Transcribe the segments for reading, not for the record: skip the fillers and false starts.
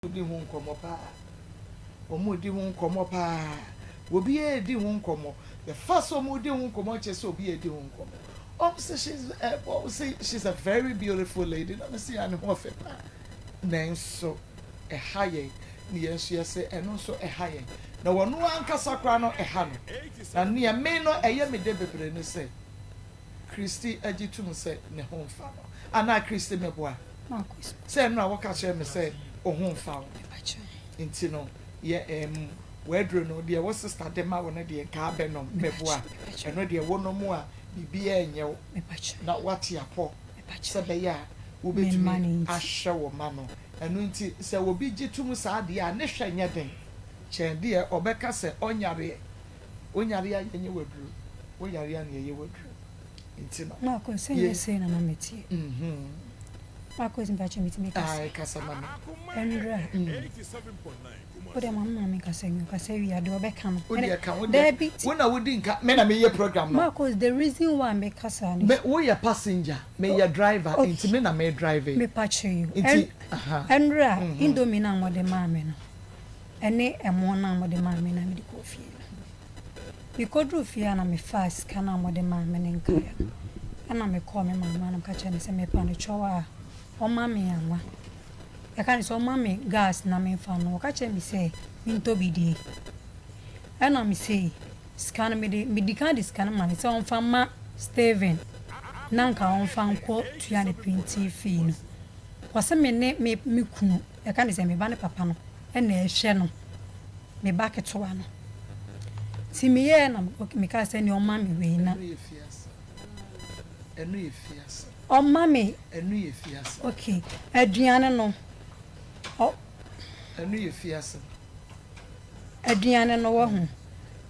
Wɔredi ho nkɔmmɔ paa. Wɔredi ho nkɔmmɔ paa. Obiara redi ho nkɔmmɔ. The fact sɛ wɔredi ho nkɔmmɔ nkyerɛ sɛ obiara redi ho nkɔmmɔ. Wɔn se she's eh, wɔn se she's a very beautiful lady. Na mese ya ne ho ɔfɛ paa. Nanso ɛha yɛn. Ne yɛn nso yɛse ɛno nso ɛha yɛn. Na wɔn ankasa koraa no ɛha no. Na nea me no ɛyɛ me dɛ bebree ne sɛ Christy agye tom sɛ ne ho mfa no. Anaa Christy meboa? Sɛ ɛno a woka kyerɛ me sɛ wo ho mfa wo nti no yɛ ɛɛm w'aduro no deɛ wo sister de ma wo no deɛ nka abɛnom meboa ɛno deɛ wonom a biribiara nyɛ wo na woate apɔ sɛ bɛyɛ a wobɛtumi ahwɛ wo ma no ɛno nti sɛ obi gye tom saa deɛ a ne hwɛ nyɛ den kyɛn deɛ ɔbɛka sɛ ɔnyareɛ wonyareɛ a yɛnyɛ w'aduro woyareɛ a na yɛyɛ w'aduro. Nti no. Marcus, sɛ nyɛ sei na na meteɛ. Marcus, mpakyɛ metumi kasa? Ae, kasa ma me. Ɛndra. Wo deɛ ma me maame nkasa nwie, ɔkasa wie a deɛ ɔbɛka no. Wo deɛ ka, wo deɛ, wo na wodi nka, me na meyɛ program no. Marcus, the reason why meka saa ne sɛ. Woyɛ passenger, meyɛ driver, nti me na me drive. Mepakyɛ you. Nti, aha. Ɛndra, indomie no a mode maa me no, ɛne ɛmo no a mode maa me no a mede kɔɔ fie no. Mekoduruu fie a na mefaa sika no a wɔde maa me no nkaeɛ no, ɛna mekɔɔ me maame hɔ na meka kyerɛɛ no sɛ mepa no kyɛw a ɔmma me anwa. Yɛka no sɛ ɔmma me gas na memfa nnoa. Ɔka kyerɛɛ me sɛ mentɔ bi die. Ɛna mesei sika no mede medi kan de sika no ma no sɛ ɔmfa mma Steven na nka ɔmfa nkɔ tua ne printing fee no. Ɔse me ne me me kunu, yɛka no sɛ me ba ne papa no na ɛhwɛ no. me ba ketewa no. Nti meyɛɛ na mekaa sɛ nea ɔma me wei na. Ɛno yɛ fiase. Ɛno yɛ fiase. Ɔma me. Ɛno yɛ fiase. Okay, aduane no. Ɔ. Ɛno yɛ fiase. Aduane no wahu.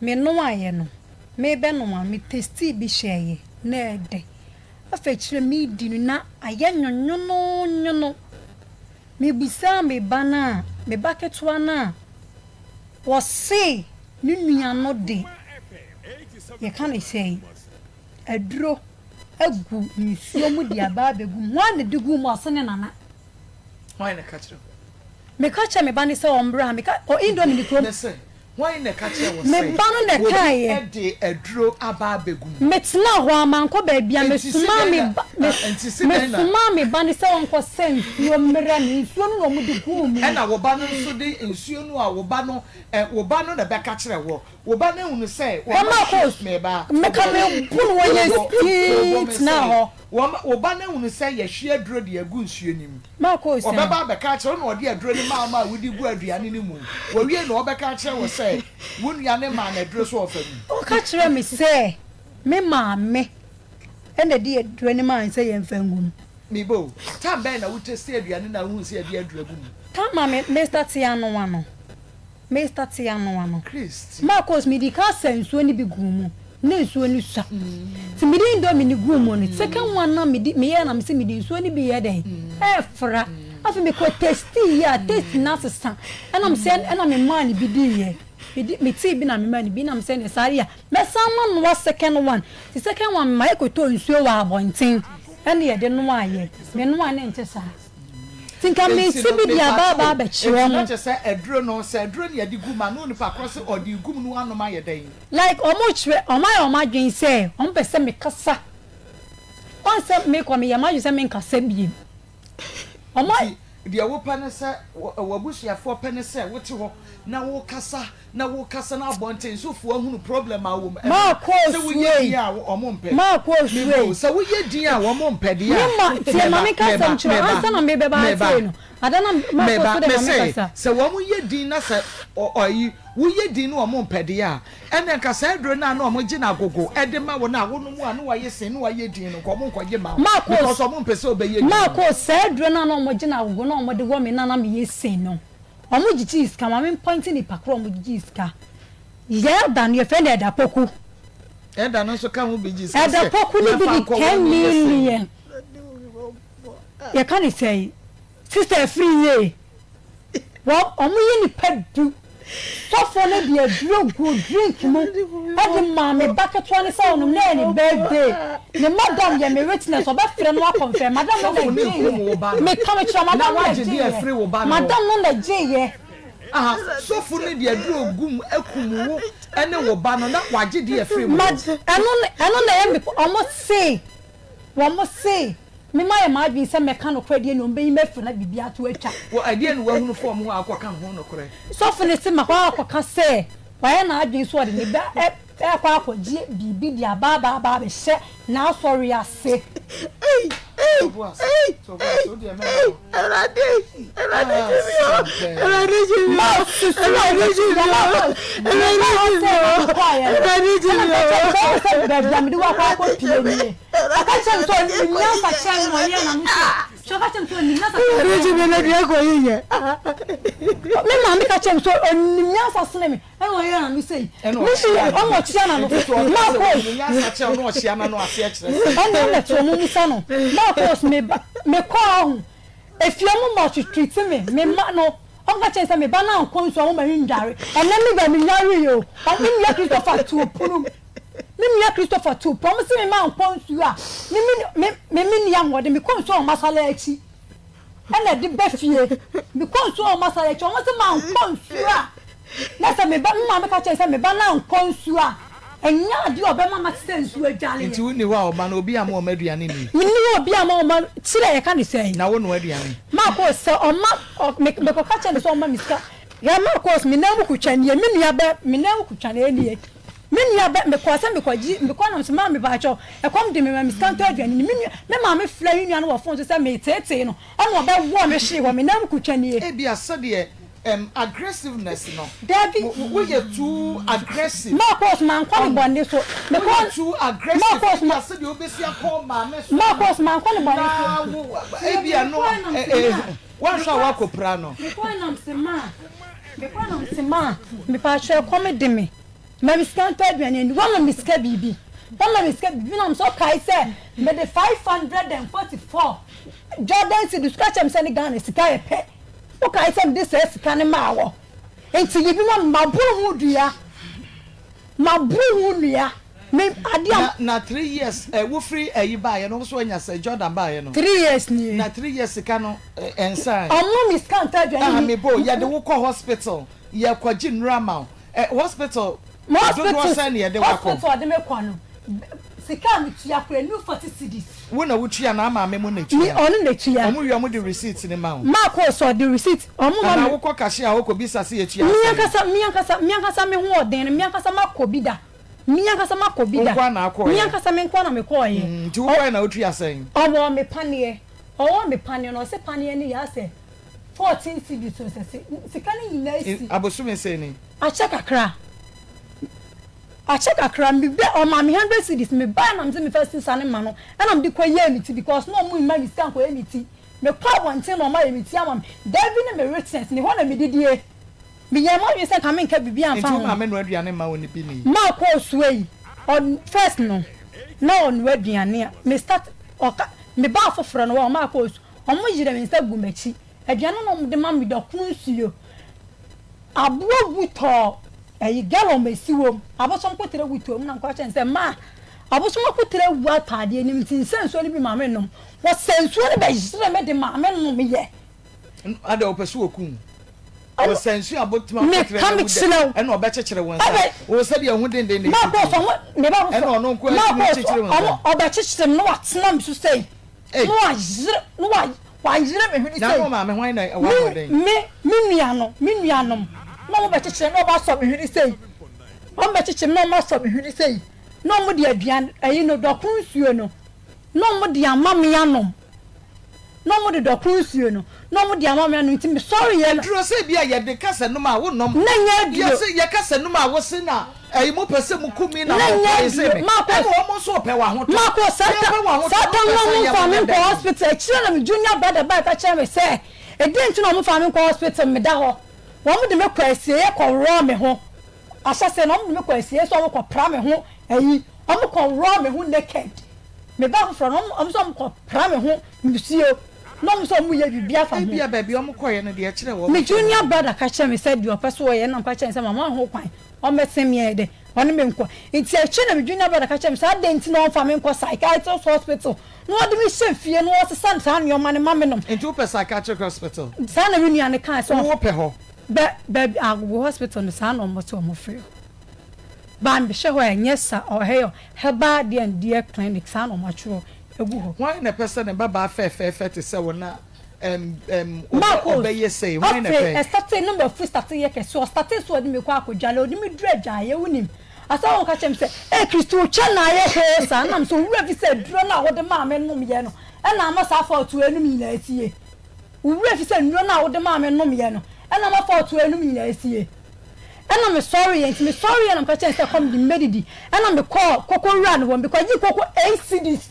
Me noaeɛ no, mebɛnoa, me tastii bi hyɛeɛ na ɛdɛ. Afei kyerɛ medi no na ayɛ nwonwononwono. Mebisaa me ba no a, me ba ketewa no a, ɔse ne nua no de, yɛka no sɛn, aduro agu nsuo mu de aba abɛgu mu. Hwan na ɛde guu mu? Ɔse ne nana. Hwan na ɛka kyerɛ wo? Meka kyerɛ me ba no sɛ ɔmmra ha. Meka, ɔ indomie no kurom. Mese, Hwan na ɛka kyerɛɛ wo Me sɛ ba no na obi ɛkaeɛ. de aduro aba abɛgu mu? Metenaa hɔ ara, mankɔ baabiara. Enti si Mesomaa dɛn me na, ba, me, enti si dɛn na. mesomaa me ba no sɛ ɔnkɔsa nsuo mmrɛ me. Nsuo no na wɔde guu mu. Ɛnna wo ba no nso de nsuo no a wo ba no, ɛ, wo ba no na ɛbɛka kyerɛɛ wo. Wo ba no ahunu sɛ Hwɛ wɔma Marcos, hwi, me ba, meka mebu no wɔyɛ wo bo, wo bo, sii me tenaa se, hɔ. wɔma, wo ba no ahunu sɛ yɛahwie aduro de agu nsuo no mu. Marcos a. Ɔbɛba abɛka akyerɛ wo na ɔde aduro no maa wo ma wode gu aduane no mu. Wɔwie no, ɔbɛka akyerɛ wo sɛ wo nua no maa no aduro sɛ ɔmfa ngu. Ɔka kyerɛɛ me sɛ me maame na ɛde aduro no maa no sɛ yɛmfa ngu mu. Me ba o, time bɛn na wo testi aduane no a wohuu sɛ yɛde aduro agu mu? Time a me me startee anoa no. Me starte anoa no, Christy. Marcos medi kan sa nsuo no bi guu mu, na nsuo no sua. Nti mede indomie no guu mu no, second one no a mede meyɛɛ na mese mede nsuo no bi yɛ dɛn ɛɛfra. Afei mekɔ tastii yɛ a taste no asesa. Ɛna mesɛ ɛna memaa no bi diiɛ. Mede metee bi na memaa no bi na mesɛ neɛ saa deɛ a mɛsan manoa second one. Nti second one mema yɛkɔtɔɔ nsuo wɔ abɔnten ɛna yɛde noaeɛ. Menoa no nte saa. Nti nka Enti mesi no, bi de aba mepatwo aba o, abɛkyerɛ enti na mo. kyerɛ sɛ aduro no, sɛ aduro no yɛde gu mu a, na onipa korɔ se ɔde regu mu na wanom ayɛ dɛn? Like ɔmo kyerɛ, ɔmo ayɛ ɔmo adwene sɛ ɔmo pɛ sɛ me kasa. Ɔn sɛ me kɔ meyɛ m'adwene sɛ me nkasa biem. Ɔmo Nti deɛ wopɛ ne sɛ, w'abusuafoɔ pɛ ne sɛ wote hɔ na wokasa na wokasa na abɔnten sofoɔ ahunu problem a wɔ mu. Ɛno Maakɔ sɛ woyɛ osuei. din a wɔn mpɛ. Maakɔ Meba o, osuei. sɛ woyɛ din a wɔn mpɛ deɛ Me a, ma, tie ma meba, menka meba, asɛm nkyerɛ wo meba, ansa na mebɛba ha meba, sei no. Ada na maakɔ meba. so dɛ ma Mese, menkasa. sɛ wɔn yɛ din na sɛ ɔ ɔyi, woyɛ din na wɔn mpɛ deɛ a, ɛnna nka saa aduro no a na wɔn gye no agogo de ma wo no a wonom a na wɔayɛ sin na wɔayɛ din no, nka wɔn nkɔgye mma wo Maakɔ because wɔn mpɛ sɛ wobɛyɛ din no. Maakɔ saa aduro no a na wɔgye no agogo na wɔde wɔ me na na meyɛ sin no. Ɔmo gyigyii sika, ma me mpɔinte nipa korɔ ɔmo gyigyii sika. Yɛ ɛda no yɛfrɛ no ɛda poku. Ɛda no nso ka ho bi gye sika Ɛda sɛ poku no bi yɛmfa di nkɔ ten wɔn ne yɛ sɛn. million. Yɛka ne sɛn? Sister afiri yie. Wɔ ɔmo yɛ nipa du. Sɔfoɔ no de aduro guu drink mu de maa me ba ketewa no sɛ ɔnom, na ɛyɛ ne birthday. Ne madam yɛ me witness, ɔbɛfrɛ no akɔnfɛm. Madam no na Sɔfo no kum wo ɛgyeeɛ. ba no Meka mekyerɛ wo, na madam no na wagye deɛ ɛgyeeɛ. afiri wo ba no hɔ. Madam no na ɛgyeeɛ. Aha, sɔfo no de aduro gu mu akum wo ne wo ba no na wagye deɛ afiri mo Ma, hɔ. ɛno, ɛno na ɛyɛ me, wɔn se, wɔn se, me mayɛ m'adwene sɛ mɛka nokorɛ deɛ na wɔn bɛyi me afiri na biribi ato atwa. Wɔ ɛdeɛn na wahunu fa wɔn ho a wokɔka ho nokorɛ? Sɔfo no se makɔ akɔka sɛ wayɛ n'adwene sɛ ɔde ne ba rekɔ akɔgye biribi de aba aba aba abɛhyɛ n'asɔre ase. Masusu a wobɛtumi de ama me hɔ sɛ mekɔeɛ no, ɛna meka kyerɛɛ no sɛ, Woahu sɛ baabi a mede wo akɔ akɔpue nie? Ɔka kyerɛɛ me sɛ ɔnim nyansa kyɛn me na ɔyɛɛ n'ano sɛ, hwɛ, ɔka kyerɛɛ me sɛ ɔnim nyansa kyɛn me na ɔyɛɛ n'ano. Me maame ka kyerɛɛ me sɛ ɔnim nyansa sene me, ɛna ɔyɛɛ n'ano sei. Me nso, ɔna ɔkyea n'ano. Marcos, ɛna ɛna te ɔmo musa no. Marcos, me ba, mekɔɔ ahu. Efie ɔmo ma ɔtwetwete me, me mma no, ɔmo ka kyerɛ me sɛ me ba no ankɔ nsuo a ɔmo ma no ndware. Ɛnɛ me ba menwaree o, ɔmo, me nua Christopher too pono mu. Me nua Christopher too pono, ɔmo se me mma ankɔ nsuo a, me me me me menni ahoɔden, mekɔ nsuo a ɔmo asala akyi. Ɛna ɛde ba fie. Mekɔ nsuo a wɔn asare akyi, wɔn se mankɔ nsuo a, na sɛ me ba, me maame ka kyerɛ me sɛ me ba no ankɔ nsuo a, ɛnyɛ adeɛ a ɔbɛma mate sɛ nsuo adware Nti wonni hɔ a ɔma no obi ama ɔma aduane nni? Menni hɔ a obi ama ɔma, kyerɛ yɛka no sɛn? Na wonoa aduane? Marcos, sɛ ɔma, ɔ, me, mekɔka kyerɛ no sɛ ɔmma me sika. Hwɛ Marcos, me nan mu kutwa nie, me nua bɛ, me nan mu kutwa no nie. Me nua bɛ, mekɔɔ sɛ mekɔgye, mekɔɔ nam sɛ maame mepakyɛw, ɛkɔm de me ma me sika ntɔ aduane nni. Me nua, me maame frɛɛ me nua no wɔ fon so sɛ mereteetee no, ɛna ɔbɛwɔɔ me hwee hɔ, me nan mu kutwa nie. Ebia sɛdeɛ ɛm aggressiveness no, Dabi. wo wo woyɛ too aggressive. Marcos, mankɔ ne Ɔho, bɔne so. Mekɔɔ, woyɛ too aggressive, Marcos, ebia ma, sɛdeɛ wobɛsi akɔ wo maame so no, Marcos, mankɔ ne bɔne so. na wo, Tie, ebia no, mekɔɔ nam ɛ se ɛ maa, woanhwɛ a mekɔɔ, woakɔpira no. mekɔɔ nam se maa, mekɔɔ nam se maa, mepakyɛw ɛkɔm de me. Ma me sika ntɔ aduane nni. Woama me sika biribi. Woama me sika biribi na mesɛ ɔkae sɛ mede 544 Jordan cedis ka kyerɛ me sɛ ne Ghana sika yɛ pɛ. Wokae sɛ mede saa sika no maa wɔ. Nti yi bi ma me. Maboro ho dua. Maboro ho nnua. Me adeɛ a. Na na 3 years ɛ wofiri ɛyi baayɛ no wo nso wanya sɛ Jordan baayɛ no. 3 years nie. Na 3 years sika no ɛ ɛnsae. Ɔmma me sika ntɔ aduane Aha nni. me bo yɛde wo kɔ hospital yɛkɔgye nnuro ama wo ɛ hospital Me dodoɔ hospital sɛn na yɛde wo akɔ? hospital ɔde me kɔ no sika a metua koraa ɛnnu 40 cedis. Wo na wotua anaa maame mo na Me etua? ɔno na etua. Ɔmo wie a ɔmo de receipt no ma wo? Maakɔ sɛ ɔde receipt ɔmo ma Anaa me. wokɔ cashier hɔ kɔ bisa sɛ yɛtua Me sɛn? ankasa me ankasa me ankasa me ho ɔden no me ankasa makɔ bi da me ankasa makɔ bi Wo da nko ara na me akɔeɛ? ankasa me nko ara na mekɔeɛ. Mm, nti Ɔ wokɔeɛ na wotua sɛn? ɔwɔ me paneɛ ɔwɔ me paneɛ no ɔse paneɛ no yɛ asɛ 14 cedis o sɛ se sika no nyinaa si. Abosome sɛn ni? Akyɛ kakra akyɛ kakra me bɛ ɔmaa me 100 cedis me bae na me se me fa sisa no ma no ɛna me de kɔ yɛɛ me ti because na ɔmo mma me sika nkɔ yɛ me ti me kɔ abɔnten na ɔmo ayɛ me ti ama me Davi ne me witness ne hɔ na me didie me yɛɛ m'adwene sɛ nka me nka biribi amfa Nti wo ho. maame noa aduane mma wo ne bi ni? Maa kɔɔ so ei ɔn first no na ɔnoa aduane a me start ɔka me baa foforɔ no ɔmaa kɔɔ so ɔmo yerɛ me nsa gu m'akyi aduane na ɔmo de ma me dɔkono nsuo Aboa wu tɔɔ ɛyi gallon ma esi wom abosom koterɛ wu tɔɔ mu na mekɔ kyerɛ no sɛ ma abosom akoterɛ awu atɔ adeɛ nim nti nsɛ nsuo no bi ma me nom wɔsɛ nsuo no bɛ yere me de maa me nom yɛ. Adɛ ɔpɛ sɛ ɔku wo wɔsɛ nsuo abotom akoterɛ no awu dɛ ɛna ɔbɛkyekyere wo nsa wo sɛdeɛ ɛho denden na ɛsi ti ɛna ɔno nko ara tumi kyekyere wo nsa. Ɔbɛkyekyere me na watena me so sei. Ei. Na wayere, na wa, wayere me hwene Na sei. wo maame hwan na ɛwɔ Me, ahoɔden? me, me nua no, me nuanom, na wɔbɛkyekyere na wɔasɔ me hwene sei. Wɔbɛkyekyere me na wɔasɔ me hwene sei. Na wɔde aduan, ɛyi no, dɔko nsuo no, na wɔde ama me anom. Na wɔde dɔko nsuo no, na wɔde ama me anom. Nti mesɔreeɛ no. Aduro sɛ bi a yɛde kasa num a wonom. Na nyɛ aduro. Yɛse yɛkasa num a wose na ɛyi mo pɛ sɛ mo ku mi na Na mo nyɛ poison aduro. me. Marcus. Ɛna wɔn nso pɛ w'ahotɔ. Marcus, saa Yɛpɛ ta, w'ahotɔ, saa mo tam pɛ no sɛ wɔn yɛ mfaa mo me yɛ nkɔ dɛn? hospital. Akyire na me junior brother bae ka kyerɛɛ me sɛ, ɛdeɛn nti na wɔn mfaa me nkɔ hospital, meda hɔ. Wɔn de me kɔ asieɛ kɔ worɔɔ me ho. Ahyɛseɛ no wɔn de me kɔ asieɛ sɛ wɔn kɔ pra me ho ayi. Wɔn kɔ worɔɔ me ho naked. Me ba foforɔ no wɔn, wɔn sɛ wɔn kɔ pra me ho nsuo. Na ɔmo sɛ ɔmo yɛ biribi afa ho. Ebia baabi a ɔmo kɔeɛ no deɛ ɛkyerɛ wɔn Me kyerɛ junior wɔn. brother ka kyerɛɛ me sɛ deɛ ɔpɛ sɛ ɔyɛ na meka kyerɛɛ no sɛ mama ho kwan ɔmmɛsen me ayɛ dɛ ɔne me nkɔ. Nti akyire na me junior brother ka kyerɛɛ me sɛ adɛn nti na ɔmfa me nkɔ psychiatrist hospital na ɔde me hyɛ fie na ɔsesa saa nnoɔma no ma me nom. Nti wopɛ psychiatric hospital? Saa na me nua no kae sɛ Wo wopɛ hɔ? Bɛ baabi Agogo hospital no saa na ɔmo se ɔmo frɛ hɔ. Ba mehwɛ hɔ a ɛnyɛ sa ɔhɛ yɛ herbal deɛ deɛ clinic saa na ɔmo atwerɛ agu hɔ. Hwan na ɛpɛ sɛ ne babaa fɛɛfɛɛfɛ te sɛ wo na ɛm ɛm ɔbɛ Marcos, ɔbɛyɛ sei? Hwan na afei ɛpɛ? ɛstartee na mafu startee yɛ kɛse, ɔstartee sɛ ɔde me kɔ akɔdwale, ɔde me duru adwaeɛ, wonim, asɛ ɔka kyerɛ me sɛ, Ei Christy wo kyɛ na ayɛ hoo saa, na mesɛ owura fi sɛ aduro no a wode maa me nomyɛ no ɛna ama saa fault wei nom nyinaa asie. Wo werɛ fi sɛ nnuro no a wode maa me nomeɛ no na mafa ɔtoa anum nyinaa asie? Ɛna mesɔreeɛ, nti mesɔreeɛ na meka kyerɛɛ no sɛ kɔm de me mɛdidi. Ɛna mekɔɔ koko wura no hɔ, mekɔgyee koko 8 cedis.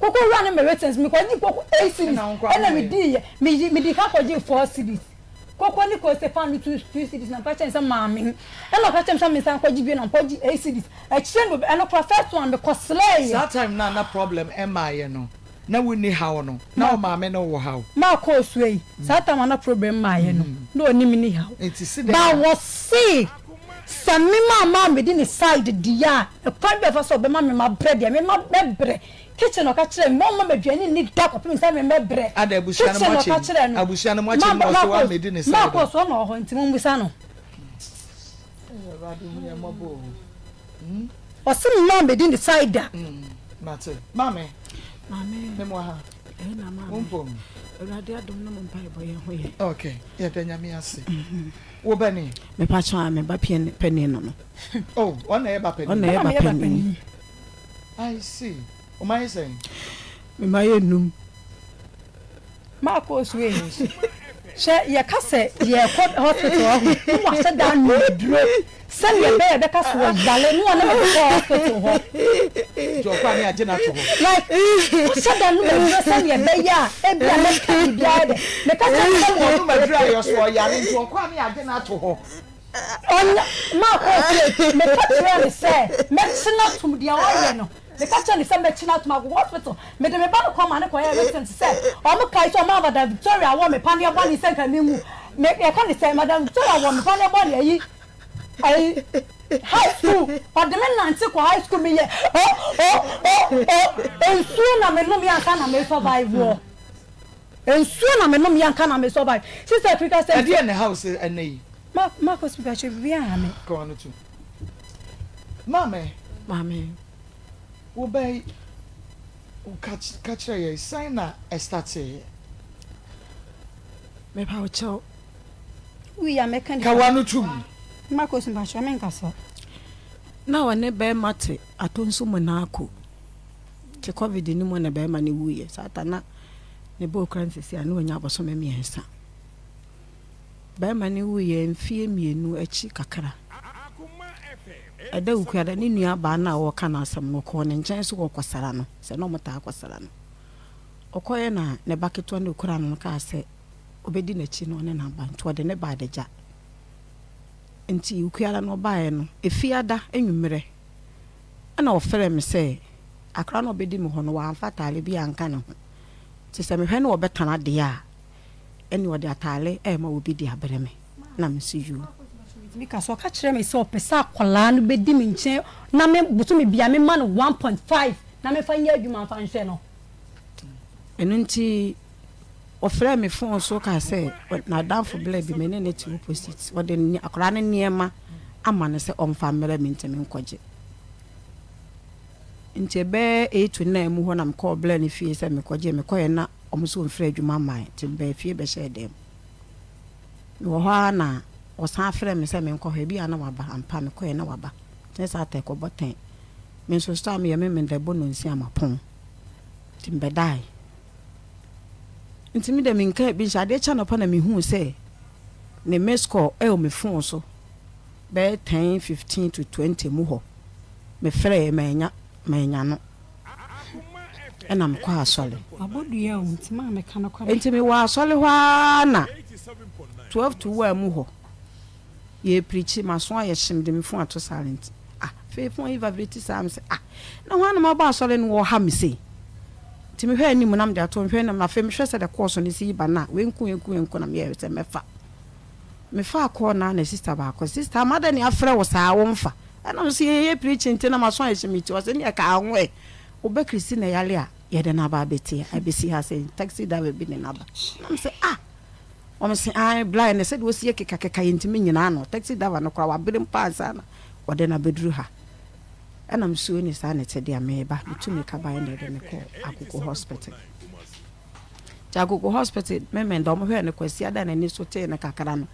Koko wura no me written so, mekɔgyee koko 8 cedis Ɛna wo nkoa ɛna nomeɛ? mediiɛ. Meyi, medii kan kɔgyee 4 cedis. Koko ne kose paano 2 2 cedis na meka kyerɛɛ no sɛ maame. Ɛna ɔka kyerɛɛ me sɛ mensan nkɔgye bio na mekɔgyee 8 cedis. Akyire no, ɛno koraa first one mekɔsrɛeɛ. Saa time no a na problem mmaeɛ no, na wonni haw no, na wo maame ne wo wɔ haw. Maa kɔɔ so ei, saa time a na problem mmaeɛ no, na ɔne me nni haw. Nti se dɛn But na. wɔse sɛ me maa maa medi ne side deɛ a, ɛkwan bi a ɔfa so a ɔbɛma me mabrɛ deɛ, me ma mɛbrɛ. Kitchen na ɔka kyerɛɛ me, ɔmma me aduane nni da kɔpem sɛ me mɛbrɛ. Ada abusua no Kitchen na ɔka moakyɛ mu, kyerɛɛ no. abusua no Ma moakyɛ mu na ma ɔse kɔɔ woammɛdi ne maa side kɔɔ a. so ɔna ɔwɔ hɔ nti mommisa no. Ei Awurade hu yɛn mmɔbɔ o. Hmm. Ɔse me maa medi ne side a. Mm, mate. Maame. Maame. Me mo ha. Ɛyɛ na maame. Wo mpom. Awurade adom ne mo mpaebɔ yɛn ho yɛ. Okay, yɛda Nyame ase. Wo ba ni? Me pa kyɛw a me ba panin no no. Oh, ɔno na ɛyɛ ba panin. Ɔno na ɛyɛ ba panin. I see. Wo ma yɛ sɛn? Me ma yɛ num. Marcos wei hwɛ yɛka sɛ yɛkɔ hospital ɔho ne wahyɛ da ano aduro sɛdeɛ ɛbɛyɛ ɛbɛka so ɔyare ne ɔne me kɔ hospital hɔ. Nti ɔkɔ a ne agye no ato hɔ. Like wahyɛ da nom aduro sɛdeɛ ɛbɛyɛ a ebi a mɛka biribiara dɛ meka kyerɛ no sɛ Ɔnom aduro a yɛ so ɔyare nti ɔkɔ a ne agye no ato hɔ. Ɔnya Marcos wei meka kyerɛ no sɛ mɛkyena atom deɛ ɔyɛ no. Meka kyerɛɛ no sɛ mɛkyi no atom akɔ hospital. Mede me ba no kɔɔ ma no kɔyɛɛ written te sɛ wɔn kae sɛ wɔmaa Madam Victoria wɔ me paneɛ bɔne sɛ nka menwu. Me yɛka ne sɛn? Madam Victoria wɔ me paneɛ bɔne ayi ayi high school. Ɔde me nante kɔ high school meyɛ o o o o nsuo na menom yɛ ansa na me survive wɔ. Nsuo na menom yɛ anka na me survive. Sister Afrika sɛ. Ɛdeɛn na ɛha wo sɛ ɛnnɛ yi? Ma Marcus mepakyɛ biribi anha me. Ka w'ano to. Maame. Maame. Wo ba yi, ka ka kyerɛ yɛn, sɛn na ɛstarteeɛ? Mepa wo kyɛw. Wui a mɛka Ka w'ano tom. Marcus mepakyɛ menkasa. Na ɔne bɛrima te Atonsu Monaco. Te Covid no mu na bɛrima no wuiɛ. Saa ta na ne ba okura no sisi a na wanya abosome mmiɛnsa. Barima no wuiɛ mfeɛ mmienu akyi kakra. Ɛda Wukuada, ne nuabaa no a ɔreka n'asɛm no, ɔkɔɔ ne nkyɛn sɛ ɔrekɔsra no, sɛ na wɔtaa kɔsra no. Ɔkɔeɛ na ne ba ketewa no a ɔkura no no kaa sɛ ɔbɛdi n'akyi na ɔne no aba, nti ɔde no baa adagya. Nti Wukuada no ɔbaeɛ no, Efiada anwummerɛ ɛna ɔfrɛɛ me sɛ akwadaa no a ɔbɛdi me hɔ no, wamfa ataade bi anka ne ho, nti sɛ mehwɛ na ɔbɛtena deɛ a, ɛne ɔde ataale rema obi de abrɛ me na me nso yuu. Metumi ka sɛ ɔka kyerɛɛ me sɛ ɔpɛ sɛ akwadaa no bɛdi me nkyɛn na me bosome biara mema no 1.5 na memfa nyɛ adwuma mfa nhwɛ no. Ɛno nti ɔfrɛɛ me fon so kaa sɛ n'adamfo bla bi me ne no te opposite, ɔde akwadaa no nneɛma ama no sɛ ɔmfa mmrɛ me nti menkɔgye. Nti ɛbɛyɛ 8 to 9 mu hɔ na mekɔɔ bla no fie sɛ mekɔgye, mekɔeɛ na Wɔn nso wɔmfiri adwuma mmaeɛ, nti mebaa fie bɛhyɛɛ dan mu. Mewɔ hɔ ara na wɔsan frɛɛ me sɛ menkɔ hɔ, ebia na waba. Ampa, mekɔeɛ na waba. Nti saa ta ɛkɔbɔ tɛn. Me nso sɛ a meyɛ me meda ɛbɔ nnɔnsia mapɔn. Nti mebɛdaeɛ. Nti me deɛ menkaa bi nhyɛ. Adeɛ kye anɔpa na mehuu sɛ ne missed call ɛwɔ me phone so bɛyɛ 10:15 to 20 mu hɔ. Mefrɛeɛ mannya, mannya no. Ɛna mekɔɔ asɔre. Enti mewɔ asɔre hɔ ara na 12 to 1 mu hɔ, yɛreprikyi, m'aso ayɛ hye, mede me fon ato silent. Ah, afei fon yi vibrate saa, mese ah, na hwan na mabɔ asɔre no wɔreha me sei? Nti mehwɛ anim na mede ato mehwɛ anim na afei mehwɛ sɛdeɛ kɔɔso no si ba no a, wei nko wei nko wei nko na meyɛɛ sɛ mɛfa. Mefaa kɔɔ no ara na sista baako, sista ama dɛn na yɛafrɛ wo saa womfa? Ɛna me nso yɛyɛ preaching nti na m'aso ayɛ hye me ti, ɔse neɛ ka ho ɛ, wo ba Christina yare a yɛde no aba abɛti abɛsi ha sɛ taxi driver bi ne no aba. Na me sɛ ah! Wɔn se ae bla ɛnɛ sɛdeɛ ɔsi yɛ kekakeka yɛntumi nnyina ano, taxi driver no koraa wabere mpo ansa na ɔde no abɛduru ha. Ɛna me suo ne saa na ɛte deɛ meba, metu mirika baeɛ na yɛde me kɔɔ Agogo hospital. Nti Agogo hospital Memenda wɔn hwɛɛ no Kwasiada n'ani so tee no kakra no,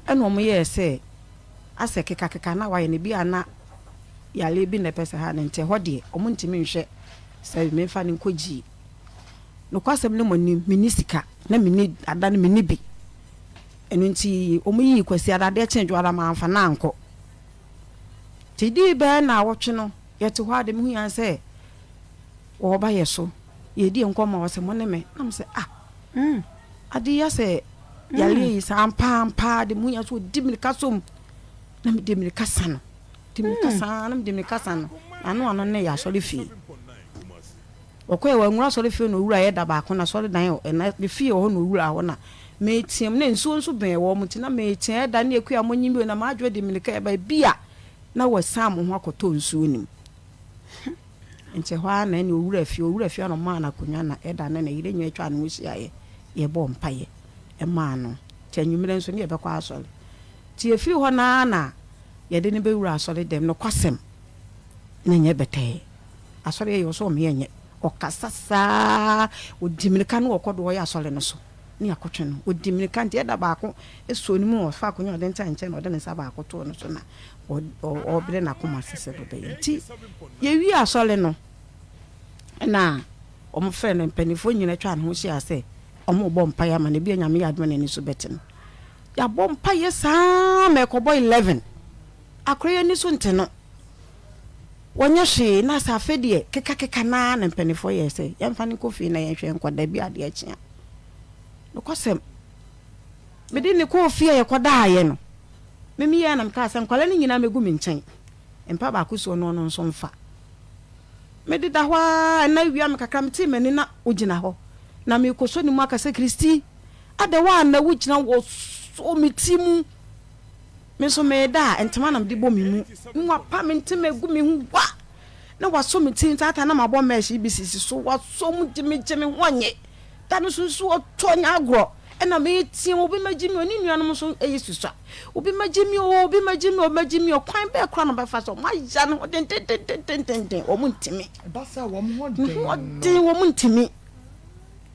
ɛna wɔn yɛɛ sɛ asɛ kekakeka na wayɛ no bi a na yareɛ bi na ɛpɛ sɛ ha no nti ɛhɔ deɛ wɔn ntumi nhwɛ sɛ memfa no nkɔ gyie. Nokwasɛm ne mo anim menni sika na menni ada no menni bi. Ɛno nti wɔn yii Kwasiada adeɛ kyee Dwoada mamfa no ankɔ. Nti dii bɛyɛ naawɔtwe no yɛte hɔ a deɛ mehu yɛ ara sɛ wɔreba yɛ so, yɛredi yɛn nkɔmmɔ a ɔsɛ mo ne me. Na me sɛ ah, mm, ade yi asɛ yareɛ yi saa ampa ampa de mehu yɛ sɛ ɔdi mirika som na mede mirika sa no, di mirika saa na mede mirika sa no, na ano ano ne yɛ asɔre fie. Ɔkɔɛ wanwura asɔre fie na owura yɛ da baako na asɔre dan ɛna ne fie wɔ hɔ na owura hɔ na meteam na nsuo nso bɛn wɔn nti na metea ɛda ne akua mo nyim na m'adwene de mirika ɛba bi a na wɔsan mo ho akɔtɔ nsuo nim. Nti ɛhɔ ara na ɛne owura fie, owura fie na ɔmaa no akonnwa na ɛda ne ne yere nyinaa atwa ne ho hyiaeɛ, yɛbɔɔ mpaeɛ maa no. Nti anwummerɛ nso ne yɛbɛkɔ asɔre. Nti yɛfiri hɔ no ara na yɛde no bɛwura asɔre dɛm. Nokwasɛm, na ɛnyɛ bɛtɛɛ. Asɔre yɛ ɔsɛ ɔmeyɛ nyɛ. Ɔkasa saa, ɔdi mmirika na ɔkɔ do ɔyɛ asɔre no so ne yɛakɔtwe no. Ɔdi mmirika nti ɛda baako sɔɔ ne mu ɔfa akonnwa ɔde nsa nkyɛn na ɔde ne nsa baako too no so na ɔrebrɛ n'akoma ase sɛ ɔbɛyɛ. Nti yɛwiee asɔre no na wɔfrɛɛ no, mpanimfoɔ nyinaa twaa ne ho hyiaa sɛ wɔrebɔ mpaeɛ ama no, ebia Nyame yɛ adom a n'ani so bɛte no. Yɛabɔ mpaeɛ saa ma ɛkɔbɔ 11, akora yi ani so nte no, wɔnyɛ hwee na sɛ afei deɛ kekakeka no ara na mpanimfoɔ yɛɛ sɛ yɛmfa no nkɔ fie na yɛnhwɛ nkwadaa bi adeɛ kye a. Nokwasɛm, mede no kɔɔ fie a yɛkɔdaeɛ no, Me meyɛɛ na mekaa sɛ, Nkwadaa no nyinaa mmɛgu me nkyɛn. Mpa baako si hɔ na ɔno nso mfa. Mededa hɔ ara, ɛna awia me kakra, metee m'ani na ɔgyina hɔ. Na merekɔsɔ ne mu aka sɛ, Christy, adɛn wo a na wogyina hɔ sɔ me ti mu? Me nso mereda a, ntoma na mede bɔ me mu. Na wapa me ntoma agu me ho wa! Na wasɔ me ti ntaata na mabɔ mesh yi bi sisi so. Wasɔ mu gye me gye me ho ɔnye. Da no so nsuo tɔ nyɛ agorɔ. Ɛna meteam, obi mmɛgye me o, ne nuanom nso yɛ susua. Obi mmɛgye me o, obi mmɛgye me o, obi mmɛgye me o. Kwan bɛɛ koraa na wɔbɛfa so? Wɔaya ne ho dendendendenden, wɔn ntumi. Ɛba saa wɔn ho den no. Ne ho den, wɔn ntumi.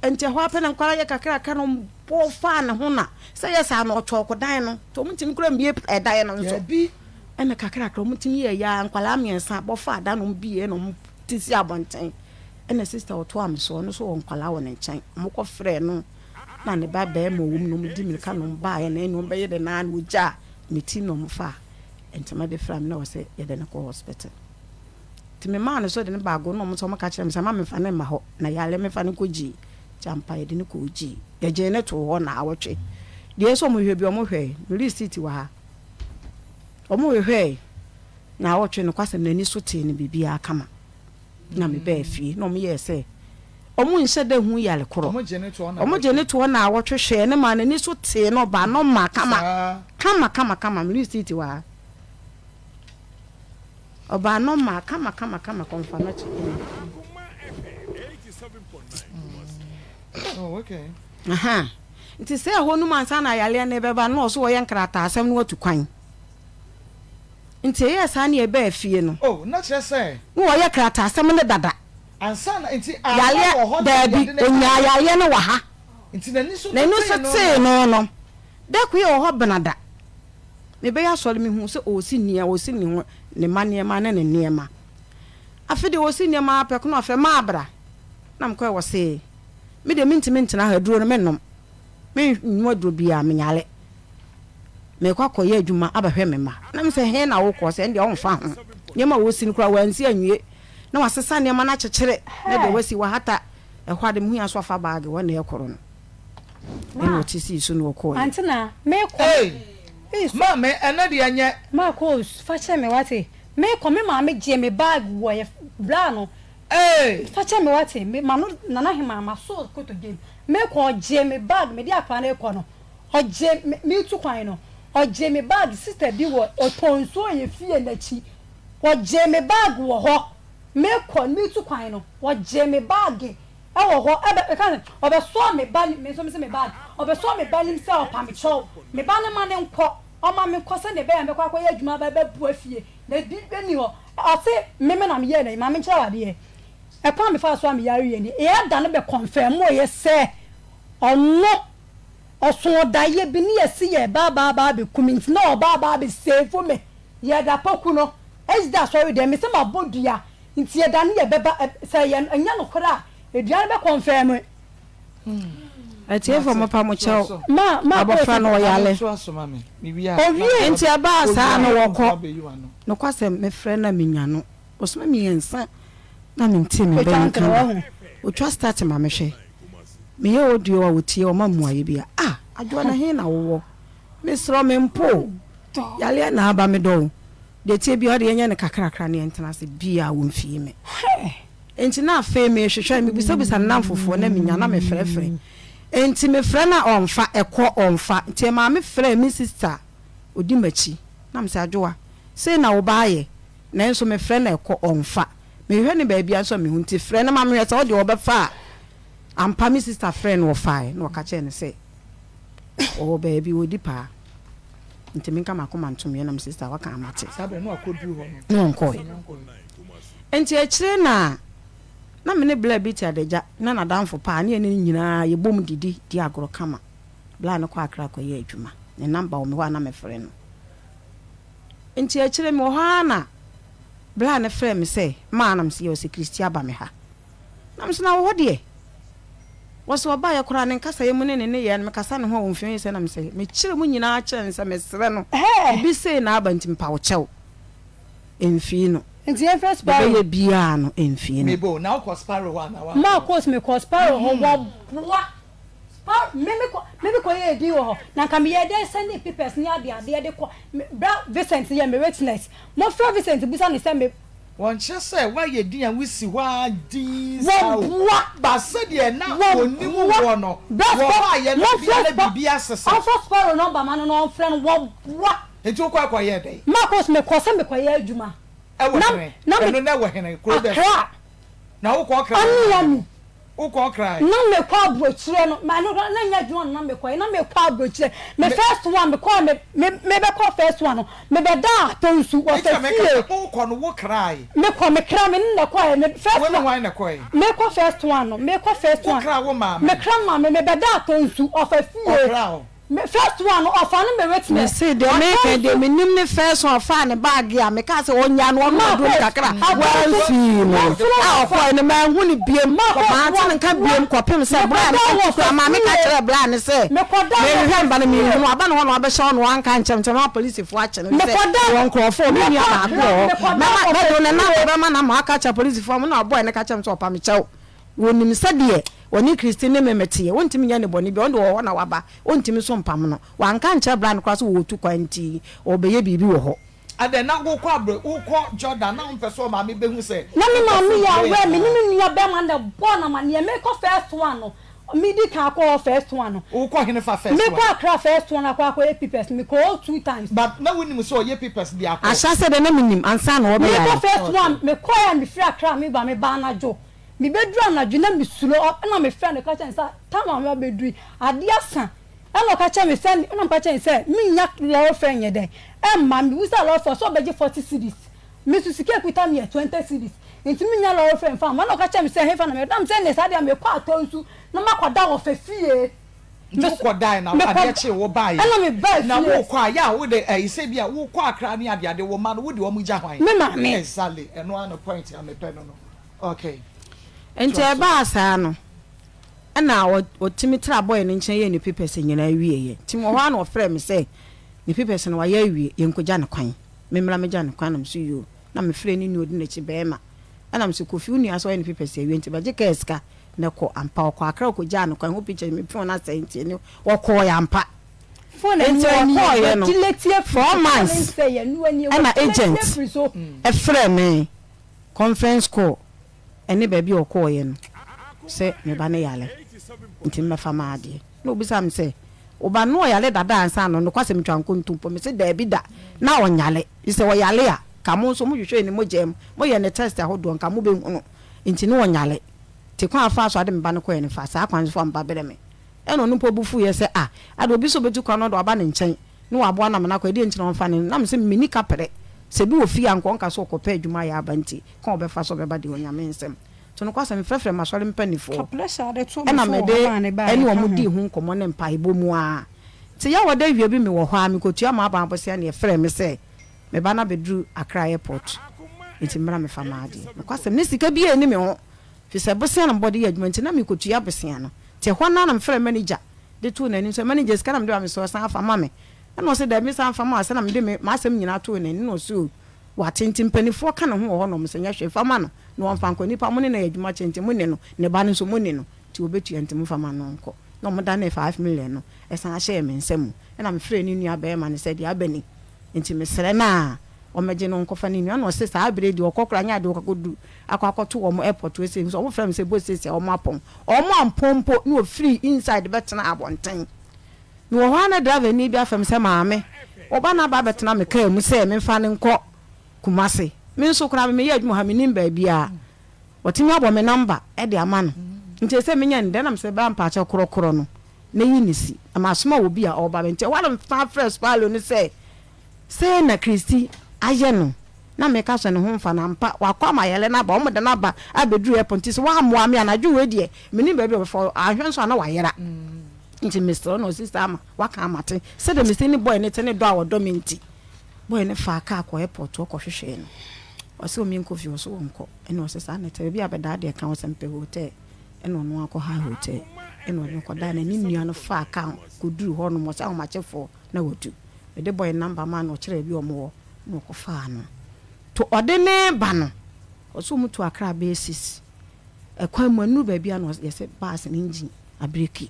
Nti ɛhɔ ara pɛ na nkwadaa yɛ kakrakra na wɔbɔ faa ne ho na sɛ yɛ saa no ɔkyɔɔko dan no. Nti wɔn ntumi koraa mbie ɛdan no nso. Dabi. Ɛna kakrakra wɔn tumi yɛ ya nkwadaa mmiɛnsa bɔ faa dan no wɔn bie na wɔn te si abɔnten. Ɛna sista ɔtoa me so, ɔno nso wɔ nkwadaa wɔ ne nkyɛn. Wɔkɔ frɛɛ no na ne ba barima a ɔwɔ mu no, wɔde mmirika na wɔbaeɛ na ɛne wɔn bɛyɛ dɛ na na ɔgyaa ne ti na wɔfaa ntoma de firaa me na ɔsɛ yɛde no kɔ hospital. Nti memaa no so de no baa Agoo na wɔn nso wɔka kyerɛɛ me sɛ mma memfa no mma hɔ na yare memfa no nkɔ gyii. Nti ampa yɛde no kɔɔ gyii. Yɛgyee no too hɔ naawɔtwe. Deɛ ɛsɛ sɛ wɔhwehwɛ bi wɔhwɛe. Me receipt wɔ ha. Wɔhwehwɛe naawɔtwe nokwasɛm n'ani so tee no biribiara kama. Na mebaa fie na wɔyɛɛ sɛ wɔnhyɛ da hu yare korɔ. Wɔgye no toɔ naawɔtwe hwɛɛ no maa n'ani so tee no ɔbaa normal kama kama kama kama. Me receipt wɔ ha. Ɔbaa normal kama kama kama kɔmfa no kye ɛna. Oh, okay. Aha. Nti sɛ ɛhɔ nom ansa na yareɛ no bɛba no ɔso wɔyɛ nkrataasɛm no watu kwan. Nti ɛyɛɛ saa ne yɛbaa fie no. Oh, na kyerɛ sɛ. Na wɔyɛ krataasɛm no dada. Ansa na, nti amma wɔ hɔ na Yareɛ, daabi, yɛde no ɔnyaa baeɛ. yareɛ no wɔ ha. Nti n'ani so N'ani so tetee no tee no. no no, da koro yɛwɔ hɔ benada, mebɛyɛ asɔre mehuu sɛ ɔresi nneɛ, ɔresi ne ho, ne mma nneɛma ne ne nneɛma. Afei deɛ ɔresi nneɛma ara pɛ ko na ɔfrɛ, Maa bra. Na mekɔɛ, ɔse, me deɛ mentumi ntena ha, aduro no mennom. Mennom aduro biara, menyare. Merekɔ akɔyɛ adwuma abɛhwɛ me mma. Na mesɛ, He na wokɔ? Ɔse, Ɛndeɛ womfa ho. Nneɛma a wɔsi no koraa wansi anwie. Na wasesa nneɛma no akyekyere na deɛ wasi wahata. Ɛhɔ ara de mehui ara sɛ wafa baage, hɔ na ɛrekɔ no. Ɛna ɔte sii so na ɔkɔeɛ. Ante na mekɔ. Ei! Maame, ɛnnɛ deɛ nyɛ. Marcos, fa kyɛ me wate. Mekɔ, me maame gyee me bag wɔ yɛ bra no. Ee! Fa kyɛ me wate, me ma no Nana Hemaa maso kotodwe mu. Mekɔ ɔgyee me bag mede akwadaa no rekɔ no, ɔgyee me meretu kwan no, ɔgyee me bag sister bi wɔ ɔtɔn nsuo wɔ yɛn fie no akyi, ɔgyee me bag wɔ hɔ, mekɔ meretu kwan no, ɔgyee me bag wɔ hɔ ɛbɛ ɛka sɛ ɔbɛsɔɔ me ba no me nso mese me bag, ɔbɛsɔɔ me ba no mu sɛ ɔpa me kyɛw, me ba no ma no nkɔ, ɔma me nkɔ sɛdeɛ ɛbɛyɛ a mɛkɔ akɔyɛ adwuma aba abɛboa fie. Na bi nni hɔ. Ɔse me me na meyɛɛ no ayi. Ma menkyerɛ wo adeɛ. Ɛkwan a mefaa so a meyareeɛ nie. Eada no bɛ kɔnfɛmoeɛ sɛ ɔno ɔsoo daeɛ bi ne yɛse yɛreba aba aba abɛku me nti na ɔreba aba abɛ save me. Yɛda poku no ɛsda asɔre dɛm mese mabɔ dua nti yɛda no yɛbɛba sɛ ɛyɛ ɛnyɛ nokorɛ a dua no bɛ kɔnfɛme. Atiefo mopa mo kyɛw, abɔfra no ɔyare. Enti ɛbaa saa no wɔkɔ. Nokwasɛm, mefrɛ na minya no. Bosome miensa na mentee me ba nka da. Otwa start ma mehwɛ. Meyɛ audio a otie, ɔma mmuaeɛ biara. Ah, Adwoa na he na wowɔ? Mesrɛ wo, mempo wo. Yareɛ na aba, medɔ wo. Deɛ ɛteɛ biara, wode yɛnyɛ no kakrakra na yɛntena ase. Biaa womfii me. Enti na afei mehwehwɛ no, mebisabisa ne nnamfofoɔ na menya na mefrɛfrɛ. Enti mefrɛ no a ɔmfa, ɛkɔ ɔmfa. Nti ɛmaa me frɛɛ me sista a ɔdi m'akyi na mese, Adwoa, sei na wo ba ayɛ, nanso mefrɛ no a ɛkɔ ɔmfa. Mehwehwɛ no baabiara nso a menhu, nti frɛ no ma menhwɛ sɛ ɔdeɛ ɔbɛfa a. Ampa me sista frɛɛ no ɔfaeɛ na ɔka kyerɛɛ no sɛ ɔwɔ baabi ɔredi paa. Nti menka m'akoma ntom yɛ na me sista waka a mate. Saa berɛ no na wakɔduru hɔ no. Na ɔnkɔeɛ. Enti akyire na na me ne Blair bi te adagya, na n'adamfo paa, ne yɛne no nyinaa yɛbom didi, di agorɔ kama. Blair no kɔ Accra kɔyɛ adwuma. Ne number wɔ me hɔ a na mefrɛ no. Enti akyire mewɔ hɔ ara na Blair no frɛɛ me sɛ, Ma, na mese, yɛ, ɔse Christy aba me ha. Na mese, na wɔ hɔ deɛ? Ɔse ɔbaeɛ koraa ne nkasaeɛ mu ne ne nneyɛɛ no, mekasa ne ho a ɔmfii ɔyɛ sɛ na mese, mekyerɛ mu nyinaa kyerɛ no sɛ mesrɛ no, biribi sei na aba nti mepa wo kyɛw. Mfii no. Nti yɛmfrɛ Sparrow. Deɛ ɛbɛyɛ biara no, mfii no. Mebɔ o, na wokɔ Sparrow hɔ anaa woankɔ? Marcos, mekɔɔ Sparrow hɔ, wɔboa. Sparrow, me mekɔ, me mekɔyɛɛ din wɔ hɔ. Na nka meyɛɛ dɛn sɛndee papers ne adeadeɛ de kɔ, me, bra Vincent yɛ me witness. Momfrɛ Vincent bisa no sɛ me. Wɔnkyerɛ sɛ woayɛ din a wosi hɔ ara dinn saa o. Wɔboa. But sɛdeɛ na wɔnim Wɔboa. woɔ no, Bra Sparrow, wɔbaeɛ no, momfrɛ ebia na Sparrow, biribi asesa. ɔmfa Sparrow number ma no na ɔmfrɛ no, wɔboa. Nti wokɔ kɔyɛɛ dɛn? Marcus, Mekɔɔ sɛ mekɔyɛ adwuma. Ɛwɔ Na, hene? na me. Ɛno na ɛwɔ hene? Kuro bɛn so? Accra. Na wokɔ Accra Ɔne wɔ Ami. Wokɔ Accra ɛ? Na mekɔ aburokyire no, ma ɛno koraa na nyɛ adwuma na na mekɔyɛ, na mekɔ aburokyire. Me Me. first one, mekɔɔ me, me, mebɛkɔ first one no, mebɛdaa Atonsu, Nti na wɔfa meka fie. sɛ wokɔ no wo krae? Mekɔ, me kra, me ne no na ɛkɔɛ, me first Wo ne one. hwan na ɛkɔɛ? Mekɔ first one no, mekɔ first one. Wokra wo maame? Mekra maame, mebɛdaa Atonsu, ɔfa fie. Ɔkra wo? Me first one no ɔfa no me witness. Mese deɛ meka yi deɛ menim ne first one ɔfaa ne bag a mekaa sɛ ɔnyaa no ɔnom aduro no kakra wamfii no a ɔkɔɛ no manhu no biom mante no nka biom kɔpem sɛ bra no kɔto koraa maame ka kyerɛɛ bra no sɛ mehwehwɛ mba no menhu no aba ne hɔ na wabɛhyɛ hɔ na wanka ankyerɛ me nti mɛma polisifoɔ akye no sɛ wɔ nkurɔfoɔ me nua baako wɔ hɔ mɛma mɛde ne namba bɛma no ama waka akyerɛ polisifoɔ mo na ɔbɔɛ no ka kyerɛ me sɛ ɔpa me kyɛw Wɔnim sɛdeɛ ɔne Christine ne Meme teɛ. Wontumi nyɛ no bɔne biara. Ɔno deɛ ɔwɔ hɔ na waba. Wontumi nso mpam no. Wanka ankyerɛ bra no koraa sɛ wɔretu kwan nti ɔrebɛyɛ biribi wɔ hɔ. Adɛn, na wokɔ abrɛ, wokɔ Jordan na wompɛ sɛ wo maame bɛhu sɛ Na me wokɔ maame so yɛ brɛ aware, me ne anaa? me nua bɛrima no na ɛbɔɔ no amaneɛ. Mekɔ first one no, medi kan akɔ hɔ first one no. Wokɔ henefa first one? Mekɔ Accra first one akɔ akɔyɛ papers, mekɔɔ hɔ two times. But na wonim sɛ ɔyɛ papers de akɔ? Ahyɛaseɛ deɛ na menim ansa na Mekɔ ɔrebɛyare. first Okay. one, mekɔeɛ a mefiri Accra meba, mebaa anadwo. Mebɛduru anadwo na mesuro, ɛna mefrɛɛ no ka kyerɛɛ no sɛ time a mabɛduru yi, adeɛ asa. Ɛna ɔka kyerɛɛ me sɛ, ɛna meka kyerɛɛ no sɛ mennya lɔre fare nyɛ dɛn ɛmma. Mebisaa lɔre fare, ɔsɛ ɔbɛgye 40 cedis. Me nso sika a ɛkuta me yɛ 20 cedis, nti mennya lɔre fare mfa mma. Ɛna ɔka kyerɛɛ me sɛ hefa na mɛda? Na mesɛ ɛnneɛ saa deɛ a mekɔ Atɔnsu na makɔda wɔ fɛ fie. Nti wokɔdae na adeɛ kyee wo baeɛ. Ɛna mebaa fie. Na wokɔ a, yɛ a wode ɛyi sɛ bi a wokɔ Accra ne adeade, wo mma no wode wɔn gya hwan? Me maame. Exactly, ɛno ara ne point a mepɛ no no. Okay. Nti ɛbaa saa no, ɛna ɔtumi traa boy no nkyɛn yɛɛ ne papers nyinaa wieeɛ. Nti mewɔ hɔ ara na ɔfrɛɛ me sɛ ne papers no wayɛ awie, yɛnkɔgya no kwan. Memmra mmɛgya no kwan na mese yoo. Na mefrɛɛ ne nua ɔdi n'akyi barima. Ɛna mese Kofi wo nua sɛ ɔyɛ ne papers awie nti bɛgye kaa sika na kɔ. Ampa ɔkɔɔ Accra ɔkɔgyaa no kwan, ho pictures me phone asɛe nti ɛne ɔkɔɔeɛ ampa. Nti ɔkɔɔeɛ no 4 months ɛna agent frɛɛ me conference call. Ɛne baabi a ɔkɔeɛ no sɛ me ba no yare nti mɛfa m'adeɛ. Na ɔbisaa me sɛ, Wo ba no na ɔyare dada ansa na nokwasɛm twa nkontompo? Mese, Daabi da, na ɔnyare. Sɛ ɔyare a, nka mo nso mohwehwɛɛ ne mogya mu, moyɛɛ no test ahodoɔ, nka mobɛhunu. Nti na ɔnyare. Nti kwan a ɔfaa so a ɔde me ba no kɔeɛ no, fa saa kwan no so fa me ba brɛ me. Ɛna ɔno mpo bo fuiɛ sɛ, Ah, ade obi sɛ ɔbɛtu kwan na ɔde waba ne nkyɛn na waboa no ama no akɔ, ɛdeɛn nti na ɔmfa no? Na mese, Menni kaprɛ. Sɛ bi wɔ fie a, nka ɔnka sɛ ɔkɔpɛ adwuma ayɛ aba nti, kwan a ɔbɛfa so ɔbɛba deɛ, Onyame nsam. Nti nokwasɛm, mefrɛfrɛɛ m'asɔre mpanimfoɔ, ɛna mede ɛne wɔn dii ho nkɔmmɔ ne mpaebɔ mu ara. Nti Yawada awia bi mewɔ hɔ ara, mekɔtua m'aban bosea na yɛfrɛɛ me sɛ me ba no abɛduru Accra airport, nti mmra mmɛfa m'adeɛ. Nokwasɛm, na sika biara nni me ho, firi sɛ bosea na mebɔ de yɛ adwuma nti na mekɔtua bosea no. Nti ɛhɔ no ara na mefrɛɛ manager de too n'anim sɛ, Manager, sika na mede ba me sɛ ɔsan afa ma me. Ɛna ɔse, Daabi, nsan mfa mma wo, sɛ na mede me m'asɛm nyinaa too n'anim na ɔse, Oh, Wate nti mpaninfoɔ ka ne ho wɔ hɔ nom sɛ nyɛ hwee fa ma no na ɔnfa nkɔ nipa mo ne no ayɛ adwuma kyɛ nti mo ne no ne ba no nso mo ne no nti ɔbɛtua nti mo fa ma no nkɔ na ɔmo danee 5 million no ɛsan hyɛɛ me nsa mu ɛna me frɛɛ ne nua bɛɛma no sɛ deɛ aba ni nti me srɛ no a ɔmɛgye no nkɔfa ne nua na ɔse saa berɛ deɛ ɔkɔ koraa nyɛ adeɛ ɔkɔ akɔdu akɔ akɔto wɔn airport hɔ sei nso ɔmo frɛ me sɛ bɔ seisei a ɔmo apɔn ɔmo ampɔn mpo na ɔfiri inside bɛtena abɔnten. Mewɔ hɔ ara na driverni bi afrɛ me sɛ, Maame, wo ba no aba abɛtena me kaa mu sɛ memfa no nkɔ Kumasi. Me nso koraa me meyɛ adwuma wɔ ha, mennim baabiara. Watumi abɔ me nɔmba de ama no. Nti ɛsɛ sɛ menya no dɛn? Na mesɛ, Bra mpaakyɛw korɔkorɔ no na yi no si. Na masoma obi a ɔreba. Nti ɛhɔ ara na mesan frɛɛ Spallo no sɛ, Sei na Christy ayɛ no. Na meka sɛ ne ho mfa no. Ampa, wakɔ ama yare no aba. Wɔde no aba abɛduru airport. Nti sɛ woammoa me anadwo wei deɛ, mennim baabi a ɔbɛfa. Anhwɛ nso a na wayera. Nti mesrɛ wo na ɔse saa ma waka a mate. Sɛdeɛ mese ne boy no te ne dɔ a ɔdɔ me nti. Boy no faa car kɔɔ airport hɔ kɔhwehwɛɛ no. Ɔse ɔme nkɔ fie ɔse ɔnkɔ. Ɛna ɔse saa na ɛte baabi a bɛdaa deɛ ka wo sɛ mepɛ hotel. Ɛna ɔno ara kɔ hire hotel. Ɛna ɔde no kɔdaa na ne nua no faa car kɔduru hɔ nom ɔse ahomakyefoɔ na watu. Mede boy no number maa no ɔkyerɛɛ baabi a ɔmo wɔ na ɔkɔfaa no. To ɔde no reba no ɔse ɔmo tu Accra bɛyɛ 6. Ɛkwan mu ɛnuru baabi a na yɛsɛ bus no engine abireki.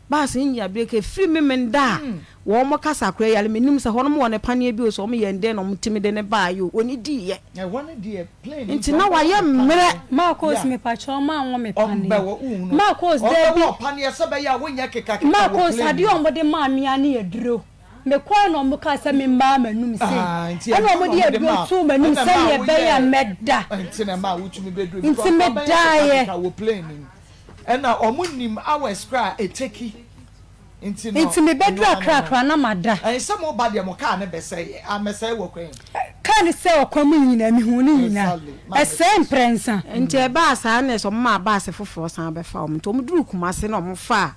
Bus no engine abireki efiri Memenda a wɔn kasa koraa yare menim sɛ hɔnom wɔ ne paneɛ bi o sɛ wɔn yɛ ndɛn na wɔn tumi de ne baa yi o wɔn di yɛ. Nti na wayɛ mmerɛ. Marcos mepakyɛw ɔmo anwɔ me paneɛ. Marcos daabi. Marcos adeɛ a ɔmo de maa me ara ne aduro. Mekɔe na wɔkaa sɛ memmaa m'anom sei. Ɛnna wɔde aduro too m'anom sɛnea ɛbɛyɛ a mɛda. Nti medaeɛ. Nti mebɛduru Accra koraa na mada. Kaa no sɛe ɔkwan mu nyinaa, mehuu ne nyinaa. Ɛsɛee mprɛnsa. Nti ɛbaa saa na ɛsɛ wɔmaa baase foforɔ san bɛfaa wɔn. Nti wɔduruu Kumasi na wɔfaa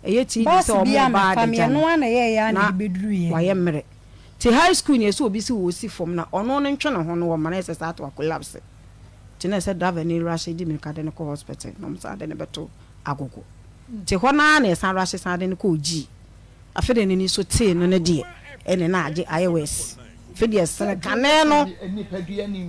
ɛyɛ TV Bus sɛ wɔn biaa reba mɛfa me adagya ɛno no ara na ɛyɛɛyɛ ara na na ɛde bɛduruiɛ. wayɛ mmerɛ. Nti high school no yɛsɛ obi si ɔsi fam na ɔno no ntwe ne ho no wɔma no ayɛ sɛ saa to a collapse. Nti na ɛsɛ driver no rush di mirika de no kɔ hospital na wɔn san de no bɛto agogo. Nti hɔ no ara na yɛsan rush san de no kɔɔ G. Afei deɛ n'ani so tee no no deɛ ɛne na agye ayɛ worse. Afei deɛ ɛsene kane no,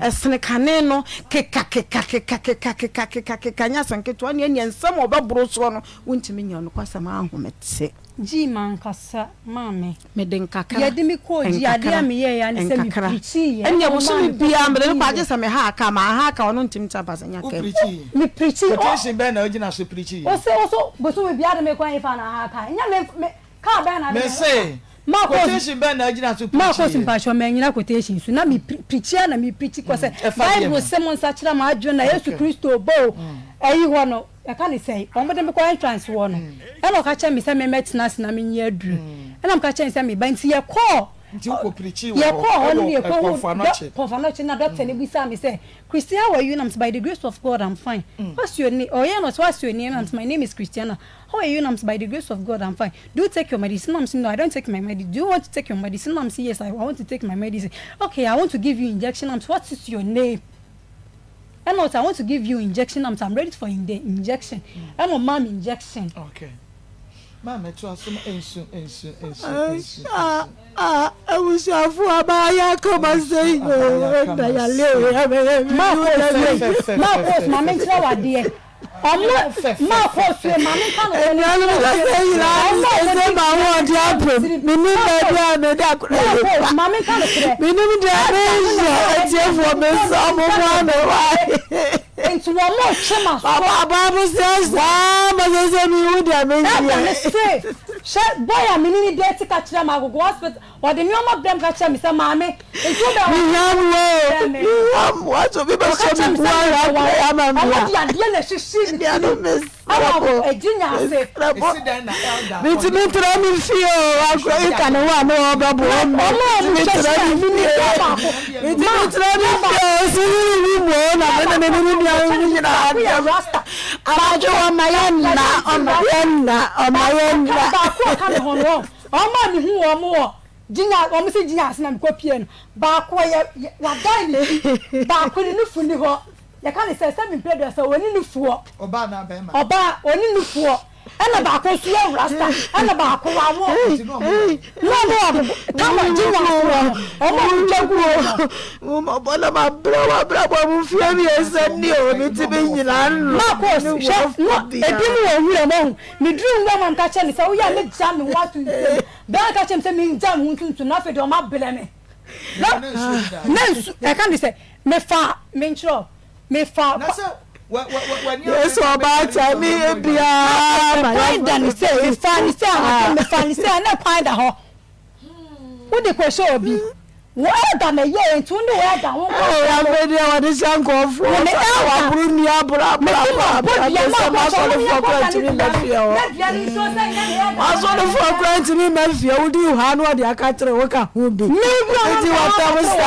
ɛsene kane no keka keka keka keka keka keka keka nyɛ asɛm ketewa ne ɛneɛ nsɛm a ɔbɛboro soɔ no wontumi nyɛ nokwasɛm ahomete. Gyii m'ankasa maame. Mede nkakra, Yɛde me kɔɔ gyii adeɛ nkakra, a meyɛeɛ ara ne sɛ me nkakra. preachiiɛ Ɛneɛ ɛna ɔmaa bosome me biara kɔkɔ mede no kɔ diiɛ. agye sɛ me haa kaa, manhaa kaa ɔno ntumi ntra mpaase nya Wo kaa mu. preachiiɛ? Me preachi ɔ. Quotation bɛn na wogyina so preachiiɛ? Ose ose bosome biara de me kɔ hefa na ahaa kaa? Ɛnyɛ me me Car bɛn na ade Me se, Marcos quotation bɛn na agyina so Marcos preachi yɛ? mpakyɛw manyina quotation so na me preachi a na me preachi kɔ sɛ Ɛfa deɛ bible ho? se mo nsakyera mo adwene na Yesu Okay. Kristo ba o ɛyi hɔ no yɛka ne sɛn wɔn de me kɔ entrance hɔ no ɛna ɔka kyerɛ me sɛ me mɛtena ase na menye aduru ɛna meka kyerɛ no sɛ meba nti yɛkɔɔ Nti wokɔ preachi wɔ hɔ yɛkɔɔ hɔ no ɛwɔ ne yɛkɔhu Kɔmfo Anɔkye? Kɔmfo Anɔkye na doctor no bisaa me sɛ Christy how are you na mese by the grace of God I'm fine what's your name ɔyɛ na ɔse what's your name na mese my name is Christiana How are you na mese by the grace of God I'm fine do you take your medicine na mese no I don't take my medicine do you want to take your medicine na mese yes I want to take my medicine okay I want to give you injection na mese what is your name ɛna ɔse I want to give you injection na mese I'm ready for the injection ɛna ɔmaa me injection. Okay. Maame to aso ma nsu nsu nsu nsu nsu. Ah ah abusuafo abaayewa kama sɛ yi o ɛna yale o ɛbɛyɛ mi Marcos, Marcos, maame nkyerɛ wo adeɛ. Ɔmo ma kɔ fie maame nka no kɔ ne Anuanom kasa nyinaa ne sɛ sɛ ma ahoɔden apem. Menim baabi a mede akora yi fa. Maame nka no korɛ. Menim deɛ meyɛ atiefoɔ mesrɛ mo moa me wae. Nti wɔn mo twe ma so. Papa abaabosia saa ma sɛ sɛ mehu deɛ meyɛ. Ɛda ne se hwɛ boy a mene ne date ka kyerɛ me agogo hospital ɔde nneɛma brɛ me ka kyerɛ me sɛ maame nti wobɛ wɔ Mehia mmoa o mehia mmoa sɛ obi bɛsɔ me mu ahwɛ akora ama me ɔmo a. de adeɛ na ɛhyehyɛ ne Anuanom tirim mesrɛ ɛwɔ mo agyinya ase. mesrɛ mo. Esi dɛn na elder Metumi tra me fie o akora yi ka ne ho a ne ɔbɛboa me. Ɔmo a ɔmo Metumi hwɛ tra hyɛ me me ni fie. dɔ baako Metumi ma tra me yɛ fie baako o sini mi mu o na me ne me ne me nua baako no nyinaa yɛ dɛm. rasta Anadwo ɔma yɛ nna ɔma yɛ nna ɔma yɛ nna. Baako a ɔka me ho no ɔmo a mehu wɔn wɔ gyinya wɔn si gyinya ase na mekɔ pie no baako yɛ wadan ne ti baako ne nufu ni hɔ yɛka ne sɛ sɛ mempɛ dua sɛ ɔni nufuɔ Ɔbaa anaa bɛrima? Ɔbaa ɔni nufuɔ ɛna baako nso yɛ rasta ɛna baako wawo Nti na ɔmo wɔ he? na ɔmo wɔ agogo kama gyinya ase hɔ no ɔmo a ɔmo twa gu hɔ no. Mo mmɔbɔ na mabrɛ wɔ abrabɔ mu mfeɛ mmiɛnsa ni o metumi nnyina ano Marcus, ne hwɛ, no, wɔfoɔ biara. ebinom wɔ nwura mu ahu. Meduruu nwura mu a, meka kyerɛɛ no sɛ, Woyɛ a mɛgya me ho ato nsuo mu. Bɛrima no ka kyerɛɛ me sɛ mengya me ho nto nsuo mu, na afei deɛ ɔmabrɛ me. Na, Na nsuo no da. na nsu, ɛka ne sɛ, mefaa, menkyerɛ wo, mefaa Na kwa. sɛ wɔ wɔ wɔ w'ani abere Yesu sɛ wobɛdware ɔbaatan nsuo mi no mu biara ma Kwan da ne sɛ, mefaa ne sɛ anadwo, mefaa ne sɛ, na kwan da hɔ. Wode kɔhyɛ obi. Wo elder na ɛyɛɛ nti wo ne wo elder wo nkɔ Oh, hyɛ no. afei deɛ wɔde hyɛ nkurɔfoɔ Wo ne sɛ elder. waboro nnua aboro aboro Mesi aboro ma bɔ aboro dua afei ma sɛ akɔ sɛ wo ne m'asɔrefoɔ yɛnkɔ koraa da ne ntumi mma dua no fie hɔ. na dua no nsuo sɛ nyɛ ne elder na W'asɔrefoɔ koraa ntumi mma fie wodi hɔ a na wɔde aka kyerɛ wo ka ho bi. Me wura no Nti nka wɔtɛm wɔaka kyerɛ wɔn.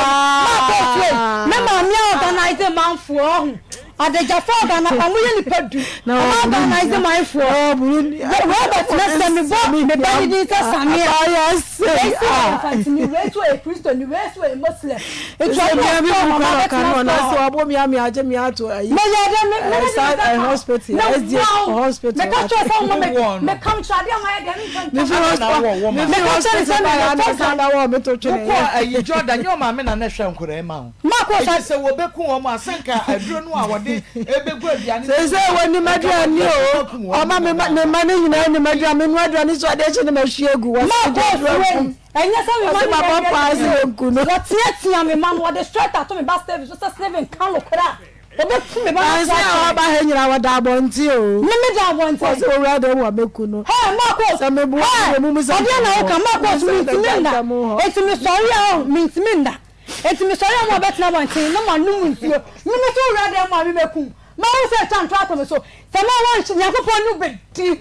Ma akɔ fie. saa. Me maame a organize manfoɔ ɔho. Adagyafo Ghana ɔmo yɛ nipa du ɔmo organise manfoɔ wei bɛ tena sɛ me bɔ me ba ne din sɛ Samia wei so ɔyɛ mfantini wei so ɔyɛ kristoni wei so ɔyɛ muslim nti ɔmo wɔ store ɔmo abɛ tena store hɔ me yɛ dɛ me me ne de me nsa ka na wow me ka kyerɛ sɛ ɔmo me me kam kyerɛ adeɛ ɔmo ayɛ deɛ me nfa ntwa me ka kyerɛ ne sɛ me me tɔ dɛ. Wokɔ ayi Jordan nyɛ ɔmaame na na ɛhwɛ nkɔdaa yi ma wo. Marko Enti sa. sɛ wɔbɛku wɔn a, sɛ nka aduro no a wɔde rebɛgu aduane no mu Seesei no, wɔnim nka aduane wɔde o. akukum wɔn Ɔma me mma nyinaa. ne mma no nyinaa nim aduane. Menoa aduane so adeɛ kye na mahwie agu. Wɔse Marko mede aduro sua agu yi, mu. ɛnyɛ sɛ me mma Wɔse no mabɔ nyɛ paa wiase sɛ ni o. yɛnku no. Wɔteatea me mma no, wɔde sweat ato me ba Stephen so sɛ Stephen ka nokorɛ a, wɔbɛku me ba no ato Nansa a akyene. ɔba ha nyinaa wɔda abɔnten o. Me meda abɔnten. Wɔse owura dan mu a mɛku no. Hey, Marko, Sɛ meboa hey, no wɔ mu mu sɛ ɔdeɛ na woka, Marko, Mmusa mentumi da nna. ntam hɔ. Enti mesɔre a, oh, mentumi nna. Enti mesɔre a ma ɔbɛtena abɔnten na manom nsuo. Me me so wura dan mu a mebɛku wo. Mahu sɛ atwa ntorɔ ato me so. Sɛ ma wɔnhye Nyankopɔn no bɛdi.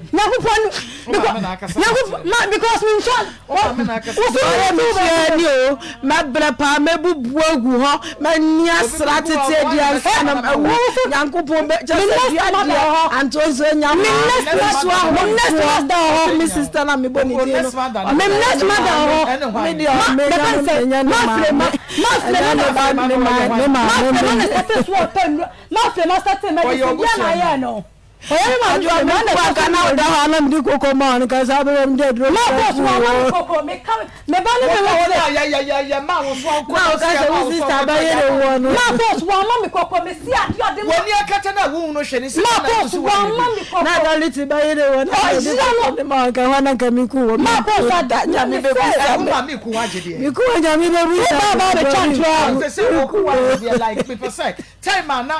Nyankopɔn no because Nyankopɔn ma because mentwa Wo maame na akasa wo so Ɔyɛ me wo fie ni o, mɛbrɛ paa, mɛbubu agu hɔ, mani asra tete adi ansa na mawu. Nyankopɔn bɛ kyɛ sɛ dua deɛ anto nso nya Me next ma ma me next ma da hɔ. Ɔse me sister na mebɔ ne din no. Me next ma da hɔ. Me deɛ Ma ɔmenya bɛka no sɛ menya ne ma fere ma maame. ma fere Ɛnyɛ ma ne na ba ne ma ne ma maame fere ma na me. sate so ɔtɔ nnuro ma fere ma sate medicine bia na ayɛ no. Ɔyɛ me maame Adwoa fere me ma na bu ɛtɔ aka so na mmienu. woda hɔ a na mede koko ma wo no ka saa bɛbɛ mede aduro Ma kura kɔ so gu ama me wo. koko me ka me ba ne me Wɔn wɔ a yɛ yɛ yɛ yɛ maa wo so akɔ Na woka sɛ sɛ maa wo wo so sister akɔtɔ bɛyere gya. woɔ no. Ma kɔ so ama me koko me si adeɛ ɔde ma. W'ani akata no a wohu no hwɛ ne sika Ma na kɔ wosi so wɔ ama ne me bi. koko. Na Dorothy bɛyere woɔ na mede Ɔyera koko no. ne ma wo nka hɔ na nka meku wo Ma kɔ so menku da ade Nyame me bɛbusa se. Ɛwo me. maame ku wagye deɛ. Meku wo Nyame bɛbusa Wo ba me. ba bɛtwa ntorɔ. Sɛ sɛ wɔku wagye deɛ like mepɛ sɛ time a na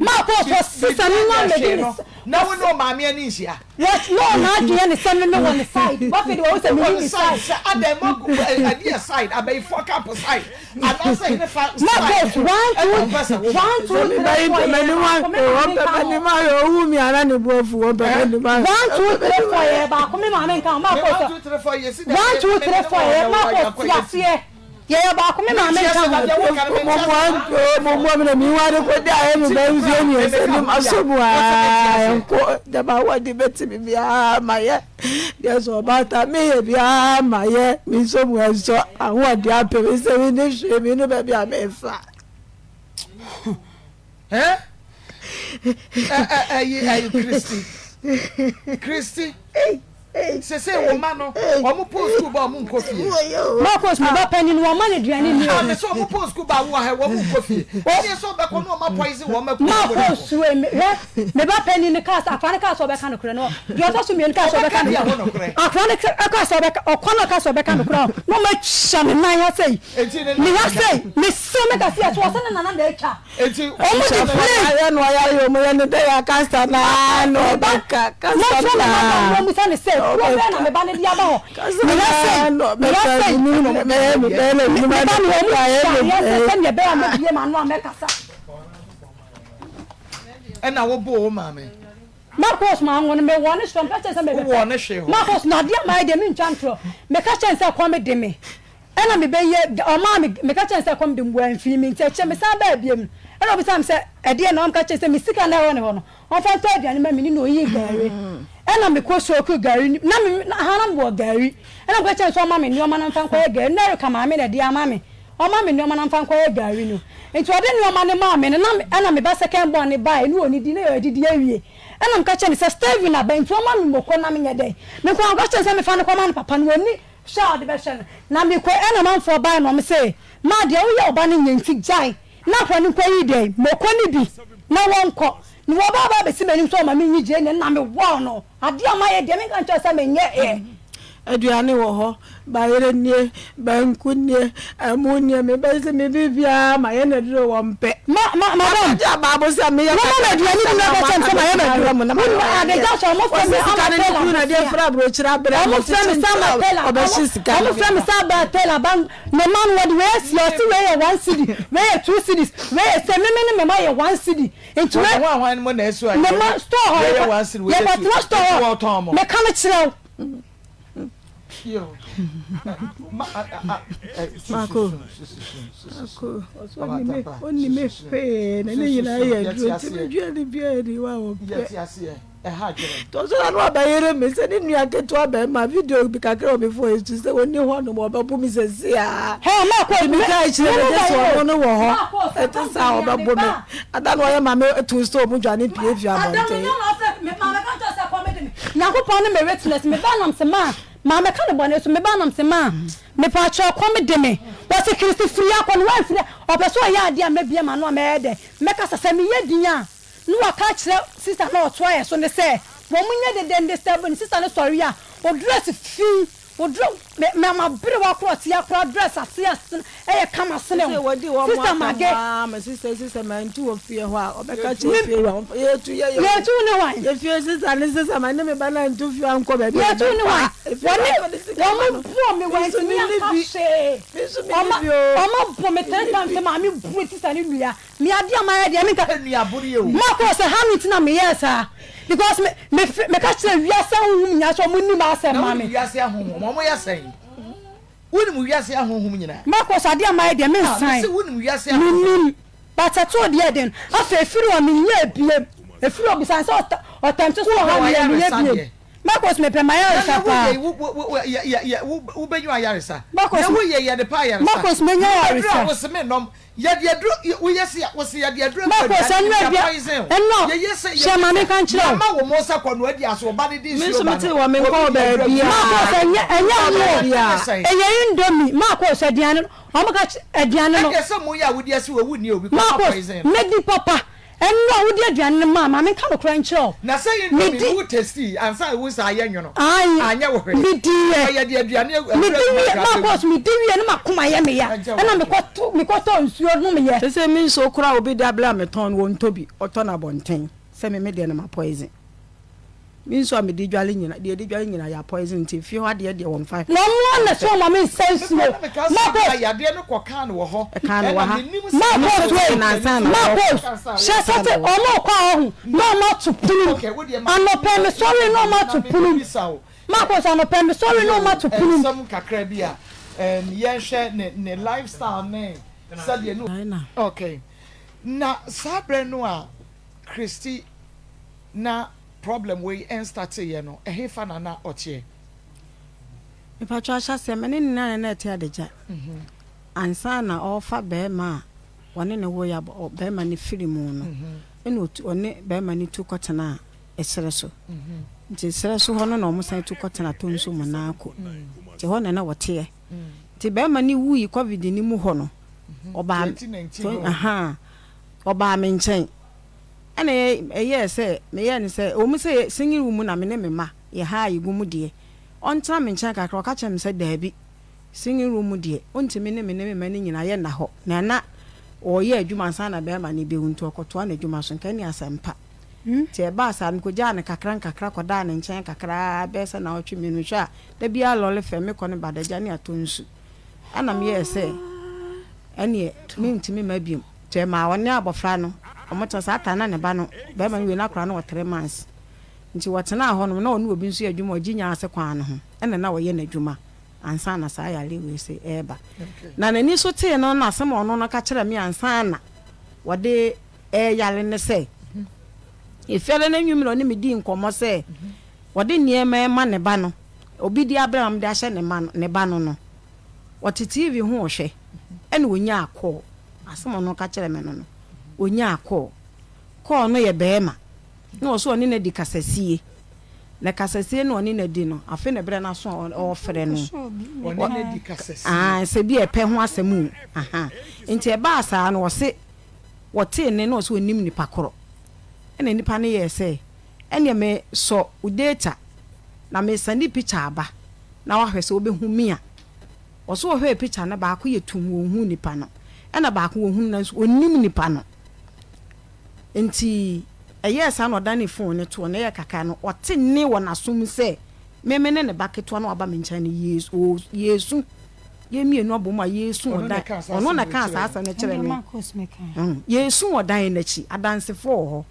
Ma kɔ so sisa no na mede ne Na wo ne ɔmaame ani nhyia. What no n'adwene yɛ ne sɛ me me wɔ ne side wafei de wɔn sɛ me ni ne side. Sɛ adan mu agu ɛdi yɛ side abayifoɔ camp side anaasɛ yere fa side. Ma kɔ so one two one two three four yɛ baako me maame nka ho. Owu mi ana ne bu afu wɔn pɛ m'anim ayɛ. One two three four yɛ baako me maame nka ho ma kɔ so one two three four yɛ ma kɔ ti aseɛ. Yɛyɛ baako me maame nka ho. Mommoa mommoa me na mehu ade ko de ayɛ me ba mfie mmiɛnsa ni masɔ mu aa ɛnkɔ dɛm awɔde bɛtumi biara mayɛ deɛ sɛ ɔbaata meyɛ biara mayɛ mensɔ mu ɛnsɔ ahoɔde apɛ me sɛ mene hwee me ne baabi a mefa. Ɛyi ɛyi Kristi Kristi. Sesei wo mma no, wɔn pɔn sukuu ba a wɔn nkɔ fie. Marcus, me ba panin no, wɔmma no aduane nni o. Ah, mese wɔn pɔn sukuu ba a wowɔ ha yi, wɔn nkɔ fie. Ɛnneɛ sɛ wɔbɛkɔ na wɔn apɔison wɔn aku wɔn mu Marcus, wei, hwɛ, me ba panin no kaa sɛ, akwadaa no kaa sɛ ɔbɛka nokorɛ no, deɛ ɔtɔ so mmienu kaa sɛ ɔbɛka nokorɛ. Akwadaa no kaa sɛ ɔbɛka, ɔkɔ na ɔka sɛ ɔbɛka nokorɛ a, na wɔatwa ne nan ha sei, ne ha sei, mese meka sɛ yɛ so, ɔsɛ ne nana na atwa. Enti Ɔmo de Abusuafo plane. ayɛ no ɔyɛ ayɛ ɔmo yɛ no dɛ yɛ kasa naa na ɔbɛka kasa Mofrɛ me naa maba no ɔmisa no sɛ na kuro bɛn ɔbɛka na me ba no de aba hɔ kasa meyɛ naa sei na meyɛ ɔbɛka sei menim na mɛyɛ me bɛyɛ na me menim ba ade no ɔmo papa ayɛ twa me yɛ sɛ bɛyɛ sɛdeɛ ɛbɛyɛ a mɛbie m'ano a mɛkasa. Ɛna woboo wo maame. Marcus manwo no mewɔ ne soro meka kyerɛ no sɛ mebɛpɛ Wowɔ ne hwee hɔ. Marcus na adeɛ a mayɛ deɛ mentwa ntorɔ meka kyerɛ no sɛ kɔm de me Ɛna me bɛyɛ ɔmaa me meka kyerɛ no sɛ kɔm de me wamfii me nti akyire mesan baa biom no ɛna ɔbisaa me sɛ ɛdeɛn na ɔmka kyerɛ sɛ me sika na ɛwɔ ne hɔ no ɔmfa ntɔ aduane ma me ne na ɔyii gari ɛna mekɔ soku gari no na me ha na mewɔ gari ɛna meka kyerɛ no sɛ ɔma me nneɛma na mfa nkɔyɛ gari na Erica maame na ɛde ama me ɔma me nneɛma na mfa nkɔyɛ gari no nti ɔde nneɛma no maa me no na ɛna me ba second born no baeɛ ne ɔnidi na yɛadidi awie ɛna meka kyerɛ no sɛ Steven aba nti ɔma me moko na menyɛ dɛn mekɔ meka kyerɛ no sɛ mefa no kɔma no papa no ɔni Hwɛ a ɔde bɛhwɛ no. Na mekɔe ɛna manfoɔ bae na wɔn se, Maa deɛ woyɛ wo ba no nyɛ nti gyae na akora no nkɔyi dɛn moko no bi na wɔnkɔ. Na wɔba aba abɛsi m'anim sɛ wɔma menyi gyeene no na mewɔɔ no. Adeɛ a mayɛ deɛ menka nkyerɛ wo sɛ menyɛeɛ. Aduane wɔ hɔ, bayerɛ nie, banku nie, ɛmo nie, me ba se me biribiara ma yɛ na duro wɔ mpɛ. Ma, ma, madam. Akɔgye abaabo sɛ meyɛ Mama me aduane bi na kasa bɛkyɛ me sɛ mayɛ na m'aduro. ma Wonim adagya sɛ wɔn frɛ me Wɔse sika Ama no ne Taylor kunu na de Bosea. afiri aburokyire abrɛ no Wɔn nti frɛ me sɛ Ama kyenkyere Taylor. a ɔbɛhye sika Wɔn no. frɛ me sɛ Aba Taylor ba me ma no wɔde wei asi ɔse wei yɛ one cedi, wei yɛ two cedis, wei yɛ sɛ me me ne me ma yɛ one cedi. Nti Wɔde wei ho ahwan mo na ɛso a me ma store hɔ wei yɛ yɛkɔ one cedi wei yɛ two yɛkɔtena store nti hɔ wɔtɔn mo. meka me kyerɛ wo. Mako, Mako, ɔsɛ ɔni me, ɔni me hwee, na ne nyinaa yɛ aduro nti me dua ne bia ni wa ɔpɛ. Tɔso na no ɔbɛyere me sɛ ne nua ketewa bɛrima video bi kakra wɔ me fon yi so sɛ ɔni hɔ nom ɔbɛbo me sɛ sia. Nti me ka akyerɛ no gye sɛ ɔno no wɔ hɔ ɛte saa ɔbɛbo me. Ada na ɔyɛ ma me to store mu dwane pie fi abɔnten. Nyankopɔn ne me witness me ba nam se maa maa mɛka no bɔne so me ba nam se maa mepaakyɛw kɔm de me wɔse Kristi firi akɔ no wamfiri a ɔpɛ sɛ ɔyɛ adeɛ a mɛbie m'ano a mɛyɛ dɛ mɛkasa sɛ meyɛ din a na waka akyerɛ sister no a ɔtoa yɛ so no sɛ wɔn nyɛ dede ndisturb no sister no sɔre a ɔdress fi Wo dro me me ma bere wa koro ɔte akora dress ase ase ɛyɛ kama sene Sɛ wo wɔdi wɔn sister atɛm mage. aa ma sister sister ma ntu wɔ fie hɔ a ɔbɛka kyerɛ Me fie wura wɔn yɛtu yɛ yɛ yɛtu ne hwan yɛ fie sister ne sister ma ne me ba na ntu fie ankɔ baabi a yɛtu ne yɛbɛfa hwan efie wɔne wura tɔ ne sika wɔn ma no bɔ me me nso wɔntumi me ni anka bi hwee me nso me ni ɔma bi oo ɔma bɔ me me three ni times bi. sɛ maame bu sister ne nua Me adeɛ a mayɛ deɛ menka. Nnuaboro yi o. Makɔ sɛ ha no nti na meyɛɛ saa because me me meka kyerɛ wiase ahonhom nyinaa sɛ ɔmo nni m'asɛm Na ma wonim me. wiase ahonhom, ɔmo yɛ sɛn? Wonim wiase ahonhom nyinaa? Makɔ sɛ adeɛ a mayɛ deɛ Ah, mensan. mese wonim wiase ahonhom? Menim but ɛtoo deɛ den afei efiri hɔ menyɛɛ biem efiri hɔ bisa no sɛ ɔtɛ ɔtɛmte so wɔ Wopɛ ha meɛ menyɛ w'ayaresa biem. deɛ? Makɔ sɛ mepɛ Na m'ayaresa nea paa. woyɛ yi, wo wo wo yɛ yɛ yɛ wo wobɛnya ayaresa? Makɔ Nea sɛ woyɛ yi, yɛde pɛ ayaresa? Makɔ sɛ menya Wobɛduru a ayaresa. wose mennom, Yɛde aduro woyɛ se a wose yɛde aduro Marcus aduane ɛno yɛ adua poison ɛno yɛyɛ se hyɛ ma menka nkyerɛ wo. Yɛama wo mo nsa kɔ no adi aso ɔba no de Me nsuo nso ba mete no hɔ menkɔɔ obi de aduro agu baabiara. Marcus ɛnyɛ ɛnyɛ Menkɔɔ mo baabiara. ɛyɛ indomie Marcus aduane no wɔn ka aduane no Ɛdeɛ sɛ mo yɛ a wodi asi wɔ wonni obi kɔ fa Marcus poison no. medi papa Ɛno a wode aduane no maa ma menka nokorɛ nkyerɛ wo. Na sɛ indomie Medi. no wo tastii ansa na wo nsa ayɛ nwono Ae, anyɛ wo hwee. mediiɛ. Ɔyɛ de aduane agu Medi aduro wie, agu maa kɔɔso, medi wie no m'akoma yɛ me ya. Ɛgya Ɛna w'adwene. mekɔto, mekɔtɔɔ nsuo nomeɛ. Sese me nsuo koraa a obi de abrɛ a metɔn no wɔntɔ bi, ɔtɔ no abɔnten sɛ me me deɛ no ma poison. Me nsuo a mede dware nyina, deɛ yɛde dware nyina yɛ apoison nti efie hɔ adeɛ deɛ wɔmfa Na ɔmo ara na ɛsɛ ɔma me nsa nsuo. Mekɔ na meka sɛ Marcus. bia yadeɛ no kɔ kaa no wɔ hɔ Ɛkaa no wɔ ɛna ha. menim sɛ Marcus wei, Nansa na wɔkɔ. Marcus, hyɛ sɛ te ɔmo kɔ a ɔho na ɔmo ato pono mu. Anɔpa yi mesɔree na ɔmo ato pono mu. Marcus, anɔpa yi mesɔree na ɔmo ato pono mu. Nsɛm kakra bi a yɛnhwɛ ne ne lifestyle ne sɛdeɛ ne. Okay, na saa berɛ no a Christy na problem wei ɛnstarteeɛ no, ɛhefa na na ɔteɛ? Mepakyɛw ahyɛaseɛ me ne ne nana na ɛte adagya ansa na ɔrefa barima a ɔne no woeɛ abɔ barima no firi mu no ɛna ɔtu ɔne barima no tu kɔtenaa ɛserɛ so. Nti serɛ so hɔ no na wɔsan tu kɔtena Tonso Monaco. Nti hɔ na na wɔteɛ. Nti bɛrima no wui covid no mu hɔ no, ɔbaa ahaa, ɔbaa me nkyɛn. Ɛna ɛyɛɛ sɛ meyɛɛ no sɛ, ɛwɔ mu sɛ singing room mu na me ne me mma yɛ ha a yɛgu mu deɛ, ɔntena me nkyɛn kakra. Ɔka kyerɛɛ me sɛ daabi, singing room mu deɛ, ɔntumi ne me ne me mma no nyinaa yɛnna hɔ. Na na ɔreyɛ adwuma ansa na bɛrima no rebɛwu nti ɔkɔtoa n'adwuma so. Nka ɛnni asɛmpa. Nti ɛbaa saa no, mekɔgyaa no kakra nkakra kɔdaa ne nkyɛn kakra ara bɛyɛ sɛ nnawɔtwe mmienu. Mehwɛ a, da biara lɔre fɛ, mekɔ ne ba da, agya ne atɔ nsu. Ɛna meyɛɛ sɛ ɛnneɛ mentumi mma bio. Nti ɛmaa ɔne abɔfra no, wɔtena saa time no na ne ba no, barima no wie no akwadaa no wɔ three months. Nti wɔtenaa hɔnom, na ɔne obi nso yɛ adwuma, ɔgye nyaase kwan no ho, ɛna na ɔyɛ n'adwuma ansa na saa yareɛ wei sei reba. Na n'ani so tee no na asɛm a ɔno no ka kyerɛɛ me ansa na wɔde reyare ne sɛ, Efiada no anwummere ɔne me dii nkɔmmɔ sɛ ɔde nneɛma rema ne ba no, obi de abrɛ ma mede ahyɛ ne ma no, ne ba no no. Ɔte TV ho rehwɛ, ɛna ɔnyaa call. Asɛm a ɔno ka kyerɛɛ me no no, ɔnyaa call. Call no yɛ barima, na ɔse ɔne no adi kasasie. Na kasasie no a ɔne no adi no, afei na berɛ no aso a ɔrefrɛ no. Ɔne no adi kasasie. Aane, sɛ bi a ɛpɛ ho asɛm o, aha. Nti ɛbaa saa no, ɔse wɔtee nne na ɔse ɔnnim nipa korɔ. Ɛna nipa no yɛɛ sɛ, ɛneɛ me sɔ wo data na me sɛnde picture aba na wahwɛ sɛ wobɛhu me a. Ɔse ɔhwɛɛ picture no baako yɛ tumm ɔnhuu nipa no, ɛna baako ɔhunu nanso ɔnnim nipa no. Nti ɛyɛɛ saa na ɔdanee phone no toɔ no, ɛyɛɛ kakra no ɔte nne wɔ n'asom sɛ me me ne ne ba ketewa no a waba me nkyɛn no yɛresu. Yɛn mmienu abom a yɛresu wɔ dan, ɔno na ɛkaa saa asɛm no kyerɛɛ me. Yɛresu wɔ dan no akyi, adansefoɔ wɔ hɔ.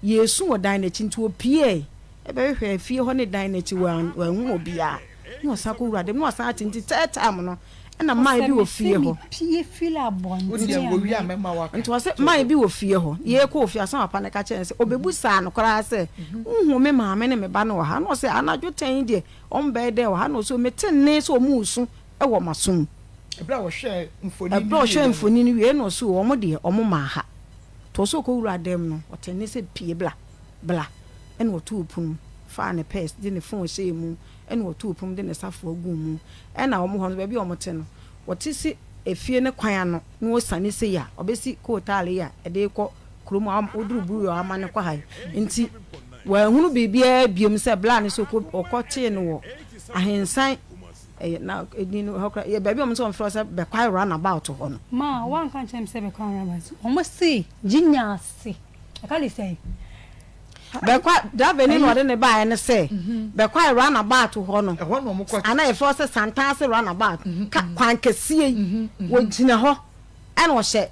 Yɛresu wɔ dan no akyi nti ɔpueeɛ bɛhwehwɛɛ fie hɔ ne dan no akyi, wanhunu obiara. Na ɔsan kɔwura dɛm, na wasan ate nti third time no ɛna man bi wɔ fie hɔ. Nti ɔse man bi wɔ fie hɔ, yɛrekɔ wɔ fie asɛm papa no ka kyerɛɛ no sɛ ɔbɛbusaa no koraa sɛ, wohu me maame ne me ba no wɔ ha? Na ɔse anadwo tɛn yi deɛ Wɔn bɛyɛ dɛn wɔ ha? Na ɔse, Mete nne sɛ wɔn resu wɔ m'aso mu. Ɛberɛ a ɔhwɛɛ mfoni no Ɛberɛ a ɔhwɛɛ mfoni no wieeɛ na ɔse, Wɔn deɛ, wɔn maa ha. Nti ɔse ɔkɔwuraa dan mu no, ɔtee nne sɛ, Pue bla, bla. Ɛna ɔtoo pono mu, faa ne purse de ne phone hyɛɛ mu, ɛna ɔtoo pono mu de ne safoa guu mu. Ɛna wɔn hɔ no, baabi a wɔte no, wɔte si efie no kwan ano na wɔsiane sei a, ɔbɛsi kootaale yi a ɛde rekɔ kurom a woduru Buruwa a wɔama no kɔ ha yi. Nti Wanhunu biribiara biom sɛ bla no sɛ ɔkɔ tee no wɔ ahensan ɛyɛ na edin no hɔ kora yɛ baabi a wɔn nso wɔn frɛ sɛ Bɛkwae run about hɔ no. Ma wanka nkyerɛ me sɛ Bɛkwae run about wɔn se gyinya ase ɛka de sɛn. Bɛkwae driver ni na ɔde ne baeɛ no sɛ Bɛkwae run about hɔ no ana yɛfrɛ hɔ sɛ Santase run about ka kwan kɛseɛ yi wɔgyina hɔ ɛna ɔhyɛ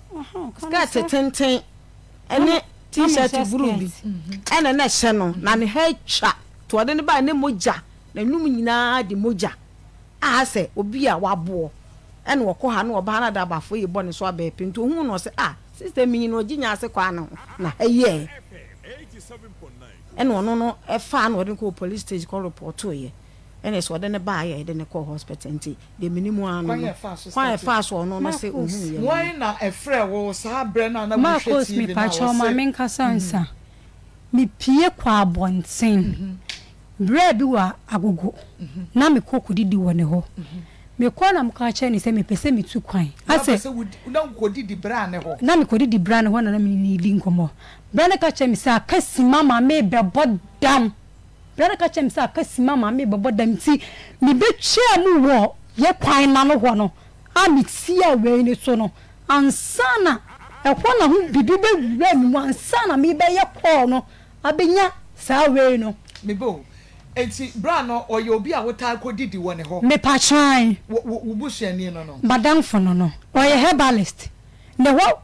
skirt tenten ne T-shirt bruu bi na na ɛhyɛ no, na ne ha atwa. Nti ɔde no bae ne mogya, n'anum nyinaa de mogya a asɛ obi a waboɔ. Ɛna ɔkɔ ha na ɔba ha na adabafo yi bɔ ne so abɛɛpɛ. Nti ohuu no ɔse, ah, sister mi yi no ɔgye nyaase kwan no ho na ha yi ɛ. Ɛna ɔno no ɛfaa na ɔde no kɔɔ police station kɔ repɔtoeɛ. Ɛna ɛsɛ ɔde no baeɛ a yɛde no kɔɔ hospital nti deɛ menim ara no Kwan no a ɛfaa so kwan a started. ɛfaa so ɔno no se Marcus. ohuuiɛ no no. Hwan na ɛfrɛɛ wo saa berɛ no a na wohwɛ Marcus TV no a mepakyɛw ma wɔse. menkasa ansa. Mepue kɔ abɔnten. Berɛ bi wɔ Agogo na mekɔ kɔdidi wɔ ne hɔ. Mekɔ na meka kyerɛ no sɛ mepɛ sɛ metu kwan. Na Asɛ. wopɛ sɛ wodi, na wokɔdidi bra ne hɔ? Na mekɔdidi bra ne hɔ na na me ne no redi nkɔmmɔ. Bra no ka kyerɛɛ me sɛ aka simma ma merebɛbɔ dam. Bra no ka kyerɛɛ me sɛ aka simma ma merebɛbɔ dam nti mebɛtwaa mu wɔ yɛ kwan no ano hɔ no a metiaa wei no so no ansa na ɛhɔ na ho biribi bɛwuraa me mu ansa na merebɛyɛ call no abɛnya saa wei no. Me ba o, enti bra no ɔyɛ obi a wotaa kɔdidi wɔ ne hɔ? Mepatran. Wo, wo, wo busuani no no? M'adamfo no no. Ɔyɛ herbalist. Ne hɔ,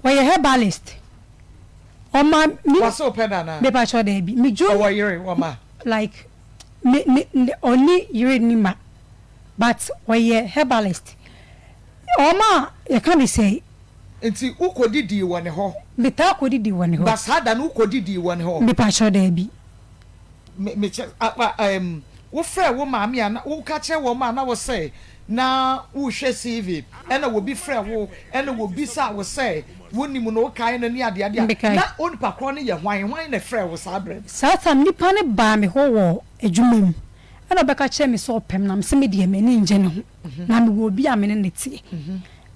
ɔyɛ herbalist. Ɔma me. Wase wo pɛ no anaa? Mepakyɛw daabi. Me dwo. Ɔwɔ yere, wɔ mma? Like me ne ne ɔnni yere nni mma but ɔyɛ herbalist. Ɔma yɛka ne sɛi. Nti wo kɔ didii wɔ ne hɔ? Me taa kɔ didi wɔ ne hɔ. But saa da no wo kɔ didii wɔ ne hɔ? Mepakyɛw daabi. Me me kyɛ a a ɛɛm wo frɛ wo maame a na wo ka kyerɛ wɔn a na wo sɛ na wo hwɛ CV ɛna obi frɛ wo ɛna wɔ bisa wo sɛ. Wonim no, wokae no ne adeade a, Mekae. na onipa korɔ no yɛ hwan? Hwan na ɛfrɛɛ wo saa berɛ no? Saa time nipa no baa me hɔ wɔ adwuma mu ɛna ɔbɛka kyerɛɛ me sɛ ɔpɛ me na mese me deɛ m'ani ngye ne ho na mewɔ obi a me ne no teɛ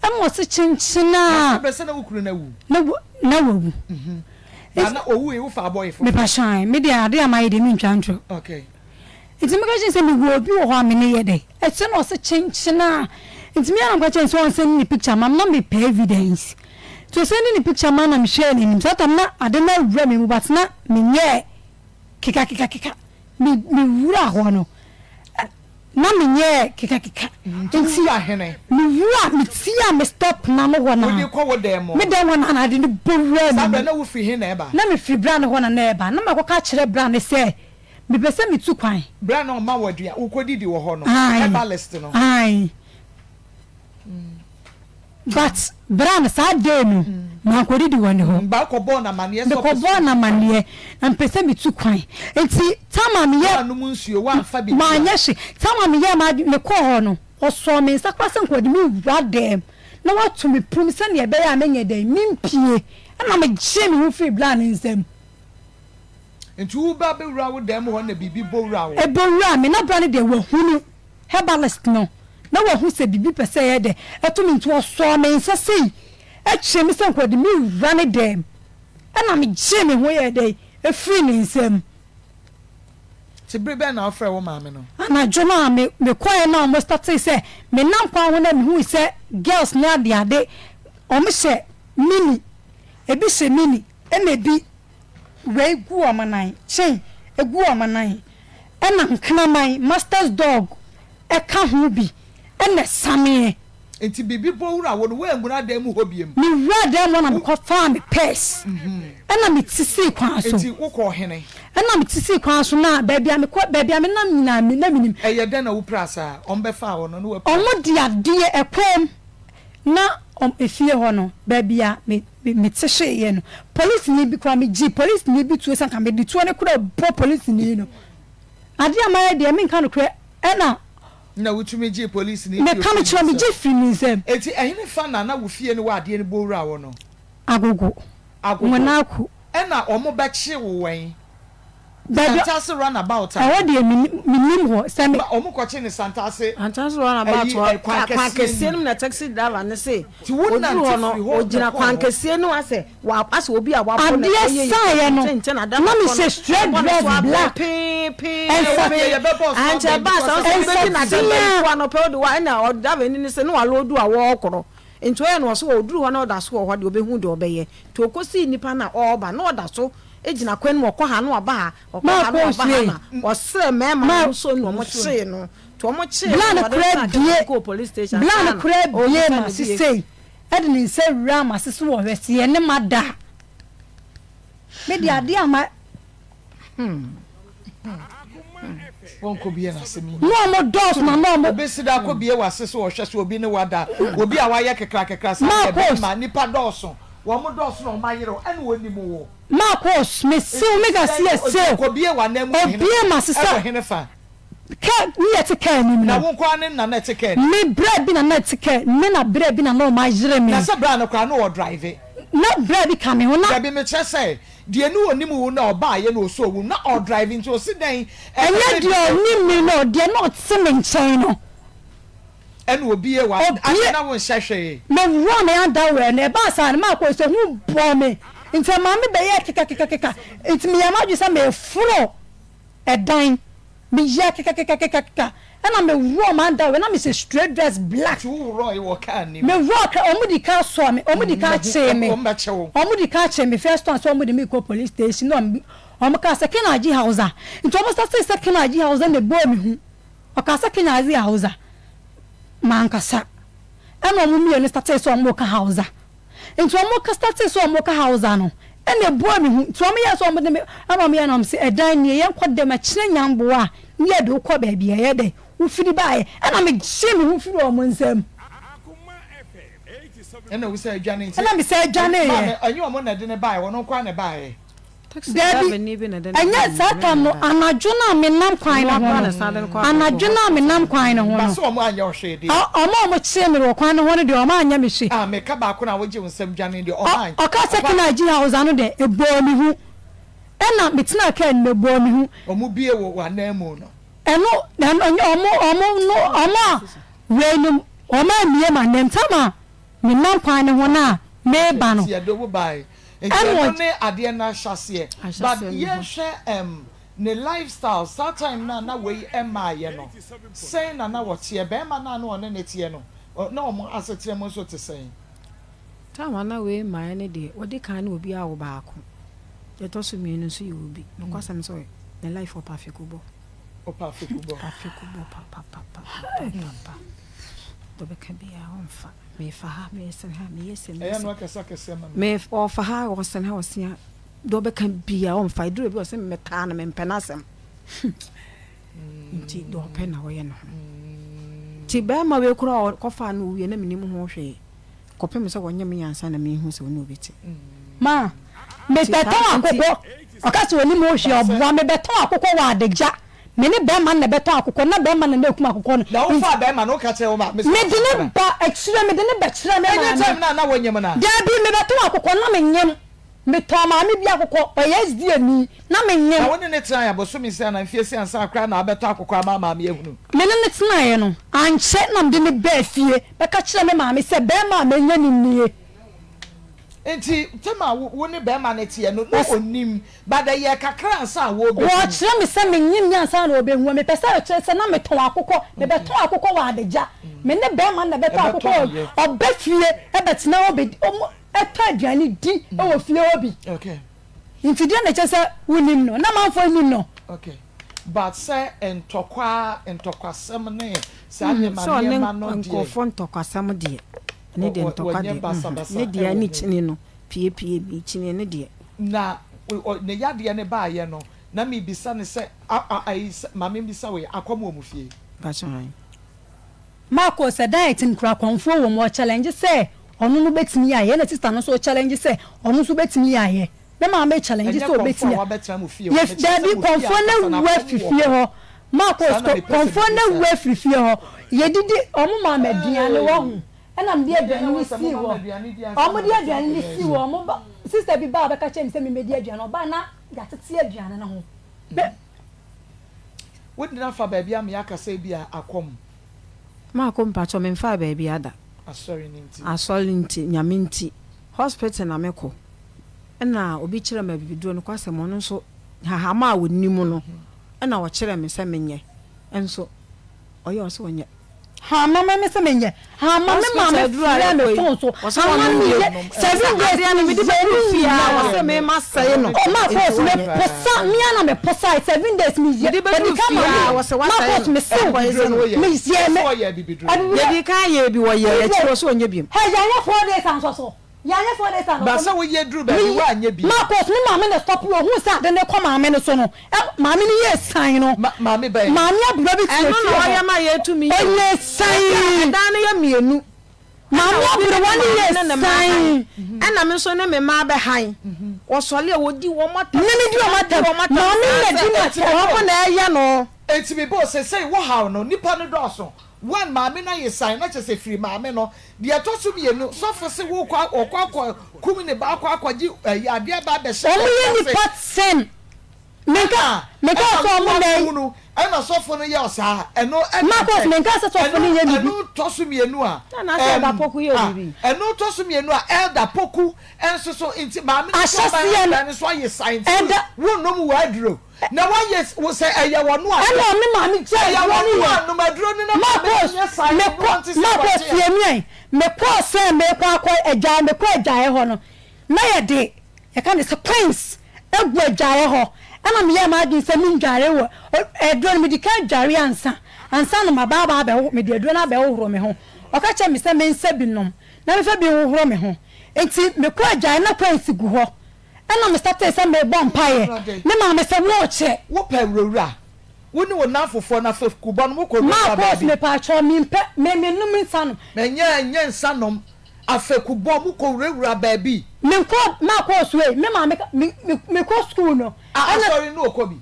ɛna ɔse kyenkyen Na a saa berɛ sɛ na wo kunu no awu? Na wa na wawu. Na na ɔwuiɛ wofaa bɔe foforɔ? Mepa hyɛn me deɛ adeɛ a mayɛ deɛ mentwa ntorɔ. Okay. Nti meka kyerɛ no sɛ mewɔ obi wɔ hɔ a me ne yɛ dɛ ɛkyɛ na ɔse kyenkyen a nti me ara na meka kyerɛ no sɛ ɔnsɛnde ne picture ma me na mepɛ evidence nti ɔsɛnde ne picture ma na mehwɛɛ n'anim saa tam na ade no awura me mu but na menyɛɛ kekakekakeka me mewura hɔ no na menyɛɛ kekakeka Nti wowura hene? Mewura metia me stop na no hɔ na Wode kɔ wo dan mu? Me dan hɔ na na ade no bɔ wuraa me Saa mu. berɛ na wofiri he na ɛba? Na mefiri bra no hɔ na na ɛba na makɔka akyerɛ bra no sɛ Mepɛ sɛ metu kwan. Berɛ a na ɔma wo aduan, wokɔdidi wɔ hɔ no, Ae, herbalist no. ae. But berɛ a no, saa day no, mankɔdidi wɔ ne hɔ. Ba wokɔbɔɔ no amanneɛ sɛ wopɛ sɛ Mekɔbɔɔ no wotu kwan. amanneɛ, na mepɛ sɛ metu kwan. Nti time a meyɛ. Woannom nsuo, woamfa biribiara. Manyɛ hwee. Time a meyɛɛ m'adwene, mekɔɔ hɔ no, ɔsɔɔ me nsa koraa sɛ nka ɔde me wura dɛm na wato me pum sɛdeɛ ɛbɛyɛ a menyɛ dɛn, mempue. Ɛna megyee me ho firii bra no nsam. Nti wo ba bɛwura wo dan mu hɔ na biribi bɔ wura wo? Ɛbɔ wuraa me, na bra no deɛ wahunu, herbalist no, na wahu sɛ biribi pɛ sɛ ɛyɛ dɛ ɛto me nti ɔsɔɔ me nsa sei kyeree me sɛ nka ɔde me wura ne dan mu, ɛna megyee me ho yɛɛ dɛn ɛfirii ne nsam. Nti bere bɛn na wofrɛɛ wo maame no? Anadwo no a me mekɔeɛ no a wɔn startee sɛ menam kwan ho na mehui sɛ girls ne adeade wɔn hyɛ mini, ebi hyɛ mini ɛna ebi Wei gu wɔn nan, chain gu wɔn nan, ɛna nkraman, master's dog, ka ho bi, ɛna ɛsameɛ. Nti biribi bɔ wura wo no, woanwura dan mu hɔ biom? Me wuraa dan mu hɔ na me kɔ faa me purse, ɛna me ti sii kwan so. Nti wo kɔɔ hene? Ɛna me ti sii kwan so na baabi a me kɔ, baabi a me nam nyinaa me na me nim. Ɛyɛ dɛn na wo piraa saa? Wɔn bɛ faa wo no na wapira? Wɔn de adeɛ, ɛkwan mu, na wɔn efie hɔ no, baabi a me. Me mete hweeɛ no, polisini bi koraa, megyee polisini bi tuo sɛ anka mede tuo no koraa bɔ polisini no. Adeɛ a mayɛ deɛ, menka nokorɛ, ɛna. Na wotumi gyee polisini tuo Meka firii ne mekyerɛ, nsam? megye firii ne nsam. Enti ɛhenefa na na wo fie no wɔ adeɛ no bɔ wuraa hɔ no? Agogo. Agogo. Monaco. Ɛna wɔbɛkye wo wɛn? Baabi a. Santase run about a. Ɛhɔ deɛ mennim, mennim hɔ, sɛ me. Ba wɔn kɔkye no Santase. Santase run about ɛyi, hɔ, ɛ, kwan kwan kɛseɛ kɛseɛ no no mu na taxi driver no se Nti wo ɔduru nante hɔ no, firi hɔ na ɔgyina kɔɔ kwan hɔ. kɛseɛ no asɛ wa asɛ obi a wabɔ no Adeɛ ɛyɛ yɛ saeɛ no, nkyɛn nkyɛn na na driver me korɔ no hyɛ straight abɔ ne dress so abrɛ black, pee pee ɛnsa. Ɛwɔ deɛ yɛbɛbɔ so Ankyɛ abɛn ɛbaa because saa ɔsɛ ɛsɛ ɔbɛdi na Ɛnsa driver tea. yi anɔpɛ wode wa ɛna ɔ driver ni ne se ne waloodu a wɔɔkorɔ nti ɔyɛ no ɔso ɔduru hɔ na ɔda so wɔ hɔ deɛ ɔbɛhu deɛ ɔbɛyɛ nti ɔkɔsii nipa no a ɔɔba na ɔda so gyina kwan mu ɔkɔ ha na waba ha ɔkɔ ha na waba ha na ɔsrɛ mmarima no wɔn so na wɔn kyee no nti wɔn kyee no Bla na no ɔde koraa no bie kɔɔ police station Bla ansa no na koraa bie ɔrebisa no m'ase bie. sei de ne nsa wuraa m'ase so wɔ hwɛ sɛ yɛne ma da a me deɛ adeɛ a ma Wɔnkɔ bie n'ase mi. Na wɔn dɔɔso na na wɔn. Obesi da akɔ bie w'ase so ɔhwɛ so obi ne wada obi a wayɛ kekra kekra saa deɛ bɛrima nipa dɔɔso wɔn dɔɔso na wɔn ayere wo ɛna onim wo. Marcos, me sew me ka seɛ sew. Obie m'ase sɛ kaa ne yɛ te kaa anim no. Na wo nko ara ne na na ɛte kaa anim. Me bra bi na na ɛte kaa me na bra bi na na ɔmo ayere me. Na sɛ bra no koraa na ɔ drive. Na bra bi ka me ho na. Dabi me kyerɛ sɛ deɛ ne onim wo na ɔbaa yɛ na ɔsɔɔ wo mu na ɔ drive nti ɔsi dɛn. Ɛnyɛ deɛ ɔnim me no deɛ na ɔte me nkyɛn no. Ɛna obie wa Obie ade na wo nhyɛ hwee. Me worɔ me underwear no ɛbaa saa no maakɔ sɛ hu bɔɔ me nti ɛmaa me bɛyɛɛ kekakekakeka nti meyɛɛ m'adwene sɛ meforo ɛdan meyɛɛ kekakekakeka ɛna me worɔ me underwear na mehyɛ straight dress black. Nti wo worɔe wɔ car nim. Me worɔ car ɔmo di kan sɔɔ me ɔmo di kan kyee me Ɔmo bɛkye wo. ɔmo di kan kyee me first one sɛ ɔmo de me kɔ police station na ɔmo kaa sɛ Kinaji Hausa nti ɔmo startee sɛ Kinaji Hausa na ɛbɔɔ me hu. Ɔkaa sɛ Kenya adze yɛ Hausa. Mankasa. Ɛna ɔmo mmienu startee sɛ ɔmo reka Hausa. Nti ɔmo ka startee sɛ ɔmo reka Hausa no, ɛna ɛbɔɔ me hu. Nti ɔmo yɛɛ sɛ ɔmo de me, ɛna ɔmo yɛɛ na ɔmo se, ɛdan nie, yɛnkɔ dɛm, ɛkyena nyamboa a, ne yɛde wo kɔ baabi a ɛyɛ dɛn, wo firi baeɛ. Ɛna me gyee me ho firii ɔmo nsam. Ɛna wo sɛ adwane nti. Ɛna me sɛ adwaneeɛ. Maame, ɛnyɛ ɔmo na ɛde no baeɛ, ɔno nko ara na ɛbaeɛ. Dabi, ɛnyɛ saa tam no, anadwo no a menam kwan no ho no, anadwo no a menam kwan no ho no, wɔn a wɔkyeree me wɔ kwan no ho no deɛ, wɔanyɛ me hwee. Ɔkaa sɛ Kena gyina hɔ dza no deɛ, ɛbɔɔ me hu. Ɛna metenaa kaa no mu, ɛbɔɔ me hu. Ɛno, ɛno, wɔn, wɔn no, wɔn a wei no, wɔn ammue m'anan mu. Tam a menam kwan no ho no a mereba no, Nti ɛno ne adeɛ no ahyɛaseɛ. But yɛnhwɛ ɛm ne life style saa time no a na wei mmaeɛ no sɛn na na wɔteɛ? Barima no a na ɔne no teɛ no na wɔn asetena mu nso te sɛn? Time a na wei mmaeɛ no deɛ wɔdi kan ne obi awo baako, deɛ ɛtɔ so mmienu nso yɛ obi. Nokwasɛm sɛ ne life ɔpɛ afekubɔ. Ɔpɛ afekubɔ. Ɔpɛ afekubɔ papapapapapa. Deɛ ɔbɛka biara ɔmfa. Mefa ha, mesene ha, meyɛ sei, meyɛ Ɛyɛ sei. no akɛseakɛseɛ ma me. Me, ɔfa ha, ɔsene ha, ɔsene ha. Deɛ ɔbɛka biara ɔmfa. Ɛduru baabi a ɔse metaa no, mempɛ n'asɛm. Nti deɛ ɔpɛ na ɔyɛ ne ho. Nti barima wei koraa a ɔkɔfaa no wuiɛ na mennim ho hwee. Kɔpem sɛ wɔnyem me ansa na mehu sɛ ɔne obi te. Ma, mebɛtɔn akokɔ. Ɔka sɛ ɔnim ho hwee, ɔboa. Mebɛtɔn akokɔ wɔ Adagya. Me ne bɛrima no na ɛbɛtɔn akokɔ no, na bɛrima no na na ɛkum akokɔ no. Na wofaa bɛrima no, woka kyerɛɛ wo maame sɛ Mede ne woasakra? ba akyire, mede no bɛkyerɛɛ me Ɛnyɛ maame. time no a na wonyem no a? Dabi, mebɛtɔn akokɔ no, na menyem. Metɔɔ maame bi akokɔ, ɔyɛ SDA ni, na menyem. Na wo ne no tenae abosome sɛn anaa mfeɛ sɛn ansa koraa na wobɛtɔ akokɔ ama maame ahunu? Me ne no tenaeɛ no, ankyɛ na mede no baa fie bɛka kyerɛɛ me maame sɛ bɛrima a manya no nie. Nti time a wo ne bɛrima no teɛ no, na ɔnim, but ɛyɛɛ kakra ansa a wɔrebɛhu? Wɔkyerɛ me sɛ menyem nyɛ ansa na wɔbɛhu. Mepɛ sɛ ɔkyerɛ sɛ na metɔn akokɔ, mebɛtɔn akokɔ wɔ Adagya. Me ne bɛrima no na ɛbɛtɔn akokɔ, ɔba fie bɛtena hɔ bɛdi, tɔ aduane di wɔ fie hɔ bi. Okay. Nti deɛ na ɛkyɛ sɛ wonim no na manfoɔ nim no. Okay. But sɛ ntɔkwa ntɔkwasɛm ne saa nneɛma Sɛ ɔne nneɛma no deɛ. nkurɔfoɔ ntɔkwasɛm deɛ, ne deɛ ntɔkwa Wɔnyɛ deɛ, basabasa ne deɛ wɔ ne mu. kyini no, piepie bi kyini ne deɛ. Na ne yadeɛ no baeɛ no, na mebisa no sɛ, a a ayi sɛ, ma membisa wei, akɔm wɔ mo fie? Mpakyɛ ae. Marco sɛ diet no kura kɔmfoɔ wɔ mu ɔchallenge sɛ ɔno no bɛtumi ayɛ ɛna sister no nso challenge sɛ ɔno nso bɛtumi ayɛ me maame challenge Ɛnyɛ sɛ kɔmfoɔ a ɔbɛtumi wabɛtena mo fie hɔ, yɛ mekyerɛ sɛ daabi mo fie kɔmfoɔ no ankasa no awu akɔm afiri wɔ fie hɔ. hɔ Marco Saa na mepɛ sɛ kɔmfoɔ no awu mebisa. afiri fie hɔ yɛdidi ɔmo maa me aduane wahu Hey! ɛna mede Me deɛ aduane na no ɛwɔ sɛ sii moma hɔ me aduane di ansa ɔmo na de matena aduane no akonnwa yi sii so. hɔ ɔmo ba sister bi baa bɛka kyerɛ me sɛ memmɛdi aduane ɔbaa na yɛatete aduane no ho me Wode no afa baabi a me aka sɛ ebia akɔm. Maako mpakyɛw me nfaa baabi ada. Asɔre no nti. Asɔre nti, Nyame nti. Hospital na me kɔ. Ɛna obi kyerɛ me abibiduro nokwasɛm ɔno nso hahama a ɔnim no ɛna ɔkyerɛ me sɛ menyɛ nso ɔyɛ ɔsɛ ɔnyɛ. Hama me sɛ menyɛ. Hama me maame frɛ me phone so. Hama me yɛ 7 days me yɛ ne nyinaa. Ɔma course me posa me ara na me posa 7 days me yɛ. Ɔdi ka ma me ma course me sew me yɛ me. Yɛdi kan yɛ bi wɔ yɛ akyiri ɔsɛ ɔnyɛ biom. Hɛ yɛanyɛ 4 days ansɔ so. Yɛanyɛ 4 days anɔ Ba so. sɛ woyɛ duru baabi woanyɛ bi. Marcus me maame na stop ohuu sɛ ade no rekɔ maame no so no maame no yɛɛ san no. Ma maame bɛn? Maame abura bi te Ɛno efie na hɔ. ɔyɛ ma yɛtumi yɛ o. Ɔyɛɛ san. Ɛda ɛdan no yɛ mmienu. Maame Ɛna obi ne aberewa ne no maame yɛɛ ne ne mma han. san. Ɛna me nso ne me mma abɛhan. Wɔsɔre a wɔdi wɔn atɛm. Ne me di wɔn Di atɛm. wɔn atɛm Maame saa na di sɛ m'atɛm. wɔn na ɛyɛ no. Enti me bo sesei wo haw no nipa no dɔɔso one maame no ayɛ san na kyerɛ sɛ firi maame no deɛ ɛtɔ so mmienu sɔfo se wo kɔ ɔkɔ akɔ kum ne ba akɔ akɔgye ɛyi adeɛ aba abɛhyɛ Wɔn yɛ ase. nipa ten. Menka Ɛna menka ɛna sɛ wo wɔn na akɔhunu ɛna sɔfo no yɛ ɔsaa ɛno ɛna Marcus nkyɛn menka sɛ sɔfo no ɛno yɛ biribi. ɛno tɔ so mmienu a Na na sɛ Elder ɛm Poku yɛ ah biribi. ɛno tɔ so mmienu a Elder Poku nso so nti maame no so ɔba Ahyɛseɛ no ɛna no so ayɛ san nti Elder wo nom wɔ aduro na wayɛ wo sɛ ɛyɛ wɔn a Ɛna ɔne maame gyae ɛyɛ aduro no wɔn yɛ. a nom aduro no na maame no Marcus nyɛ san no mekɔ wɔn te sɛ Marcus wɔte a. tie me ɛ mekɔɔ sɛ mekɔ akɔ agyae mekɔ agyaeɛ hɔ no na yɛde yɛka no sɛ coins gu adwaeɛ hɔ ɛna meyɛɛ m'adwene sɛ mendware wɔ aduro no medi kan dware ansa ansa na maba aba abɛho mede aduro no abɛhohoro me ho ɔka kyerɛ me sɛ mensa bi nom na mefa bi nhohoro me ho nti mekɔ adwaeɛ na coins gu hɔ ɛna me startee sɛ mebɔ mpaeɛ me maame sɛ worekyɛ Wopɛ awurawura wo ne wo nnamfofoɔ no afekubɔ no mokɔ wurawura Marcos baabi. mepaakyɛw mempɛ me menom nsa nom. Ɛnyɛ ɛnyɛ nsa nom. Afekubɔ, mo kɔ wurawura baabi. Me nkɔ, makɔ Osuei, me maame ka, me, me, me kɔ school no. A, asɔre no ɔkɔ bi?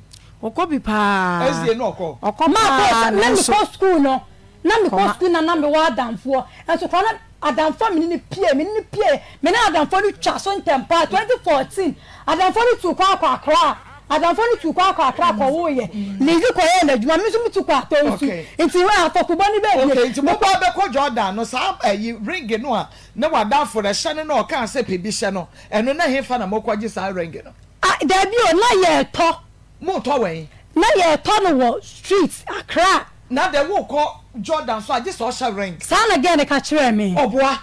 Ɔkɔ bi paa. SDA no ɔkɔ? Ɔkɔ paa, nanso. Na me kɔ school no, na me kɔ school na na me wɔ adamfoɔ, nso koraa na adamfoɔ a me ne no pie, me ne no pie, me ne adamfoɔ no twa so ntɛm paa, 2014, adamfoɔ no tuu kwan kɔ Accra, adamfoɔ no tuu kwan kɔ Accra kɔ woo yɛ, Lizzy kɔ yɛɛ n'adwuma, me nso me tu kɔ Atonsu, nti afɔkubɔ no bɛɛ bie. Okay, nti mo ba bɛkɔ Jordan no, saa ɛyi ring no a na w'adamfo no hyɛ no na ɔkaa sɛ pɛ bi hyɛ no, ɛno na hefa na mokɔ gye saa ring no? Ah, dabi o, na yɛɛtɔ. Motɔ wɛn? Na yɛtɔ no wɔ street Accra. Na dɛ wokɔ Jordan so a gye sɛ ɔhyɛ ring. Saa na girl no ka kyerɛɛ me. Ɔboa.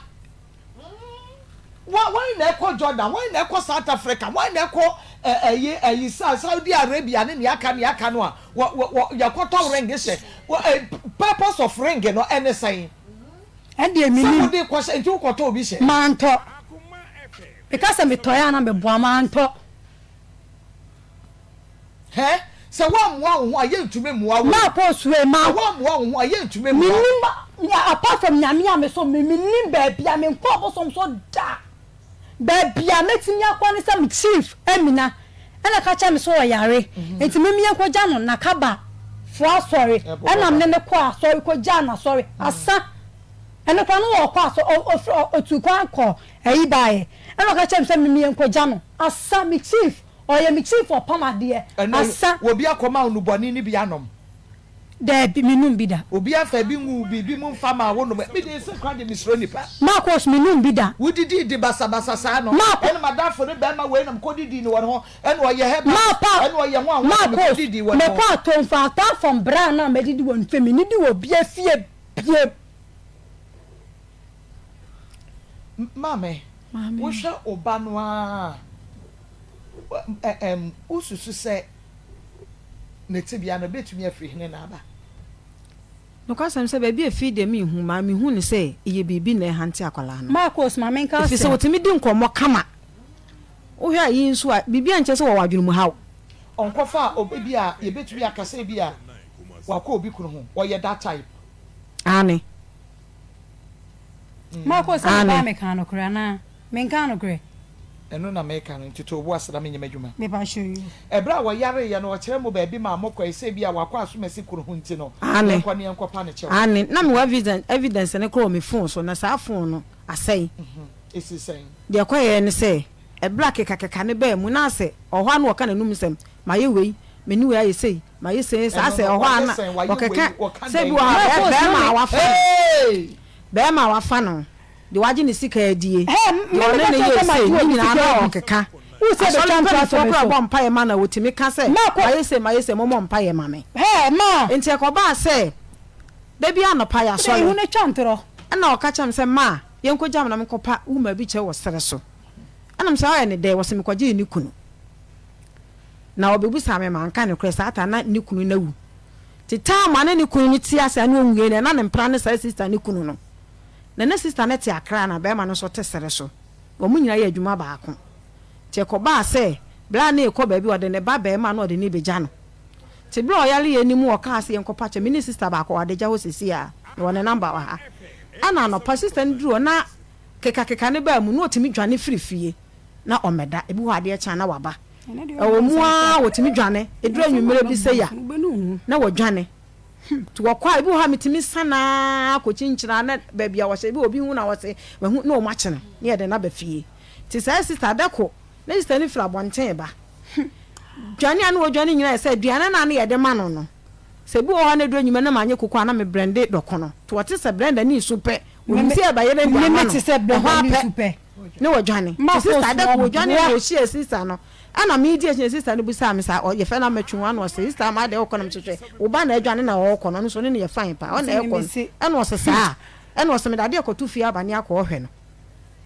Wa wan na ɛkɔ Jordan, wan na ɛkɔ South Africa, wan na ɛkɔ ɛ ɛyi ɛyi Sa Saudi Arabia ne nea aka nea aka no a wɔ wɔ wɔ yɛkɔtɔ ring hyɛ. Wɔ ɛ purpose of ring no ɛne sɛn? Ɛndeɛ Sɛ mennim. wode kɔhyɛ nti wokɔtɔ obi hyɛ? Mantɔ. Meka sɛ metɔeɛ a na meboa, mantɔ. Hɛ! Sɛ woammoa wo ho a, yɛntumi mmoa wo o. Maakɔ Osuee, ma. Sɛ woammoa wo ho a, yɛntumi mmoa wo. Mennim, apart from Nyame a mesom no, mennim baabi a, menkɔɔ bosom so da. Baabi a mɛtumi akɔ ne sɛ me chief Amina ɛna ka kyerɛ me sɛ ɔyare, nti me meɛnkɔgya no Nakaba foɔ asɔre, ɛna mene no kɔɔ asɔre kɔgyaa no asɔre, asa. Ɛno koraa no ɔkɔ asɔre, ɔfiri, ɔtuu kwan kɔɔ ayi baeɛ, ɛna ɔka kyerɛ me sɛ me meɛnkɔgya no, asa, me chief. Ɔyɛ me chief ɔpam adeɛ asa. Ɛnɛ obi akɔma wo nnubɔne no bi anom? Daabi, mennom bi da. Obi afa bi ngu wo biribi mu mfa maa wo nom? Me deɛ sɛ koraa deɛ mesuro nnipa. Marcos, mennom bi da. Wodidii di basabasa saa no? Marco. Ɛna m'adamfo no barima wei na mekɔdidii no wɔ ne hɔ, ɛna ɔyɛ herbalist, ɛna ɔyɛ ho ahoa na mekɔdidii wɔ ne hɔ. Marcos, mekɔ atomfo apart from bra no a madidi wɔ ne fie, mennidi wɔ obiara fie bio. Maame, wohwɛ wo ba no ara a, ɛm, wosusu sɛ ne tebea no betumi afiri hene na aba? Nokwasɛm sɛ, baabi a efii deɛ minhu, maa mihu no sɛ ɛyɛ biribi na ɛhante akwadaa no. Marcos, ma menka Efisɛ asɛm. wɔtumi di nkɔmmɔ kama. Wohwɛ a yi nso a, biribi ankyerɛ sɛ wɔwɔ adwene mu haw. Ɔnkɔfa obi bi a yebetumi aka sɛ ebia wakɔ obi kunu ho, ɔyɛ that type. Aane. Marco sɛ Aane. mebaa mekaa nokorɛ anaa? Menkaa nokorɛ? Ɛno na meka no, nti to wo bo ase na menyɛ m'adwuma. Mepakyɛw yoo. Ɛberɛ a wɔyareeɛ no, ɔkyerɛ mo baabi maa mokɔe, sɛ ebia wakɔ asomasi kunu ho nti no, Aane. yɛnkɔ na yɛnkɔpa no kyɛw. Aane, na mewɔ evidence, evidence no koraa wɔ me phone so, na saa phone no asɛe. Ɛsii sɛn? Deɛ ɛkɔeɛ ne sɛ, ɛberɛ a kekakeka no baa mu, na asɛ ɔhɔ a na ɔka n'anum nsɛm, mayɛ wei, me ne wei ayɛ sei, mayɛ sei, saa Ɛno sɛ no, ɔhɔ a wayɛ na sɛn? Wayɛ ɔkeka wei, wɔka sɛ bi dɛn? wɔ hɔ a Marcos, bɛɛ, na bɛrima me. a wafa no, Hey! bɛrima a wafa no, Deɛ wagye ne sika adie, Hey, deɛ me ɔne meka no kyerɛ yɛɛ sɛ sei, magye ne obi nyinaa sika na adi. ɔkeka. Wo sɛ Asɔre bɛtwa ntoa to mpanimfoɔ me koraa so. bɔ mpaeɛ ma no a, wɔtumi ka sɛ, Marco. Mayɛ sei, mayɛ sei, mommɔ mpaeɛ ma me. Hey, ma. Enti ɛkɔbaa sɛ, da bi anɔpa Wode yɛasɔre, ehu no twa ntorɔ. ɛnna ɔka kyerɛɛ me sɛ, Ma, yɛnkɔgya me na menkɔpa wo ma bi kyɛ wɔ serɛ so. Ɛnna mesɛ, Woayɛ no dɛn? Ɔse, Mekɔgyee ne kunu. Na ɔbɛbisaa me, manka nokorɛ, saa ta na ne kunu no awu. Nti time a na ne kunu no te ase a na ɔnwuiɛ no, na ne mpena ne saa sister no kunu no. Na na sista no te Accra na barima no nso te sere so. Wɔn nyinaa yɛ adwuma baako. Nti ɛkɔbaa sɛ berɛ a na ɛrekɔ baabi ɔde ne ba barima na ɔde no rebɛgya no. Nti berɛ a ɔyareɛ no mu ɔkaa sɛ yɛnkɔpa kyɛ me ne sista baako wɔ Adagya hɔ seesei a mewɔ ne number wɔ ha. Ɛna anɔpa sista no duruu hɔ na kekakeka no baa mu na ɔtumi dwane firi fie na ɔmmɛda. Ebi hɔ a adeɛ kye a na waba. Ɛwɔ mu ara wɔtumi dwane. Ɛduru anwummerɛ bi sei a na wɔdwane. Nti wɔkɔ a, ebi wɔ hɔ a metumi san ara kɔkyinkyini ara na baabi a wɔhyɛ, ebi wɔ obi hu na wɔse mahu na wɔn akye no na yɛde no aba fie. Nti saa sista da ko na sista no firi abɔnten ba. Dwane a na wɔdwane nyinaa yɛ sɛ aduane no a na yɛde ma no no, sɛ ebi wɔ hɔ a na ɛduru anwummerɛ na manyɛ koko a na me brɛnde dɔko no. Nti wɔte sɛ Brenda ne resu pɛ, wɔnim sɛ yɛbɛyere de ama no, ɛhɔ ara pɛ na wɔdwane. Nti sista da ko wɔdwane na wɔhyiaa sista no. Ɛna me di akyi na sista no bisaa me saa yɛfrɛ no amatwi ho ana ɔse sista ama adɛn wokɔ na mese hwɛ wo ba na adwane na ɔɔkɔ no ɔno nso ɔne no yɛ fine paa ɔna ɛkɔ no ɛna ɔse saa ɛna ɔse mede adeɛ kɔto fie aba ne akɔ ɔhwɛ no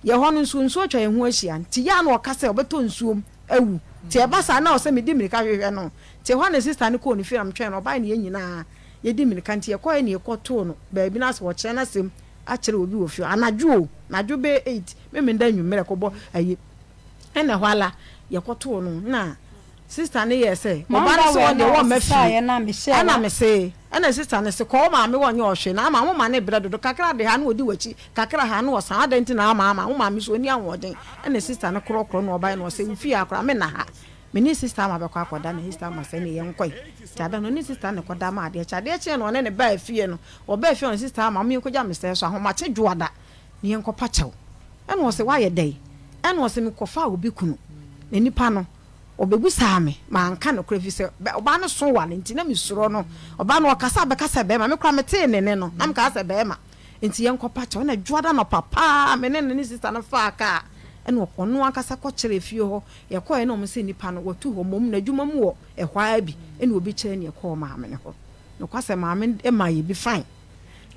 yɛ hɔ no nso nsuo atwa yɛn ho ahyia nti yɛ a na ɔka sɛ ɔbɛtɔ nsuom awu nti ɛba saa na ɔsɛ medi mirika hwehwɛ no nti ɛhɔ na sista no kɔɔ ne fie na metwɛn no ɔbae ne yɛn nyinaa yɛdi mirika nti yɛkɔɛ ne yɛkɔtoo no baabi na asɛ ɔkyerɛ n'asɛm akyerɛ obi wɔ fie anadwo o anadwo bɛyɛ 8 memenda anwummerɛ kɔbɔ ayi Ɛna ɛhɔ ara yɛkɔtoo no na sista no yɛɛ sɛ ɔba no sɛ ɔno deɛ wɔmma fie. Ɛna mese Ɛna sister no se, kɔ wo maame hɔ nyɛ ɔhwee na ama wo ma no brɛ dodo, kakra de ha na ɔdi w'akyi, kakra ha na ɔsan, adɛn nti na ama ama, wo maame nso ɔnni ahoɔden. Ɛna sister no korɔkorɔ na ɔbaeɛ na ɔse, wo fie ha koraa menna ha, me ne sister Ama bɛkɔ akɔda na sister Ama sɛ ɛneɛ yɛnkɔe. Nti ada no ɔne sister no kɔda ma adeɛ kye, adeɛ kyeeɛ no ɔne no baa fie no, wɔbaa fie no ɔne sister Ama, mo yɛnkɔgya me sɛɛ so, ahomakye dwoada na yɛnkɔpa kyɛw. Ɛna ɔse, woayɛ dɛn? Ɛna ɔse, mekɔfaa obi kunu, na nipa no, Ɔbɛbisaa me, manka nokorɛ ɛfiri sɛ ɔbaa no so ware nti na mesuro no. Ɔbaa no ɔkasa a bɛka sɛ bɛrima, me koraa metee ne nne no na mekaa sɛ bɛrima nti yɛnkɔpa kyɛw. Ɛna Dwoada anɔpa paa me ne no ne sista no faa kaa ɛna ɔno ankasa kɔkyerɛɛ fie hɔ. Yɛkɔeɛ na wɔn sɛ nipa no watu hɔ mmom n'adwuma mu wɔ ɛhɔ ara bi ɛna obi kyerɛɛ no yɛkɔɔ maame no hɔ. Nokwasɛm maame no maa yɛ bi fine.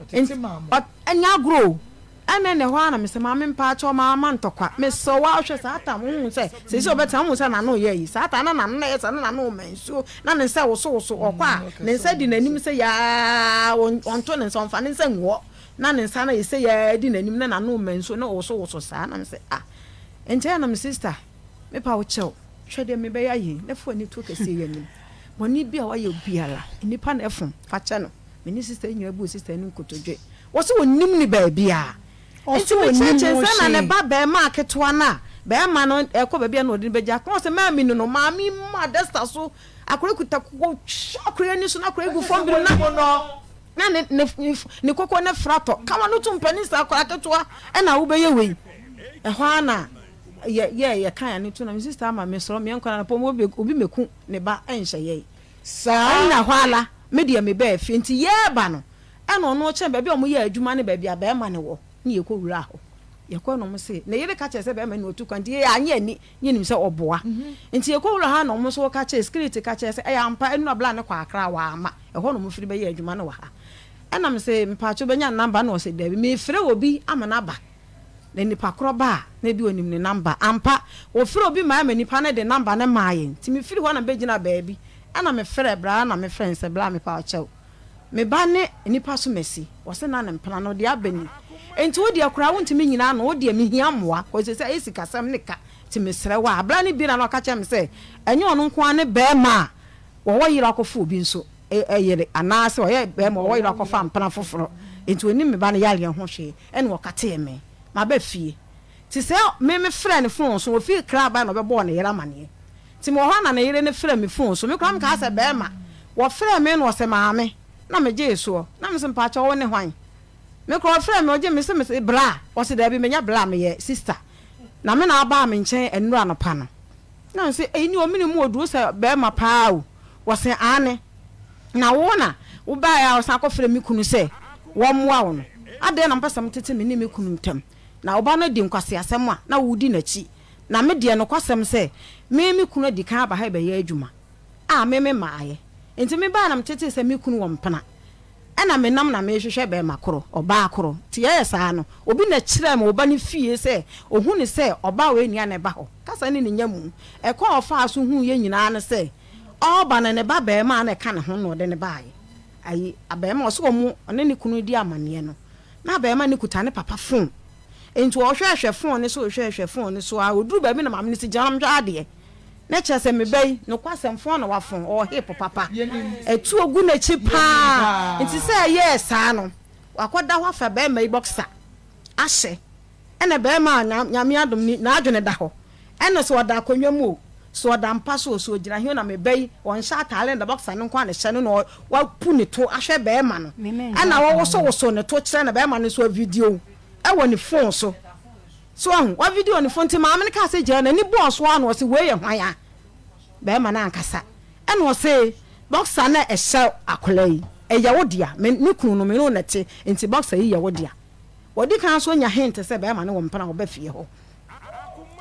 Ɔtete maa mo. Ɛnyɛ agorɔ o. Ɛnɛ na ɛhɔ ara na mesɛ maame mpaakyɛw maa ma ntɔkwa. Mesrɛ wo ara hwɛ saa tam wohu sɛ seesei ɔbɛtena wohu sɛ n'ano yɛ ayi saa tam na n'ano na ɛyɛ saa na n'ano rema nsuo na ne nsa wosowoso ɔkɔ a ne nsa di n'anim sɛ yaa ɔnto ne nsa ɔmfa ne nsa ngu hɔ na ne nsa no yɛ sɛ yaa di n'anim na n'ano rema nsuo na ɔwosowoso saa na mesɛ ah nkyɛn na me sister mepa wo kyɛw hwɛ deɛ mebɛyɛ ayɛ yi na fa w'ani to kɛseɛ yi anim bɔne bi a wayɛ obiara nnipa na ɛfom fa kyɛ no. Me ne sista yi nyinaa buu sista yi no nkotodwe. Wɔse wɔnnim no baabiara. Nti Ɔse ɔnnim mekyerɛkyerɛ wo sɛ na ne hwee. ba bɛɛmaa ketewa no a bɛɛma no ɛkɔ baabi a na ɔde no bɛgya akora. Ɔse maa menu no, maame yi maa duster so, akora yi kuta koko, twa akora yi ani so na akora yi gu fam binom na na ne ne ne koko no fra tɔ. Ka w'ano tom panin saa akora ketewa ɛna wobɛyɛ wei. Ɛhɔ ara na yɛ yɛ yɛka yɛn ano to na me sista ama mesrɛ wo meɛnkɔ na anɔpa mu obi mɛku ne ba ɛnhyɛ yɛn. Saa. Ɛnna hɔ ara, me deɛ mebaa fie. Nti yɛreba no, ɛnna ɔno ɔkyerɛɛ me baabi a wɔyɛ adwuma ne baabi a barima no wɔ, ne yɛkɔwuraa hɔ. Yɛkɔe no, wɔse, ne yere ka kyerɛɛ sɛ barima no watu kwan, nti yɛn anyɛ anni, ne yɛnim sɛ ɔboa. Nti yɛkɔwuraa hɔ a na wɔn nso wɔka kyerɛɛ, security ka kyerɛɛ sɛ, ɛyɛ ampa, ɛnora bla no kɔɔ Accra, wamma. Ɛhɔ na wɔfiri bɛyɛɛ adwuma no wɔ ha. Ɛnna mese, mpakyɛw bɛnya ne number? Ɛnna ɔse, dabi, merefrɛ obi ama no aba. Na nipa korɔ ba a, na ebia ɔnim ne number. Ampa, wɔfrɛɛ obi mae ma nipa no de number no maa yɛn. Nti mefiri hɔ na mebɛgyinaa baabi, ɛna mefrɛɛ bra na mefrɛɛ no sɛ, Bra mepa wo kyɛw, me ba ne nipa so masi. Ɔse na ne mpena no deɛ aba ni. Nti wo deɛ koraa wontumi nnyina ano, wo deɛ mehia mmoa, cause seesei ayɛ sikasɛm ne ka, nti mesrɛ wo a. Bra no bie n'ano ɔka kyerɛɛ me sɛ, ɛnyɛ ɔno nko ara ne barima a wɔwɔ yere akɔfa obi nso yere, anaasɛ ɔyɛ barima a ɔwɔ yere akɔfa mpena foforɔ, nti ɔnnim me ba no yareɛ ho hwee. Ɛna ɔkatee me. Maba fie. Nti sɛ me me frɛ no phone so, ofii kra bae na ɔbɛbɔɔ ne yere amaneɛ. Nti mewɔ hɔ a na ne yere no frɛ me phone so. Me koraa mekaa sɛ bɛɛma. Wɔfrɛɛ me na ɔse maame. Na me gyee soɔ. Na me se mpakyɛw wo ne hwan? Me koraa ɔfrɛɛ me ɔgye me se me se bra. Ɔse daabi menyɛ bra meyɛ sister. Na me na abaa me nkyɛn ɛnora anɔpa no. Na me se ei ne omene mu oduro sɛ bɛɛma paa o. Wɔse aane. Na wo na wobaeɛ a wosan kɔfrɛɛ me kunu sɛ wɔmmoa wo no, adɛn na mopɛ sɛ motete me ne me kunu ntam? Na wo ba no adi nkwaseasɛm a na woredi n'akyi. Na me deɛ, nokwasɛm sɛ, me me kunu adi kan aba ha rebɛyɛ adwuma a me memmaeɛ. Enti mebaeɛ na metetee sɛ me kunu wɔ mpena, ɛnna menam na merehwehwɛ barima korɔ, ɔbaa korɔ. Nti yɛyɛ saa no, obi na ɛkyerɛɛ me wɔ ba no fie sɛ ɔhu no sɛ ɔbaa wei nua na ɛba hɔ. Kasa ne ne nya mu. Ɛkwan a ɔfaa so huu yɛn nyinaa ne sɛ, Ɔreba no, ne ba barima a na ɛka ne ho na ɔde no baeɛ. Ayi, abarimaa, ɔse wɔn, ɔne ne kunu redi amaneɛ no, na abarimaa no kuta ne papa phone. Enti ɔhwɛɛhwɛ phone no so, hwɛɛhwɛ phone no so ara, ɔduru baabi na maame no se, gyina na menhwɛ adeɛ. Na kyerɛ sɛ me ba yi, nokwasɛm, phone na wafon, ɔwɔ hip papa. Atuo gu n'akyi paa. Nti sɛ ɛyɛɛ saa no, wakɔda hɔ afa barima yi boxer ahyɛ. Ɛna barima a Nyame adom ni, n'adwene da hɔ. Ɛna sɛ ɔda akonnwa mu o, sɛ ɔda mpa so o, sɛ ɔgyina he o, na me ba yi, ɔnhyɛ ataare na boxer no nko ara na ɛhyɛ no na wapu ne to ahwɛ barima no. Ɛna ɔwosowoso ne to kyerɛ no, barima no nso avideo wɔ ne phone so. So wahu? Wavideo ne phone nti maame no kaa sɛ gyaa n'ani bɔɔ so ara na ɔse wei yɛ hwan a? Barima no ankasa. Ɛna ɔse boxer no a ɛhyɛ akwadaa yi, ɛyɛ wo dea. Me, me kunu no, me ne wo na ɛte, nti boxer yi yɛ wo dea. Wɔdi kan nso nya hint sɛ bɛrima no wɔ mpena a ɔba fie hɔ.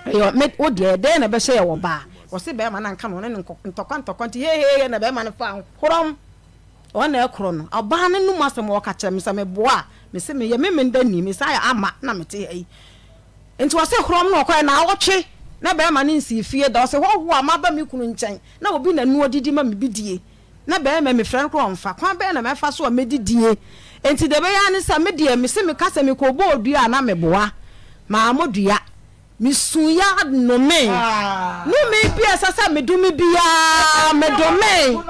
Ɛyɛ me wo deɛ dɛn na ɛbɛhyɛ yɛ wɔ baa? Wɔse bɛrima no anka no ɔne no nkɔ ntɔkwa ntɔkwa nti hehehe na bɛrima no faa ho horɔm. Ɔno na ɛkorɔ no. Ɔbaa no num asɛm a ɔka kyerɛ me sɛ meboa a mese meyɛ me menda ni mesan yɛ ama na mete ha yi. Nti ɔse horɔm na ɔkɔɛ naawɔtwe na bɛrima no nsii fie da. Ɔse hɔhoɔ a maba me kunu nkyɛn na obi na noa didi ma me bi die. Na bɛɛma mefrɛ no koraa ɔmfa. Kwan bɛn na mɛfa so a mɛdidie? Enti deɛ ɛbɛyɛ ara ne sɛ, me deɛ mese meka sɛ mekɔbɔɔ dua a na meboa. Mammɔ dua. Mesuiɛ ara nomee. Nomee bi a ɛsɛ sɛ medome biara, medomee.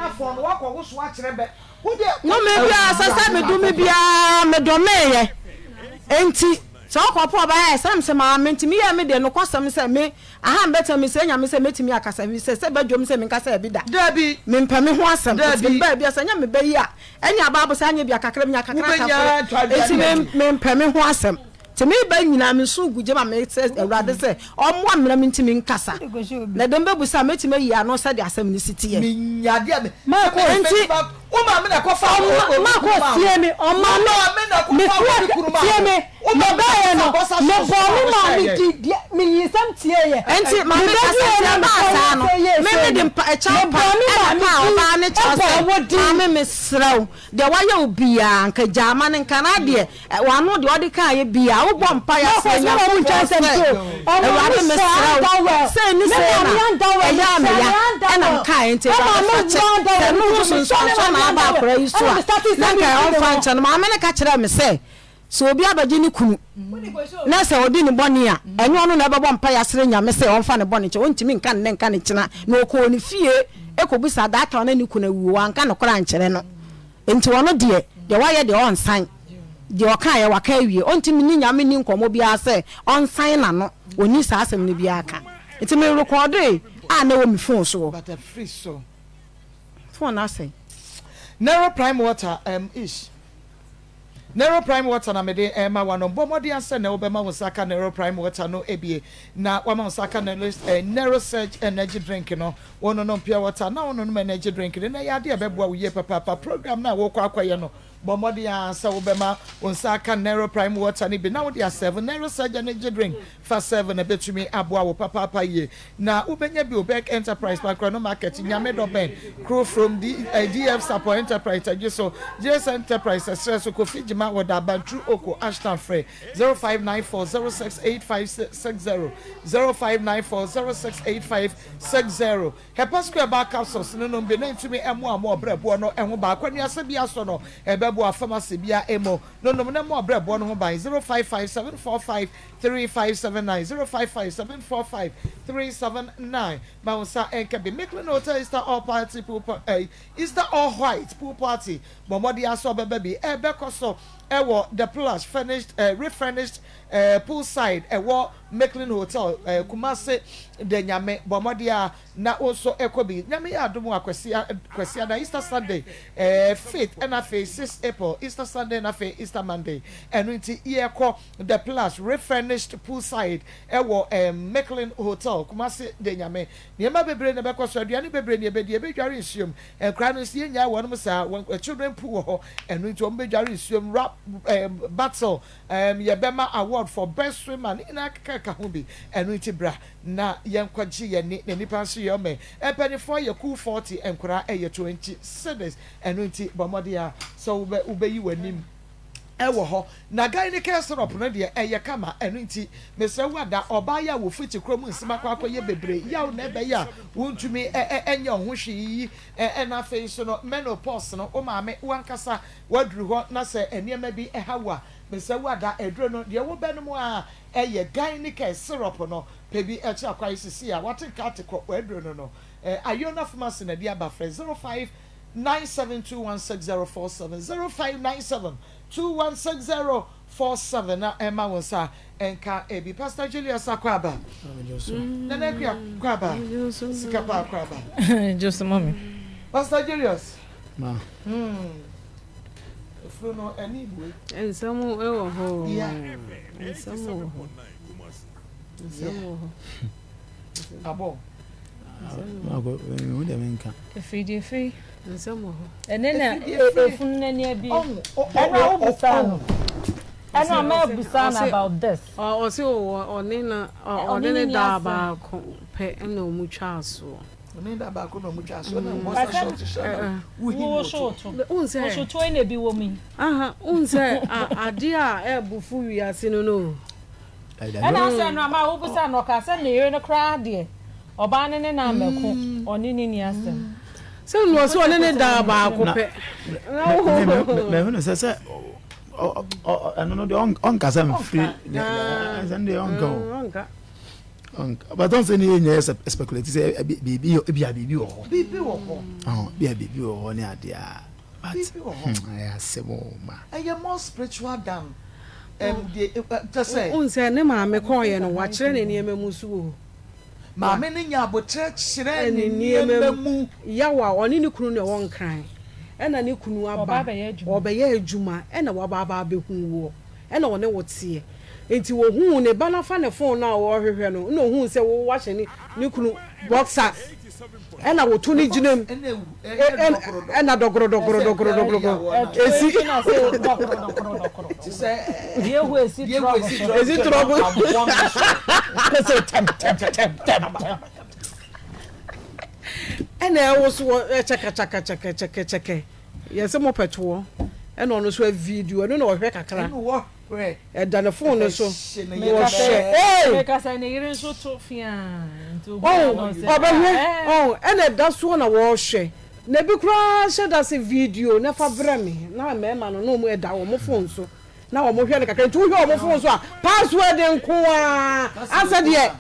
Nnome biara sɛ sɛ medome biara medomeeɛ. Enti sɛ wokɔpɛ ɔbaa a ɛsɛ sɛ maame nti meyɛɛ me deɛ nokwasɛm sɛ me aha mbɛtena mesrɛ Nyame sɛ mɛtumi akasa ɛfiri sɛ sɛ badwam sɛ menkasa bi da. Dabi. Mempɛ me ho asɛm nti Dabi. mebaa bi a sɛ nyɛ me ba yi a ɛne a Bible sɛ anyɛ bi a kakra menya kakra Wobɛnya tafere ntwadeɛ nti ne me adi. mempɛ me ho asɛm. Nti meba nyinaa mesu gu gya ma mesrɛ Awurade sɛ ɔmmoa me na mentumi nkasa. Na dɛm bɛbu sɛ mɛtumi ayi ano sɛdeɛ asɛm no si teɛ. Menya adeɛ a me Marco, sɛ me Enti mɛtumi wo maame na ɛkɔfa wo ɔma obi Marco kunu maa tie wo. me ɔma Wo me maame na me ɛkɔfa fie obi kunu maa tie wo. me Wo me maame na baeɛ ɛkɔfa no bɔsa me sɔs bɔɔ maa me wo maame hyɛeɛ. di deɛ me yi nsɛm tie yɛ Enti me maame bɛduru kasa yɛ tia na me baa kɔ saa no, yɛ sɛ yɛ me sei mede no mpa ɛkyɛw me pa bɔɔ me ɛna maame paa din ɔbaa no kyɛw ɛbɔɔ sɛ, wo din. Maame mesrɛ wo, deɛ wayɛ wo biaa nka gyaa ma no nka n'adeɛ, W'ano deɛ ɔde kaeɛ biaa, wobɔ mpaeɛ Marcus, srɛ me na ɔmo ntwa Nyankopɔn nsɛm sɛ, so. Ɔmo Awurade ne sɛ mesrɛ wo, underwear. sei ne Me sei na maame underwear, ɛyɛ a mesrɛ meya me ɛna underwear. mekaeɛ nti Me Awurade maame fa kyɛ, wura sɛ underwear ɛno no ho nti mesrɛ me nsunsuansoɔ maame na aba underwear. akwadaa yi so Ɛna a, me startee na sɛ nka medi ne ɔmfa ho. nkyɛ no. Maame no ka kyerɛɛ me sɛ, sɛ obi abɛgye ne kunu na sɛ ɔdi ne bɔne a, ɛnyɛ ɔno na ɛbɛbɔ mpaeɛ asrɛ Nyame sɛ ɔmfa ne bɔne nkyɛ, ɔntumi nka nnɛ nka ne kyena, na ɔkɔɔ ne fie kɔbisaa that time na ne kunu awuo, wanka nokorɛ ankyerɛ no. Enti ɔno deɛ, deɛ wayɛ deɛ ɔnsan, deɛ ɔkaeɛ waka awie, ɔntumi ne Nyame nni nkɔmmɔ biara sɛ ɔnsan n'ano, ɔnni saa asɛm no biara ka. Nti me rekɔɔdee a na ɛwɔ me phone soɔ. But afiri so. Phone no asɛe. Nero prime water um ish Nero prime water na mede rema wo ano. Bɔ mmɔden ara sɛ nnɛ wobɛma wo nsa aka Nero prime water no bi na woama wo nsa aka Nero eh, Nero Surge energy drink no. Wononom pure water na wononom energy drink no, na ɛyɛ ade a ɛbɛboa wo yie papaapa. Program no a worekɔ akɔyɛ no, bɔ mmɔden ara sɛ wobɛma wo nsa aka Nero prime water no bi na wode asɛve Nero Surge energy drink fa sɛve no, ɛbɛtumi aboa wo papaapa yie. Na wobɛnya bi wɔ Berk Enterprise, Pankrono Market, Nyame Dɔ Bɛn, Kro From, D, eh, DF Sapɔ Enterprise, Tadwi so, JS Enterprise, Ɛserɛ so, Kofi Gyima wɔ Daban, True Oko, Ashtown Frɛ, 0594 068560, 0594 068560. Hepa Square Bar Capsules no nom bi na ntumi mmoa mo ɔbrɛboɔ no ho ban. Akwannuasa biara so no, ɛbɛboa pharmacy biara mu no nom na mmɔ ɔbrɛboɔ no ho ban, 055 745 3579 055 745 379 Ma wo nsa nka bi. Micklin Hotel Easter All Party Pool Pa eh, Easter All White Pool Party Bɔ mmɔden ara sɛ wobɛba bi. Ɛrebɛkɔ so wɔ The Plush Furnished eh, Refurnished eh, Poolside ɛwɔ Micklin Hotel eh, Kumasi Da Nyame. Bɔ mmɔden ara na wo nso kɔ bi. Nyame yɛ adom a Kwasia, Kwasiada, Easter Sunday eh, 5th ɛna afei 6th April, Easter Sunday na afei Easter Monday. Ɛno nti yɛrekɔ The Plush Refurnished Poolside wɔ Micklin Hotel, Kumasi de Nyame. Nneɛma bebree na ɛbɛkɔ so, aduane bebree na yɛbɛdi, yɛbɛdware nsuom, nkwadaa no nso yɛnnyae wɔnom saa, wɔn children pool wɔ hɔ, ɛno nti wɔbɛdware nsuom, rap battle, yɛbɛma award for best swimmer, ne nyinaa keka ho bi, ɛno nti bra na yɛnkɔgye yɛn ani, na nnipa nso yɛ ɔmɛ. Mpanimfoɔ yɛ cool 40, nkwadaa yɛ 20 cedis, ɛno nti bɔ mmɔden ara sɛ wobɛyi w'anim. Ɛwɔ hɔ. Na Gynecare syrup no deɛ ɛyɛ kama, ɛno nti mesrɛ wo ada ɔbaa yi a wo fiti kurom nsem akɔ akɔyɛ bebree yaw na ɛbɛyɛ a wontumi nyɛ wo ho hwee yi ɛna afei nso no menopause no wo maame wo ankasa woaduru hɔ na sɛ nneɛma bi ɛha wo a mesrɛ wo ada aduro no deɛ wobɛnom a ɛyɛ Gynecare syrup no pɛ bi kyerɛ akwan sisi a wate nka ate kɔ w'aduro no no Iona Pharmacy na ɛde aba frɛ 05 97216047 0597 216047 na ɛma wo nsa nka ebi. Pastor Julius Akwaaba, Nana Akua Akwaaba, Sika Pa Akwaaba. Josu mami. Pastor Julius. Ma. Hmm. Efuru no ɛni ibue. Nsɛm wɔ hɔ. Yeah. Nsɛm wɔ hɔ. Nsɛm wɔ hɔ. Abɔ. Maako, mehu deɛ menka. Efiri deɛ efiri. Nsɛm wɔ hɔ. Ɛnɛ na efunu n'ani abie. Ɛna wo busa no. Ɛna ɔma busa no about this. Ɔsi ɔne na ɔne ne da baako pɛ ɛna ɔmo twa asoɔ. Ɔne da baako na ɔmo twa asoɔ na ɔmo sa short hyɛ na wuhi wo to. Wosotoɔ yi na ebi wɔ mu yi. Aha, wohu sɛ adeɛ a ɛɛbo fu wiase no no. Ɛna asɛ no ama wobisa no ɔkaa sɛ ne yere no koraa deɛ ɔbaa no ne no ammɛko ɔne no nni asɛm. Sɛ no ɔsɛ ɔne ne daa baako pɛ. Mehunu sɛ sɛ ɛno no deɛ ɔnka sɛ mfiri sɛ no deɛ ɔnka o ɔnka but ɔn sɛ ne yɛ nyɛ speculate sɛ biribi ebia biribi wɔ hɔ biribi wɔ hɔ ebia biribi wɔ hɔ ne adeɛ a. But Biribi wɔ hɔ. hmm ɛyɛ asɛm o ma. Ɛyɛ more spiritual than ɛm deɛ kyɛ sɛ. Wohu sɛ ne maame kɔeɛ no wakyerɛ ne nneɛma mu nso o. Maame no nyaa aboterɛ kyerɛɛ ne ne nneɛma nneɛma mu. mu. Yaw a ɔne ne kunu na ɛwɔ Nkran ɛna ne kunu aba ɔrebɛyɛ adwuma ɛna waba aba abɛhu woɔ ɛna ɔne wo teɛ nti ɔhuu ne ba no afa ne phone no a ɔrehwehwɛ no ɛna ɔhuu sɛ wo wahyɛ ne ne kunu boxer ɛna woto ne gyina mu ɛna dɔgɔrɔdɔgɔrɔdɔgɔrɔdɔgɔrɔ esi esi trɔbo ɛna ɛwo so wɔ kyɛkɛkyɛkɛkyɛkɛkyɛkɛ yɛsɛ mo pɛtoɔ ɛna ɔno nso video ɛno na ɔhwɛ kakra. Hwɛ. Ɛda ne phone no so Ɛhye na ɔhwɛ ee. Meka sɛ ne yere nso to fiaa nti obi Oh a na ɔsɛ ɔbɛhwɛ ɛɛ. oh ɛna ɛda soɔ na wɔhwɛ na ebi koraa hyɛ da sɛ video na fa brɛ me na mmarima no na wɔn ɛda wɔn phone so na wɔn hwɛ no kakra nti wohwɛ wɔn phone so a password nkoaa asɛ deɛ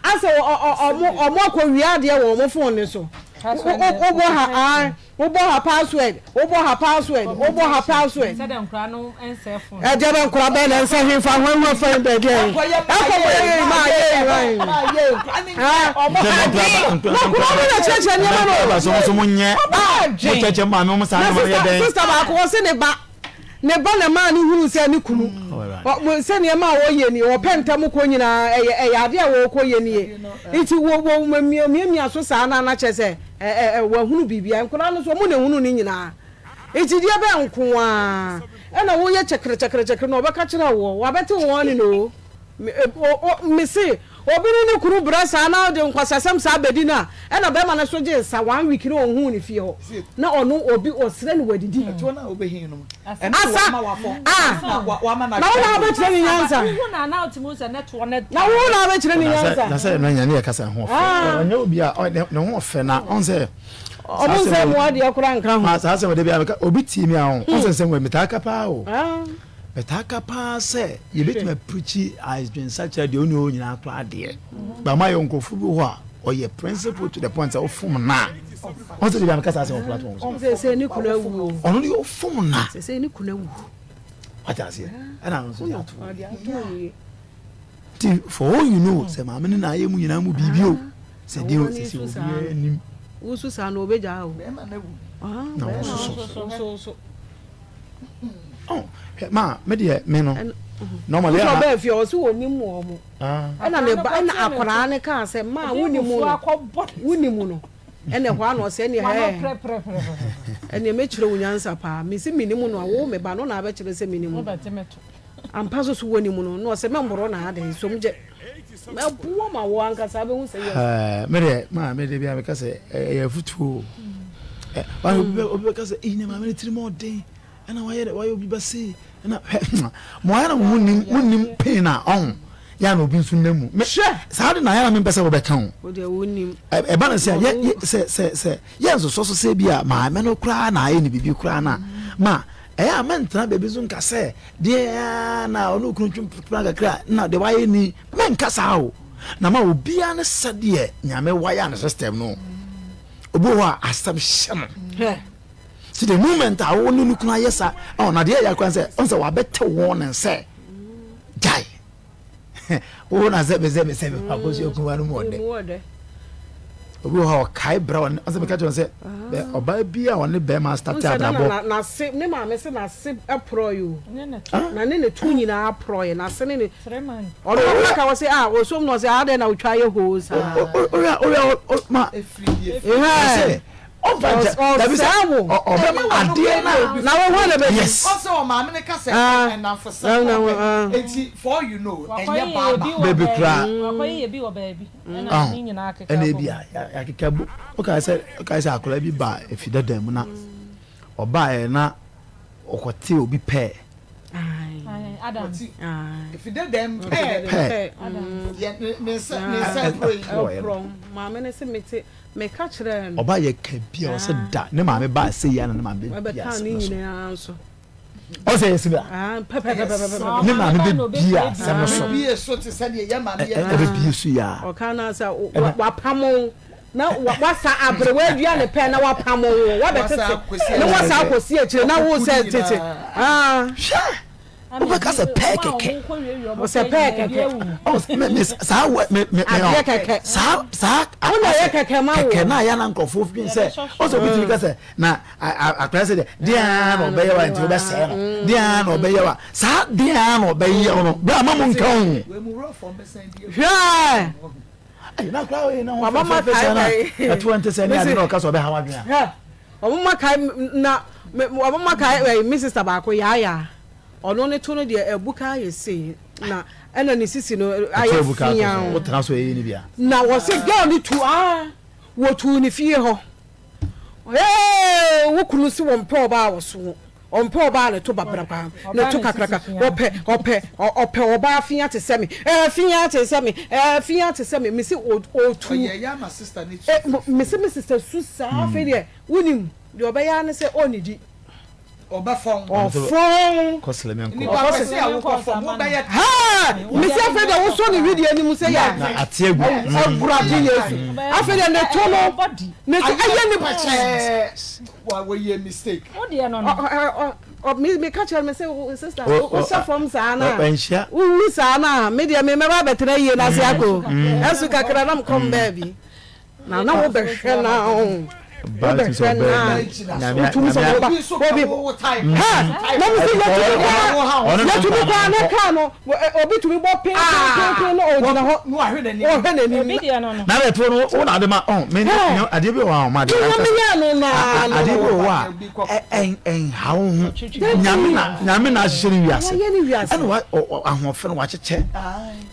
asɛ wɔn wɔn akɔ wia adeɛ wɔ wɔn phone no so wobɔ ha ae. Wobɔ ha password, wobɔ ha password, wobɔ ha password. Sɛdeɛ nkwadaa no nsɛe phone. Ɛdeɛ bɛ nkwadaa bɛn na ɛnsɛ hwee fa ho ɛho fa bɛ deɛ yi. Ɛkɔ bɔ yɛ yi ma yɛ yi ma yi. Ɔmo ha dwen. Na nkwadaa no na kyerɛkyerɛ nneɛma no. Nkwadaa so mo so mo nyɛ. Mo kyerɛkyerɛ maame mo saa nneɛma no yɛ dɛn. Na sister baako ɔse ne ba. Ne ba na ɛmaa no hunuu sɛ ne kunu, sɛ nneɛma a ɔyɛ nie, ɔpɛ ntɛm kɔ nyinaa, ɛyɛ ɛyɛ adeɛ a wɔrekɔ yɛ nie. Nti wɔ wɔ miamia so saa na na kyerɛ sɛ ɛ ɛ wɔahunu biribiara. Nkwadaa no nso wɔn na ehunu ne nyinaa. Nti deɛ bɛn nko ara ɛna woyɛ kyɛkere kyɛkere kyɛkere na ɔbɛka kyerɛ woɔ, wabɛte wo ɔne no o. Me o o mese obi ne ne kunu brɛ saa na ɔde nkwasiasɛm saa bɛdi no a, ɛna bɛrima no nso gye nsa one week na ɔnhuu ne fie hɔ na ɔno obi ɔsrɛ no wadidi. Ɛtoɔ no a wobɛhin no ɛno Asa wama wafɔ ah na wama na wo na wobɛkyerɛ ne nyansa na wo na wobɛkyerɛ ne nyansa. Na sɛ ɛno nyɛ ne yɛ kasa ho ɔfɛ Ah. ɔnyɛ obi a ne ho ɔfɛ na ɔn sɛ Ɔmo nsɛ mmoa deɛ koraa nka ho. Saa asɛm de bi a obi tie mi a ɔn sɛ nsɛm wɔ metaa ka paa o. Ah. Metaa ka paa sɛ yɛbɛtumi aprikyi adwensakyera deɛ ɔni hɔ nyinaa koraa deɛ but mayɛ nkurɔfoɔ bi wɔ hɔ a ɔyɛ principle to the point sɛ wofom no a ɔn sɛ debi a meka saa asɛm wɔ platform so Sɛsɛ ne kunu awu o. Ɔno deɛ ɔfom no a Sɛsɛ ne kunu awu. Wate aseɛ ɛna ɔno nso de ato Ɔde ato wie. Nti for all you know sɛ maame no na ayɛ mu nyinaa mu biribi o sɛ deɛ o sɛ sɛ obiara nim. Wosu saa no obɛgyaa o. Bɛrima no awu. Na wososo. So so. Oh, ma me deɛ me no. Normally ana. Ɔbɛɛ fie ɔsi wɔ nim wɔn mo. Ɛna ne ba ɛna akwaraa ne kaa sɛ maa wo nim no wo nim no ɛna ɛhɔ ano ɔsɛ ɛne hɛɛ ɛne mɛkyerɛ wo nyansa paa mesi me nim no a wo me ba no na abɛkyerɛ sɛ me nim no ampa so so wɔ nim no na ɔsɛ mɛmboro na adɛn som gye mɛboa ma wo ankasa bɛhu sɛ yɛ. Me deɛ maa me deɛ bi a meka sɛ ɛyɛ afutuo obi bɛka sɛ ɛyi na maame no tirim ɔden ɛna wayɛ dɛ wayɛ obi ba sei ɛna hwɛ mo ayɛ na mo nim mo nim pain a ɔho yɛ na obi nso nam mu hwɛ saa de na ayɛ na mempɛ sɛ wɔbɛka o ɛba no sɛ yɛ sɛ sɛ sɛ yɛ nsosɔ so sɛ bi a maame no koraa na ayɛ ne biribi koraa na ma ɛyɛ a mɛntena baabi nso nka sɛ deɛ na ɔne okunu twe mpena kakra na deɛ wayɛ ni mɛnka saa o na ma obiara ne sɛdeɛ nyame wayɛ ne system no obi wɔ hɔ a asɛm hyɛ no ti the moment a wo ne no kunu ayɛ sa ɔ na deɛ ɛyɛ akora sɛ ɔn sɛ wabɛte wɔn ne sɛ gyae wo na sɛ mesɛ mesɛ me akɔsi okunu no mu ɔdɛ obi wɔ hɔ a ɔkae bra ɔne ɔsɛ meka kyerɛ sɛ ɔbaa bi a ɔne bɛrima starte abrabɔ n'ase ne maame sɛ n'ase porɔ yi o na ne ne to nyinaa porɔ yɛ n'ase ne ne ɔno ɔka ka wɔ sɛ a ɔsom na ɔsɛ adɛn na ɔtwa yɛ hoo saa ɔyɛ ɔyɛ ma ɛhɛ ɔmfa nkyɛ dabi sɛ ɔsɛe wo ɔbɛma adeɛ no a na wo hɔ na bɛdi yes ɔsɛ ɔmaame no ka sɛ ɛnamfo sɛ ɔpɛ eti for all you know ɛnyɛ baaba baabi koraa wakɔyɛ yɛ bi wɔ baabi ɛna ne nyinaa akeka ɛna ebi a yakeka bu ɔkae sɛ ɔkae sɛ akwadaa bi ba efi dada mu na ɔbaeɛ na ɔkɔte obi pɛɛ efi dada mu pɛɛ pɛɛ yɛ ne nsa ne nsa ɛporɔ yi maame no sɛ mete Meka kyerɛɛ no. Ɔbaa yɛ ka bi a ɔsɛ da ne maame baa sɛ yi ana ne maame bɛ bi asɛm no so. Ɔsɛ yɛ sibira. Ne maame bɛ bi asɛm no so. Bie so te sɛ deɛ yɛ maame yɛ. Ɛbɛ bie so yaa. Ɔka na sɛ wapamo. Na wasa abere wadua ne pɛ na wapam wo wabɛtete na wasa akɔsi akyire na wo sɛ tete. Hwɛ wobɛka sɛ pɛɛ kɛkɛ. Sɛ pɛɛ kɛkɛ. Saa wɔ me me adeɛ kɛkɛ. Saa saa wona yɛ kɛkɛ ma wo. Kɛkɛ na ayɛ na nkurɔfoɔ fi sɛ ɔsɛ obi tumi ka sɛ na akora sɛ deɛ deɛ ara na ɔbɛyɛ wa nti wobɛsɛe no deɛ ara na ɔbɛyɛ wa saa deɛ ara na ɔbɛyɛ no bere ama mo nka ho. Hwɛ. Wamama kae ɛtoɔ nte sɛ ne ade na ɔka sɛ ɔbɛha wadwene a. Wamama kae na wamama kae ɛyi me sista baako yaayaa ɔno ne to no deɛ abuka ayɛ sei na ɛna ne sisi no ayɛ fiaa. Wotena so ɛyɛ ne bia. Na wɔsi girl ne tu aa wɔtuu ne fie hɔ. Ee wo kunu si wɔn pɛ ɔbaa wɔ so. Ɔmpɛ ɔbaa a ne to babraba, ne to kakraka. Ɔpɛ, ɔpɛ, ɔpɛ ɔbaa fia te sɛ me. Ɛɛ, fia te sɛ me. Ɛɛ, fia te sɛ me. Mese ɔtu. E, mese me sista su saa. Afei deɛ, wonim, deɛ ɔbɛyɛ ara ne sɛ ɔnnidi. Ɔbɛfɔn. Ɔfɔn. Kɔsele me nkɔ. Nipa pɛ sɛ awokɔ fam, wobɛyɛ. Haa! Mese afei deɛ wosɔ ne wedeɛ no mu sɛ yɛ. Na ate agu. Awurade Yesu. Afei deɛ ne to no, ne to, ɛyɛ ne. Pɛkyɛɛ. Wa wɔyɛ mistake. Wo deɛ no no. Ɔ ɔ me me ka kyerɛ me sɛ sister wo hyɛ fam saa na Wanhyia. wo wu saa na me deɛ me mɛba abɛtena yie na ase akɔ ɛso kakra na mekɔm baabi na na wo bɛhwɛ na wo bɛhwɛ na wotumi sɛ woba obi ha na me sɛ yɛtumi kɔ yɛtumi kɔ ne kaa no obi tumi bɔ pin pin pin na ɔgyina hɔ ɔhwɛ n'anim Obi deɛ no no. Na bɛ to no wo na ade ma ɔn me ne adeɛ bi wɔ hɔ a ɔma adeɛ Nyame yɛ no naa no. Adeɛ bi wɔ hɔ a ɛn ɛnha wo ho. Nyame na nyame na ahyehyɛ ne wiase. Ɛna wa ahoɔfɛ no wakyekyɛ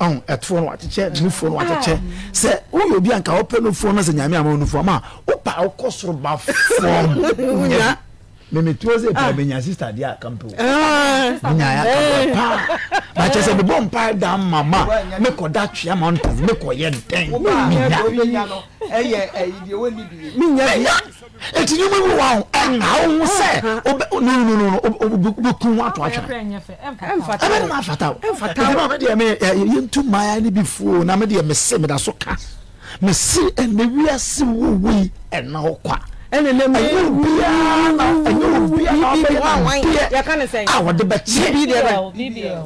ɔn ɛtoɔ no wakyekyɛ nufoɔ no wakyekyɛ sɛ woyɛ obi a nka wopɛ nufoɔ no sɛ nyame ama wo nufoɔ ama wopa wokɔ soro ba fam wonya bi. Me me tuo sɛ paa menya sister deɛ a kampe o menya ya kampe paa ba kyɛ sɛ mebɔ mpae da mama mekɔ da twea ma ntɔn mekɔ yɛ dɛn menya menya eti nneɛma bi wɔ hɔ ɛnha wo ho sɛ wobɛ no no no no wobɛku ho ato atwene ɛbɛ na afata o ɛti ma me deɛ me yɛntu mmaa ne bi fuo na me deɛ mese meda so ka Mese ɛnɛ wiase wo wei ɛna hɔ kwa. Ɛna ɛnɛ mi. Ɛnyɛ obiara na ɛnyɛ obiara na ɔbɛyɛ n'adeɛ a wɔde bɛkyɛ. BBL BBL.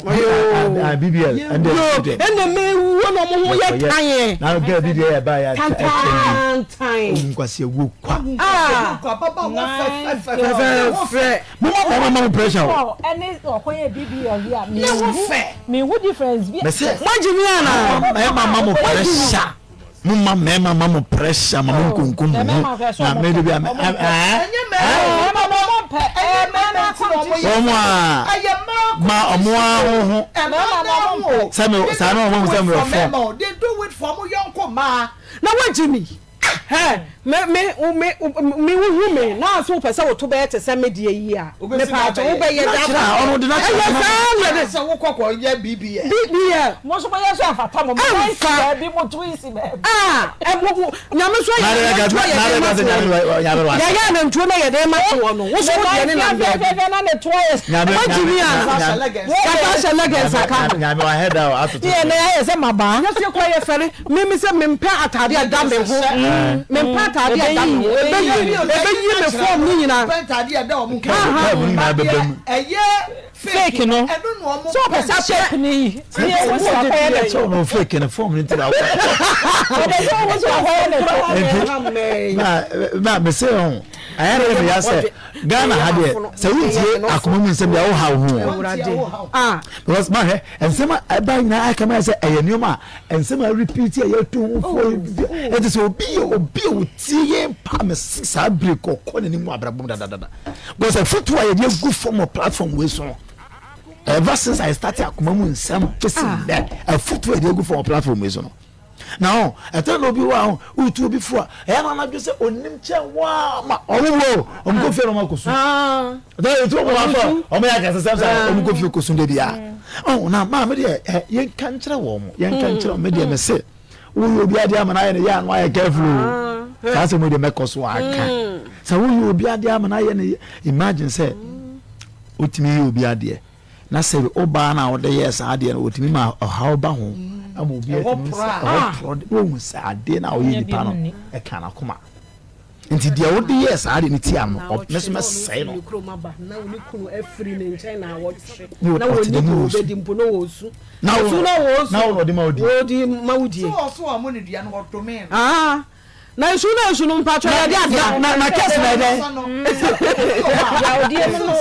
BBL ɛnɛ ɛnɛ deɛ. Ɛna mɛ wuo na ɔmo ho yɛ tan yɛ. Na gɛɛ bi deɛ yɛ ba yɛ tantantan. Owu nkwasi ewu kwa. Fɛfɛɛfɛ. Mo ma mɛma ma mo pressure o. Ɛne ɔkɔ yɛ BBL yi a mi hu mi hu difference bi. Mese. Mo agye mi ana. Mɛma ma mo pressure. Mo ma mɛma ma mo pressure ma mo nkonko mo ho na mɛ de bi a mɛ ɛɛ. Wɔn a ma ɔmo a ho ho. Sɛ mi saa na ɔmo sɛ mi wɔ fɔm. Na wagye mi. Hɛ, me, me, me, me, wohu me, na nso wopɛ sɛ woto bɛyɛ te sɛ me deɛ yi a, mepaakyɛ wobɛyɛ da Natural, ɔno de natural Ɛyɛ saa na de. Sɛ wokɔ kɔ yɛ BBL. BBL. Mo nso moyɛ so ɛmfata mo, mo nan si Ɛmfa. baabi, mo to si baabi. Ah, ɛ, mo, mo, Nyame nso ayɛ Nyame anantwie a yɛde ma toɔ no. Yɛyɛ anantwie na yɛde ma toɔ no, wo nso wo deɛ ne nam baabi. Fɛfɛɛfɛ na ne to ayɛ. Woagye mi ana? Kasa ahyɛ leggings aka ho. Nyame wahɛ da o, atoto. Deɛ na ayɛ sɛ mabaa. Yɛsɛ kɔ yɛ fɛre. Me me sɛ mempɛ ataade a ɛda me ho. Mempɛ ataade a ɛda me ho. Ɛbɛyi ɛbɛyi me fɔm no nyinaa. Mempɛ ntaade a ɛda wɔn ho. Kɛɛbu no nyinaa bɛba mu. Ɛyɛ fake no. Ɛno na wɔn So ɔpɛ sɛ fake no yi. Sɛ yɛ wo sɛ wakɔyɛ ne to. Sɛ ɔno fake no fɔm no ti na akɔ. Ɔpɛ sɛ ɔwo sɛ wakɔyɛ ne to. Nti na na mese ho ayɛ ne me ya sɛ Ghana ha deɛ sɛ wontie akoma mu nsɛm deɛ woha wo ho. Because mahwɛ nsɛm a ɛba nyinaa aka ma sɛ ɛyɛ nneɛma a nsɛm a repeat a yɛto ho fo ɛte sɛ obi yɛ obi a otie yɛn pa me se saa bere kɔkɔ n'anim wɔ abrabɔ mu dadadada because afotu a yɛde agu fam wɔ platform wei so no ever since I started akoma mu nsɛm fesi nnɛ afotu a yɛde agu fam wɔ platform wei so no na ho ɛtɛ na obi wɔ a wotu obi fo a ɛyɛ na anadwo sɛ onim kyɛn waa ma ɔmo wɔ ɔmo kɔ fie na ɔmo akɔ su ɛtɛ etu ɔmo afɔ ɔmo yɛ akɛse sɛm sɛ ɔmo kɔ fie kɔ su de bia ɔn na maa mi deɛ ɛ yɛn ka nkyerɛ wɔn mo yɛn ka nkyerɛ wɔn mi deɛ mɛ se woyɛ obi adeɛ ama na ayɛ ne yɛ ano ayɛ careful o saa sɛ mo deɛ mɛkɔ so aka sɛ woyɛ obi adeɛ ama na ayɛ ne imagine sɛ wotumi yɛ obi adeɛ. Na sɛ wo baa no a wode yɛɛ saa adeɛ no, wɔtumi ma ɔhaw ba ho. Ama obi atumi sɛ ɛhɔ porɔ de na ohun sɛ adeɛ no a ɔyɛ nipa no ɛka n'akoma. Nti deɛ wode yɛɛ saa adeɛ no tia no, me nso mɛsɛe no. Na ɔte dɛ ne ɔresu. Na wo na wo na ɔde ma wo die. Na nsu na nsu no mpatsɔ yɛde adeɛ. Na na kɛse na ɛdɛ. Yawdeɛ mu no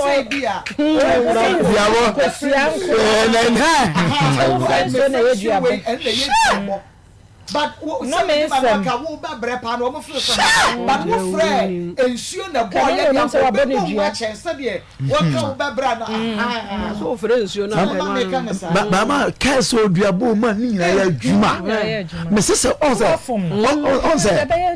Duabɔ. Kosua nko. Nsuo na ɛyɛ duabɔ. But wo sɛ me ba ka wo bɛ brɛ paa na wɔn firi sɛ but wo frɛ nsuo na bɔ yɛ deɛ nka obi bɔ mu akyɛn sɛdeɛ wɔka wo bɛ brɛ na ahaa. So frɛ nsuo na ɛma mi ka ne saa. Bàmà kaa sɛ oduabɔ mu a ne nyinaa yɛ adwuma. Mese sɛ ɔn sɛ ɔn sɛ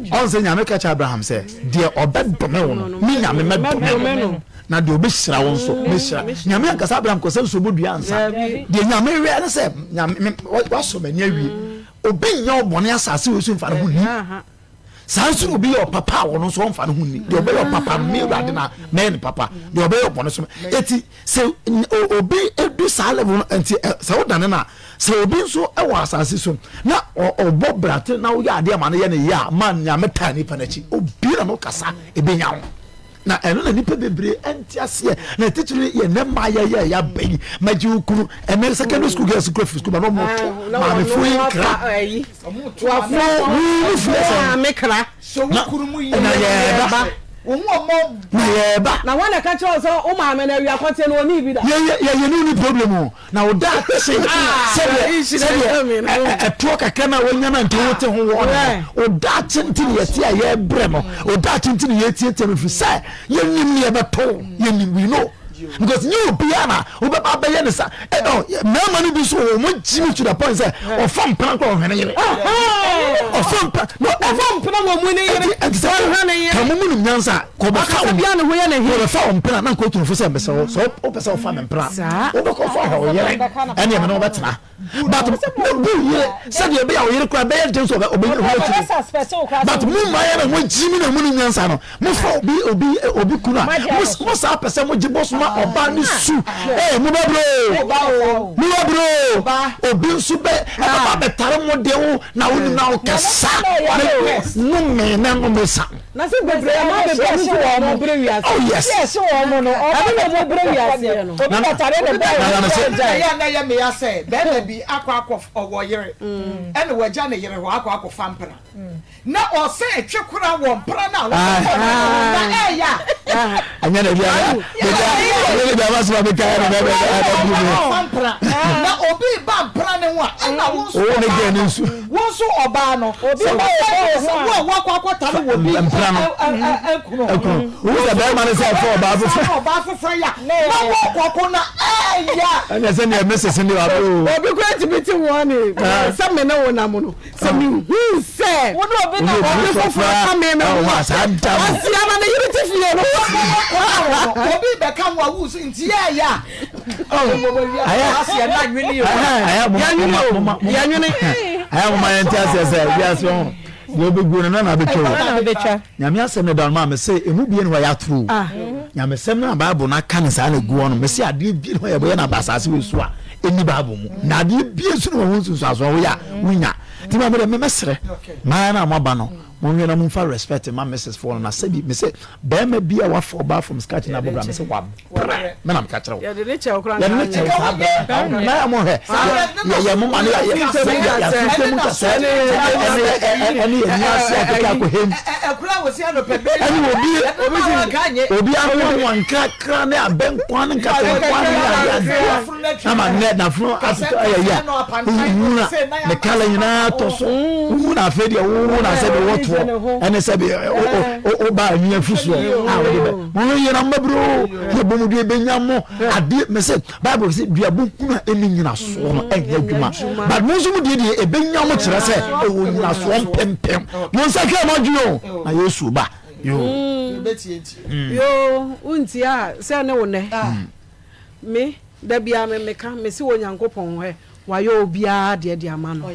ɔn sɛ nyame ka kyerɛ Abraham sɛ deɛ ɔbɛdome wo no me nyame mɛdome no. Na deɛ ɔbɛhyira wo nso mɛhyira. Nyame ankasa Abraham kɔ sɛ nsuo bɔ dua ansa. Deɛ nyame wɛ ne sɛ nyame wasɔ m'ani awie. Obi nyɛ ɔbɔne asase wei so mfa ne ho nni. Saa nso na obi yɛ ɔpapa a ɔno nso ɔmfa ne ho nni. Deɛ ɔbɛyɛ ɔpapa no me Awurade na mɛyɛ no papa. Deɛ ɔbɛyɛ ɔbɔne so eti sɛ obi edu saa level no nti sɛ wodane no a sɛ obi nso wɔ asase so na ɔbɔ brate na woyɛ adeɛ ma no yɛ ne yɛ a ma nyame taa nipa n'akyi obi na no kasa ebenya wo. Na ɛno na nnipa bebree nte aseɛ na titiri yɛ nɛ mmaa yɛyɛ yɛ aba yi mɛgye wo kunu ɛnɛ secondary school girls kura firi school ba na ɔmo to maamefoɔ yi nkra no wo fie sɛ na yɛɛba na yɛɛba na wɔn na ɛka kyerɛ sɛ wo maame no awia kɔteɛ no ɔne bi da yɛyɛ yɛyɛ ne ni problem o Na wo daakye sɛdeɛ sɛdeɛ ɛtoɔ kakra no a woanya no nti wote ho wɔ no wo daakye nti ne yɛte a yɛbrɛ no wo daakye nti ne yɛtiatia no firi sɛ yɛnim ne yɛbɛto yɛnim we know because nye obiara na wobɛba abɛyɛ ne sa ɛnɔ mmarima no bi nso wɔ wɔn gyimi to the point sɛ ɔfa mpena kora ɔhwɛ ne yere ɔfa mpena no ɔfa mpena wɔ mu ne yere ɛnti sɛ ka mo mu nim nyansa Kɔbɛfa wo kɔbɛfa wo mpena na nka otu fo sɛ mbɛsɛ wo sɛ wopɛ sɛ wofa me mpena wobɛkɔ so ahwɛ wo yere ɛne ɛmɛ na wobɛtena but mebu yere sɛdeɛ ɛbɛyɛ a wo yere koraa bɛyɛ den sɛ ɔbɛnya ho akyiri but mo mmaa yɛ na mo gyi mi na mo ne nyansa no mo fa obi obi obi kunu a mo saa pɛ sɛ mo gye bɔ so ma ɔbaa ne su ee mo bɛ bro mo bɛ bro obi nso bɛ ɛbɛba bɛtare mo de wo na wo nim na wo kasa no me na no me sa. Na se bebree ama bebree no nso wɔ wɔn brɛ wiase. Oh yes. Sɛ ɛhye wɔn mo no, Ɛno na wɔn brɛ wiase no. Obi bɛtare ne bɔɔl Na na sɛ. Ɛyɛ a na ɛyɛ me ya sɛ bɛrima bi akɔ akɔ ɔwɔ yere ɛna wagya ne yere hɔ akɔ akɔfa mpena na ɔsɛ ɛtwe kora wɔ mpena no a wɔkɔfa no no na ɛyɛ a. Ɛnyɛ na ebi a ebi ebi ama soma bi ka ɛna bɛ bɛ bɛ bu mi. Ɔfa mpena na obi ba mpena ne ho a ɛna wo nso Wo ne ɔbaa gɛɛ ne no nsu. wo nso ɔbaa no Obi sɛ ba wɔfa wo ne sɛ ho a. wo a woakɔ akɔtare wɔ bi Mpena no. ɛkunu Ɛkunu. Wo sɛ bɛrima no sɛ ɛfɔ ɔbaa foforɔ. Ɔbaa foforɔ ya na wɔkɔko na ɛɛya. Ɛna sɛ nea Mrs. ne wa o. Obi kura ntumi te wɔn ne sɛ me ne wo nam no sɛ me hu sɛ Wo ne obi nam obi foforɔ ka me me ho a ɔsi ama ne yere te fie no. Obi bɛka ho a wusu nti ɛɛya. Yɛnwene Ayɛ moma yɛnte aseɛ sɛ wiase ho deɛ wobɛguo no na na abɛtwa o. Nyame asɛm no da no maa me sɛ ɛmu bie ne hɔ yɛ atoro o. Nyamesɛm no a Bible no aka no saa na ɛgu hɔ no, mese adeɛ bie ne hɔ yɛbɛyɛ no aba asase wei so a ɛnni Bible mu. Na adeɛ bie nso ne wɔ ho nsunsuansoɔ woyɛ a wonya. Nti ma mede mɛsrɛ maa no a moaba no monhwɛ na momfa respect ma Mrs. foɔ no na sɛbi mese bɛrima bi a wafa ɔbaa from scratch na abɔbra mese wabrɛ me na meka kyerɛ wo. Yɛde ne kyɛw koraa Yɛde ne kyɛw saa brɛ na mo hwɛ yɛ yɛ mo ma ne yɛ yɛafifɛ mu kasɛ ɛne ɛne yɛ ni ase akeka akɔhɛm ɛne obi obi ahoa wɔn nkrakra ne abɛnkwan ne nkatɛnkwan ne adeadeɛ ama nnɛ nafono atotɔ ayɛ yɛ a wohu na ne kala nyinaa tɔ so wohu na afei deɛ wowo na sɛ de wɔtoɔ ɛne sɛ de woba anwia fi soɔ a wode bɛ mo yɛ na mmaburo yɛbɔ mu deɛ ɛbɛnya mo adeɛ mɛ sɛ Bible sɛ duabɔ hunu a ɛnni nyinasoɔ no ɛnyɛ adwuma but mo nso mo deɛ deɛ ɛbɛnya mo kyerɛ sɛ ɛwɔ nyinasoɔ mpempem mo nsa kra mo adwene o na Yesu ba yoo yoo wontie a sɛ ne wo nɛ me da biara me meka me se wɔ Nyankopɔn hɛ wayɛ obiara deɛ de ama no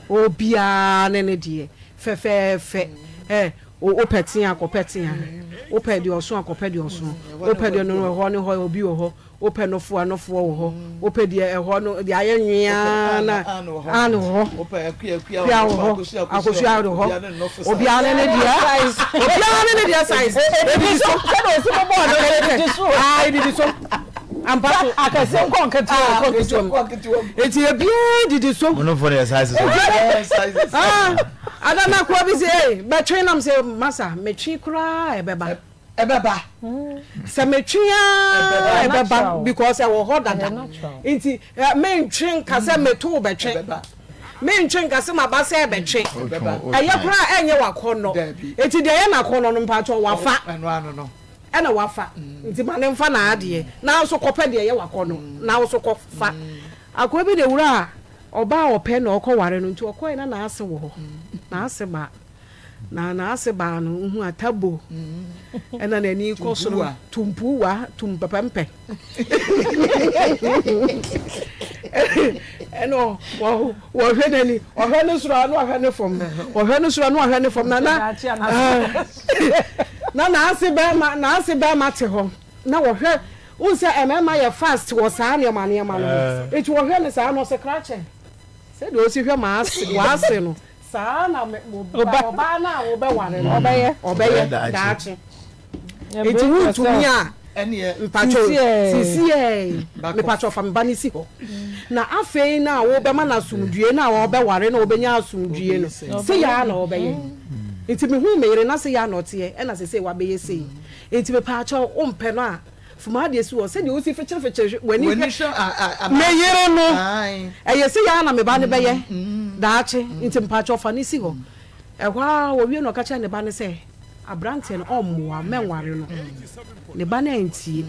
obiara ne ne deɛ fɛfɛɛfɛ ɛ. Wopɛ tea a, kɔpɛ tea. Wopɛ deɛ ɔso a, kɔpɛ deɛ ɔso. Wopɛ deɛ no ɛhɔ ne hɔ obi wɔ hɔ. Wopɛ nofoɔ a, nofoɔ wɔ hɔ. Wopɛ deɛ ɛhɔ no deɛ ayɛ nweaa na ano wɔ hɔ. Kua wɔ hɔ. Akosua wɔ hɔ. Obiara ne ne deɛ. Obiara ne ne deɛ size. Edidi so. Sɛdeɛ osi bobɔɔ no edidi so. Ah, edidi so. Ampa so. Akɛse nkɔ nketewa mu. Nkɔ nketewa mu. Eti ebiara didi so. Mo nofoɔ no yɛ sizes. Sizes. Ah. Ada na akoa bi se, Ei, bɛtwe nam se, Masa, metwe koraa a ɛbɛba. Ɛbɛba. Sɛ metwe ara ɛbɛba because ɛwɔ hɔ dada. Nti mentwe nka sɛ meto bɛtwe. Mentwe nka sɛ maba sɛ ɛbɛtwe. Ɛyɛ koraa a ɛnyɛ w'akɔnnɔ. Nti deɛ ɛyɛ n'akɔnnɔ no mpakyɛw wafa. Ɛna wafa. Nti ma no mfa n'adeɛ. Na wo nso kɔpɛ deɛ ɛyɛ w'akɔnnɔ na wo nso kɔfa. Akoa bi de wura a Ɔbaa a ɔpɛ na ɔkɔ ware no nti ɔkɔɛ na n'ase wɔ hɔ n'ase ba na n'ase baa no wohu atabo ɛna n'ani kɔ soro tumpuwa tumpɛpɛmpɛ ɛna wɔhwɛ n'ani ɔhwɛ ne soro ano ɔhwɛ ne fam ɔhwɛ ne soro ano ɔhwɛ ne fam na na na n'ase bɛrima n'ase bɛrima te hɔ. Na wɔhwɛ, wohu sɛ mmarima yɛ fast wɔ saa nneɛma nneɛma no ho. Enti wɔhwɛ no saa na ɔsɛ krakye. Sɛdeɛ ɔsi hwɛ m'ase, w'ase no, saa na me, wo ba, ɔbaa no a wobɛware no, ɔbɛyɛ, ɔbɛyɛ daakye. Enti wontumi a, mpakyɛw, sisiɛ, mepakyɛw fa me ba no si hɔ. Na afei no a wobɛma no asomdwoeɛ no a ɔbɛware na ɔbɛnya asomdwoeɛ no, sei ara na ɔbɛyɛ. Enti mehuu me yere na sei ara na ɔteɛ, ɛna seesei wabɛyɛ sei. Enti mepaakyɛw, wompɛ no a, fa m'adeɛ si hɔ. Sɛdeɛ wosi fekyerefekyere w'ani hwɛ me yere no, ɛyɛ sei ara na me ba no bɛyɛ daakye. Enti mepaakyɛw, fa no si hɔ. Ɛhɔ ara wɔwie no, ɔka kyerɛɛ ne ba no sɛ, Aberanteɛ no, ɔmmoa wo, mɛnware no. Ne ba no antie,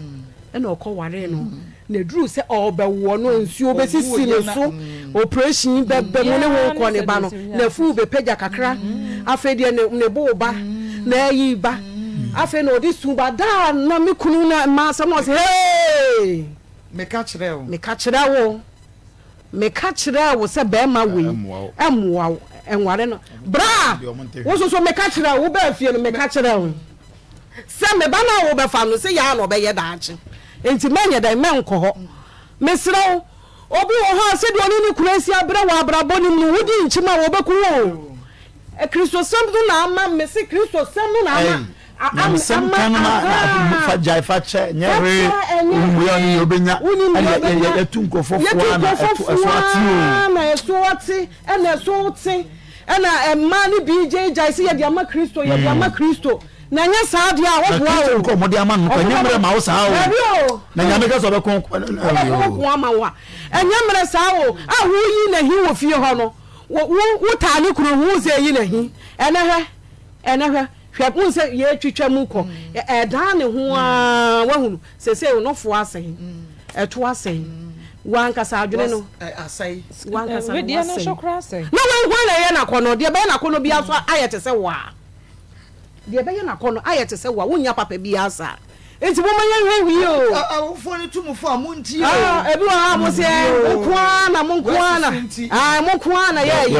ɛnna ɔkɔwaree no. Na ɛduruu sɛ ɔrebɛwoɔ no, nsuo bɛsisi ne so, oprehyɛn bɛba mu ne ho rekɔ ne ba no, n'afuw bɛpagya kakra, afei deɛ ne ne bo reba, na ayi reba, afei na ɔde su ba, da a na me kunu na mma asɛm na ɔse, Hey! Meka kyerɛɛ wo. Meka kyerɛɛ wo. Meka kyerɛɛ wo sɛ barima wei mmoa wo, nware no. Bra! Wo nso so meka kyerɛɛ wo, wobaa fie no, meka kyerɛɛ wo sɛ me ba no a wobɛfa no, sei ara na ɔbɛyɛ daakye. Enti mɛnyɛ dɛn? Mɛnkɔ hɔ. Mesrɛ wo, obi wɔ hɔ a sɛdeɛ ɔne ne kunu asi abrɛ wɔ abrabɔ no mu no, wodi nkyim a, wɔbɛku wo o. Kristosɛm no na ama, mese Kristosɛm no na ama. Nyamesɛm ka no na fa gyae fa kyɛ nyɛ hwee wonim wei a ɔne yɛ wobɛnya ɛne yɛtu nkurɔfoɔ foɔ na ɛso ate o na ɛso ate ɛna ɛso te ɛna mmaa no bi gyaegyae sɛ yɛde ama Kristo yɛde ama Kristo na ɛnyɛ saa deɛ a woboa o na Kristo nkɔ ɔmɔde ama no ɛnyɛ mmerɛ ma wo saa o na Nyame ka sɛ ɔbɛko ɔbɛko ko ama wo a ɛnyɛ mmerɛ saa o a woyi n'ahi wɔ fie hɔ no wo wo taa ne kunu ho wo sɛ ɛyi n'ahi ɛnɛ hwɛ ɛnɛ hwɛ Hwɛ, wohu sɛ yɛretwitwa mu kɔ, ɛredan ne ho ara, woahunu, seesei wo nɔfoɔ asɛe, ɛto asɛe, w'ankasa adwene no, w'ankasa no wasɛe. Na wei hwan na ɛyɛ n'akɔnnɔ? Deɛ ɛbɛyɛ n'akɔnnɔ biara nso ayɛ te sɛ wo a, deɛ ɛbɛyɛ n'akɔnnɔ ayɛ te sɛ wo a, wonnya papa biara saa. Nti momma yɛnhwɛ hwee o. Awofoɔ no tu mo fo a, montie o. Ebi wɔ hɔ a mo se, mo nko ara na, mo nko ara na, mo nko ara na yɛɛyɛ.